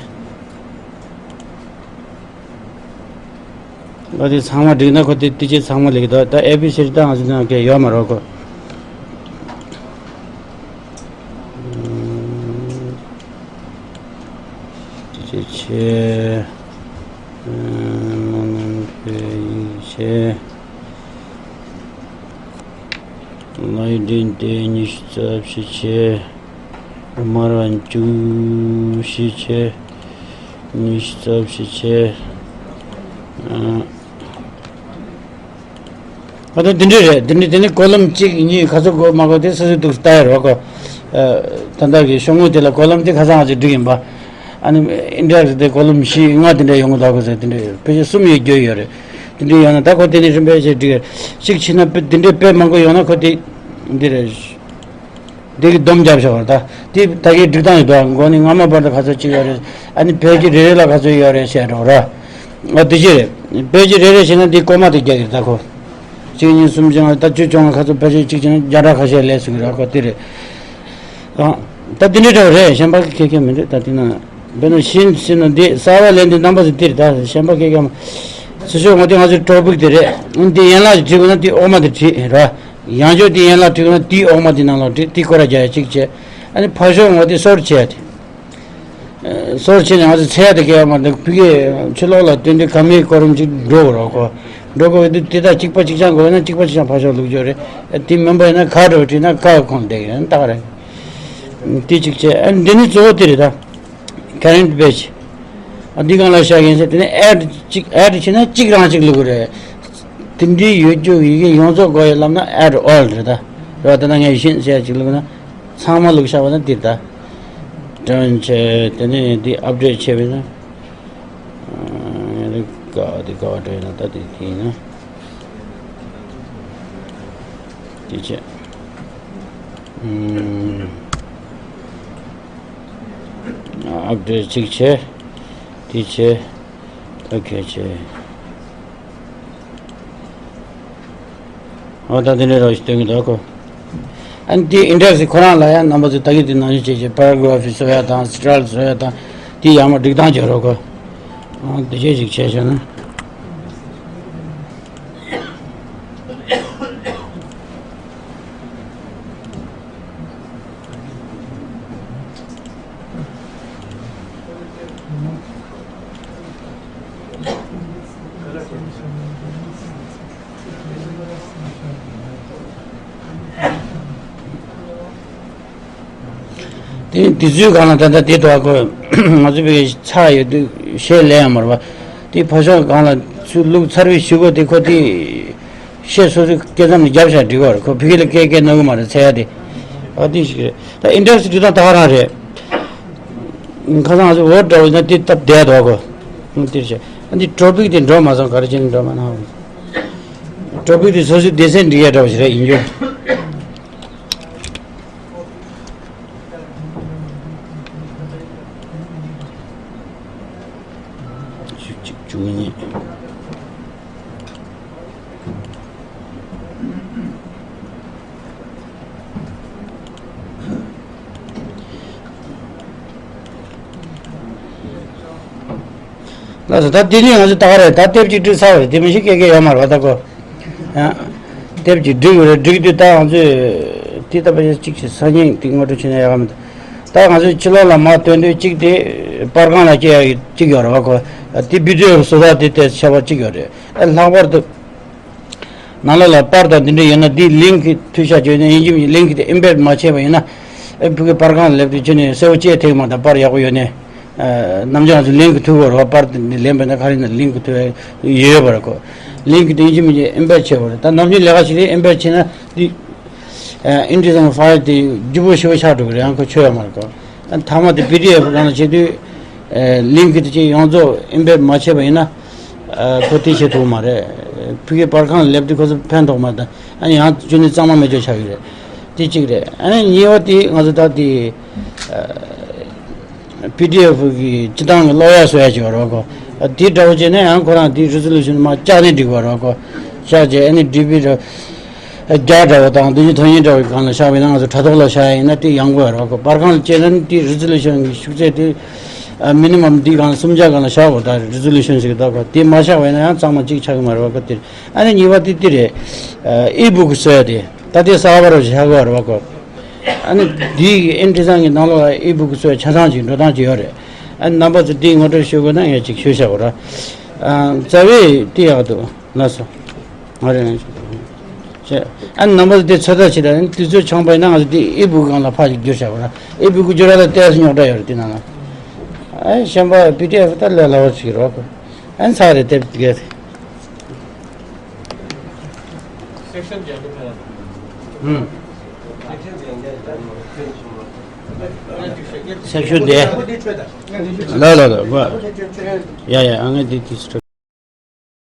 ཨ་དེ་ཚང་མ་བསྒྲིགས་ན་ཁོ་དེ་དེ་ཅི་ཚང་མ་ལེགས་འདུག་ད་ཨེ་བི་སི་ཌི་ད་ང་ཚོ་ནང་གི་ཡོད་མ་རེད་ཁོ། དེ་ཅི་ཆེ། མ་ནམ་པའི་ཡིག་ཆེ། ལའི་ཌེན་ཏེ་ཉི་ཤུ་རྩ་བཞི་ཆེ། མར་བ་བཅུ་བཞི་ཆེ། ཉི་ཤུ་རྩ་བཞི་ཆེ། ཨ། ད་ལྟ་འདི་འདྲས་རེད། འདི་འདྲས་དེ་ནི་ཀོ་ལོམ་གཅིག་གཉིས་ག་ཚོད་དགོས་མ་དགོས་དེ་སོ་སོའི་འདུག་ལྟ་ཡ་རོགས་གོ། ད་ལྟ་གི་ཤོག་ངོས་དེ་ལ་ཀོ་ལོམ་དེ་ཁ་སང་ང་ཚོས་བསྒྲིགས་ཡིན་པ། ཨ་ནི་ཨིན་ཌེག་སི་དེ་ཀོ་ལོམ་བཞི་ལྔ་དེ་འདྲས་ཡོང་གི་འདུག་གོ་ཟེར། དེ་འདྲས་ཕལ་ཆེར་གསུམ་ཡོད་རྒྱུ་ཡོད་རེད། དེ་འདྲས་ཡོད་ན་ད་ཁོ་དེ་ནས་རིམ་པས་བྱས་བསྒྲིགས་ཡ། གཅིག་བྱས་ན་དཔེ་དེ་འདྲས་དཔེ་མང་པོ་ཡོང་ན་ཁོ་དེ་འདི་རེད། འདི་གི་སྡོམ་རྒྱབ་བཞག་པ་རེད་ད། དེ་ད་གའི་སྒྲིག་སྟངས་ཡོད་དོ། མགོ་ནས་སྔ་མ་བར་དུ་ག་ཚོད་ཅིག་ཡོད་རེད། ཨ་ནི་བོད་ཀྱི་རེ་རེ་ལ་ག་ཚོད་ཡོད་རེད་བཤད་རོགས་ར། ཨ་དེ་ཅི་རེད། བོད་ཀྱི་རེ་རེ་བྱས་ན་འདི་ཀོ་མ་དེ་རྒྱག་གི་རེད་ད་ཁོ། གཅིག་གཉིས་གསུམ་བཞི་ལྔ་ད་བཅུ་བཅོ་ལྔ་ག་ཚོད་ཕལ་ཆེར་གཅིག་བྱས་ན་བརྒྱ་ཕྲག་ཁ་ཤས་ལས་ཟིན་གི་རེད་ཁོ། དེ་རེད། ཨ་ད་དེ་འདྲའི་འདྲ་བ་རེད། གཞན་པ་ཁེ་ཁེ་མི་འདུག་ད་དེ་ན་དཔེར་ན་ཤིན་ཟེར་ན་འདི་གསར་པ་ལེན་དུས་རྣམ་པ་ཚོ་འདི་རེད་ད། གཞན་པ་ཁེ་ཁེ་མ། སོ་སོ་ངོ་དེ་ང་ཚོའི་གྲོགས་པོ་དེ་རེད། འདི་ཡན་ལག་ཅིག་བྲིས་དགོས་ན་འདི་འོག་མ་དེ་བྲིས་ར། ཡང་བསྐྱར་དེ་ཡན་ལག་བྲིས་ན་དེའི་འོག་མ་དེ་ནང་ལ་བྲིས། དེ་སྐོར་ར་རྒྱག་ཡ་གཅིག་བྱས། ཨ་ནི་ཕར་ཕྱོགས་ངོ་དེ་སོར་ཕྱེ་ཡ་དེ། སོར་ཕྱེ་ནས་ང་ཚོ་འཚོལ་ཡ་དེ་གས་མ་འདུག་ཕ་གིའི་ཕྱི་ལོགས་ལ་སྟོན་དུས་ཁ་མིའི་གོ་རིམ་གཅིག་འགྲོ་དགོས་རོགས་གོ། འགྲོ་དགོས་དུས་དེ་དག་གཅིག་པ་གཅིག་རྐྱང་དགོས་ན་གཅིག་པ་གཅིག་རྐྱང་ཕར་ཕྱོགས་བླུགས་རྒྱུ་རེད། དེ་མིན་པ་ཡིན་ན་ག་འགྲོ་བྲིས་ན་ག་གོང་བསྡད་ཡོད་ན་ཏག་རེད། དེ་གཅིག་བྱས། ཨ་འདི་ནི་གཙོ་བོ་དེ་རེད་ད། Current page། ཨ་འདི་སྒང་ལ་བཞག་ཡིན་ཟེར། དེ་ནས་add གཅིག add བྱས་ན་གཅིག་རང་གཅིག་བླུགས་རེད། དེ་འདྲའི་ཡོད་རྒྱུ་ཡི་གེ་ཡོངས་རྫོགས་དགོས་ཡོད་ལབ་ན་add all རེད་ད། རེད་བ། ད་ལྟ་ངས་ཡིན་ཟེར་གཅིག་བླུགས་ན་ཚང་མ་བླུགས་བཞག་པ་ན་འདིར་ད། done བྱས། དེ་ནས་འདི་update བྱས་པས་ན། ཨ་རེད། ག་འདི་ག་བ་འགྲོ་ཡིན་ན་ད་འདི་དེ་ཡིན་ན། འདི་བྱས། ཨུམ། update གཅིག་བྱས། དེ་བྱས། ཨོ་ཁེ་བྱས། ཨོ་ད་དེ་འདྲའི་རོ་ཞིག་སྟོན་གྱི་འདུག་གོ། ཨ་ནི་དེ་index ཁོ་རང་ལ་ཡང་རྣམ་པ་ཚོས་ད་གིན་དེ་ནང་བཞིན་བྱས་བྱས་paragraph བཟོ་ཡ་དང་style བཟོ་ཡ་དང་དེ་ཡར་མར་སྒྲིག་སྟངས་བྱེད་རོགས་གོ། ཨོ་དེ་བྱས་ཞིག་བྱས་བྱས་ན། དེ་དུས་ཚོད་སྒང་ལ་ད་ལྟ་དེ་དོ་གོ། ང་ཚོ་བའི་ཚར་ཡོད་དུས་གཞས་ལེན་ཡ་མ་རེད་པ། དེ་ཕར་ཕྱོགས་སྒང་ལ་ཚུར་བླུགས་ཚར་བའི་གཞུག་གུ་དེ་ཁོ་དེ་གཞས་སོ་སོའི་སྐད་མཚམས་ནས་རྒྱབ་བཞག་འགྲིག་གི་རེད། ཁོ་ཕ་གི་ལ་སྐད་སྐད་ནོར་གི་མ་རེད། འཚོལ་ཡ་དེ། ཨ་དེ་ཞིག་རེད། ད་index སྒྲིག་སྟངས་ད་ག་རང་རེད། ཁ་སང་ང་ཚོ་འོ་འདྲ་བོ་ཡིན་ན་དེ་སྟབས་བདེ་དོ་གོ། ཨ་དེ་བྱས། ཨ་འདི་topic དེ་འགྲོ་མ་སོང་། ག་རེ་བྱས་ནས་འགྲོ་མ་སོང་། topic དེ་སོ་སོའི་སྡེ་ཚན་འགྲིག་ཡ་འདྲ་བོ་ཞིག་རེད་ཡིན་རྒྱུ། བཅུ་གཅིག་བཅུ་གཉིས། ལགས་སོ། ད་དེ་ནས་ང་ཚོ་ད་ག་རེད། ད་དེབ་ཅིག་བྲིས་ཚར་བ་རེད། དེ་མི་ཤེས་སྐད་སྐད་ཡོད་མ་རེད་པ། ད་གོ། ཡང་དེབ་ཅིག་བསྒྲིགས་ཡོད་རེད། བསྒྲིགས་དུས་ད་ང་ཚོས་དེ་ད་ཕལ་ཆེར་གཅིག་བྱས་སང་ཉིན་དེ་ངོ་སྤྲོད་བྱས་ན་ཡག་ག་མི་འདུག་ད་ང་ཚོས་ཕྱི་ལོགས་ལ་མར་སྟོན་དུས་གཅིག་དེ་པར་ཁང་ལ་སྐྱེལ་ཡག་གཅིག་ཡོད་རེད་པ། གོ། དེ་བི་ཌི་ཨེཕ་བཟོ་ས་དེ་དེ་ཁྱད་པར་གཅིག་ཡོད་རེད། ཨ་ལྷག་པར་དུ་ནང་ལོགས་ལ་པར་དང་དེ་འདྲ་ཡོད་ན་དེ་ལིང་ཀི་མཐུད་བཞག་བྱས་ན། ཡིན་གཅིག་མིན་གཅིག་ལིང་ཀི་དེ་ཨེམ་བེཌ་མ་བྱས་པ་ཡིན་ན། ཨེ་ཕ་གི་པར་ཁང་ལ་སླེབས་དུས་ཁྱེད་ནས་གསལ་པོ་ཅིག་ཐེག་མ་ཐག་པར་ཡག་པོ་ཡོད་ནས། ནམ་རྒྱུན་ང་ཚོ་ལིང་ཀི་མཐུད་དགོས་རེད་པ། པར་དེ་འདྲ་ལེན་པ་ཡིན་ན་ག་རེ་ཡིན་ན་ལིང་ཀི་མཐུད་ཡོད་པ་རེད། གོ། ལིང་ཀི་དེ་ཡིན་གཅིག་མིན་གཅིག་ཨེམ་བེཌ་བྱས་པ་རེད། ད་ནམ་རྒྱུན་ལས་ཀ་བྱེད་དུས་ཨེམ་བེཌ་བྱས་ན་དེ་ཨིན་ཌི་ཛའིན་ཕའིལ་དེ་རྒྱུ་བོ་ཞེ་པོ་ཆགས་འགྲོ་གི་རེད། ཡང་ཁོ་ཆོད་ཡོད་མ་རེད། གོ། མཐའ་མ་དེ་པི་ཌི་ཨེཕ་སྒང་ལ་བྱེད་དུས། ལིང་ཀི་དེ་ཅིག་ཡོངས་རྫོགས་ཨེམ་བེཌ་མ་བྱས་པ་ཡིན་ན། ཁོ་དེ་བྱེད་ཐུབ་མ་རེད། ཕ་གི་པར་ཁང་ལ་སླེབས་དུས་ཁོ་ཚོ་ཕན་ཐོགས་མ་རེད། ཨ་ནི་ཡང་ཅུང་ནི་གཙང་མ་མེད་ཅོག་ཆགས་ཀྱི་རེད། དེ་གཅིག་རེད། ཨ་ནི་གཉིས་པ་དེ་ང་ཚོ་ད་དེ་པི་ཌི་ཨེཕ་གི་སྤྱི་བཏང་གི་ཀློག་ཡག་བཟོ་ཡག་ཅིག་ཡོད་རེད་པ། གོ། དེ་འདྲ་བོ་བྱས་ན་ཡང་ཁོ་རང་དེ་རི་ཛོ་ལུ་ཤན་མར་བཅག་ནས་འགྲིག་པ་རེད་པ། གོ། བཅག་བྱས་ཨ་ནི་ཌི་པི་རེད། རྒྱ་འདྲ་བོ་དང་དེ་བཞིན་ཐོན་ཡིན་འདྲ་བོའི་སྒང་ལ་བཞག་པ་ཡིན་ན། ང་ཚོ་དྲ་ཐོག་ལ་བཞག་ཡ་ཡིན་ན་དེ་ཡང་དགོས་རེད་པ། པར་ཁང་ལ་བཅར་ན་དེ་རི་ཛོ་ལུ་ཤན་གྱི་ཤུགས་ཚད་དེ་མི་ནི་མམ་འདིའི་སྒང་ལ་སུམ་བརྒྱ་སྒང་ལ་བཞག་དགོས། ད་རི་ཛོ་ལུ་ཤན་ཟེར་གི་ད་ག་དེ་མ་བཞག་པ་ཡིན་ན་ཡང་གཙང་མ་གཅིག་ཆགས་ཀྱི་མ་རེད་པ། ག་དེ་རེད། ཨ་ནི་གཉིས་པ་དེ་དེ་རེད། ཨི་བུག་བཟོ་ཡ་དེ་ད་དེ་གསར་པ་རུ་བཞག་དགོས་རེད་པ། གོ། ཨ་ནི་འདིའི་ཨིན་ཌི་ཛའིན་གྱི་ནང་ལོགས་ལ་ཨི་བུག་བཟོ་ཡ་ཆ་ཚང་ཅིག་འགྲོ་སྟངས་ཅིག་ཡོད་རེད། ཨ་ནི་རྣམ་པ་ཚོ་དེ་ངོ་སྤྲོད་ཞུ་དགོས་ན་ངས་ཅིག་ཞུས་བཞག་གོ་ར། རྩ་བའི་དེ་ཡག་འདུག་ལགས་སོ། ང་རེ་ང་བྱས། ཨ་ནི་རྣམ་པ་ཚོ་དེ་ཚོད་ལྟ་བྱེད་དང་། དུས་ཚོད་ཆུང་པ་ཡིན་ན་ང་ཚོ་དེ་ཨི་བུག་སྒང་ལ་ཕར་ཅིག་བསྒྱུར་བཞག་གོ་ར། ཨི་བུག་བསྒྱུར་ཡ་ལ་ཏོག་ཙམ་རྙོག་དྲ་ཡོད་རེད་དེ་ནང་ལ། ཨ་གཞན་པ་པི་ཌི་ཨེཕ་ད་ལས་སླ་བོ་ཞིག་རེད་པ། ཨ་ནི་ཚར་རེད། དེབ་དེ་གས། ཨུམ། སེག་ཤོན་དེ། ལ་ལ་ལ་བ། ཡ་ཡ། ཨ་ངས་འདི་དེ་སྤྲོད།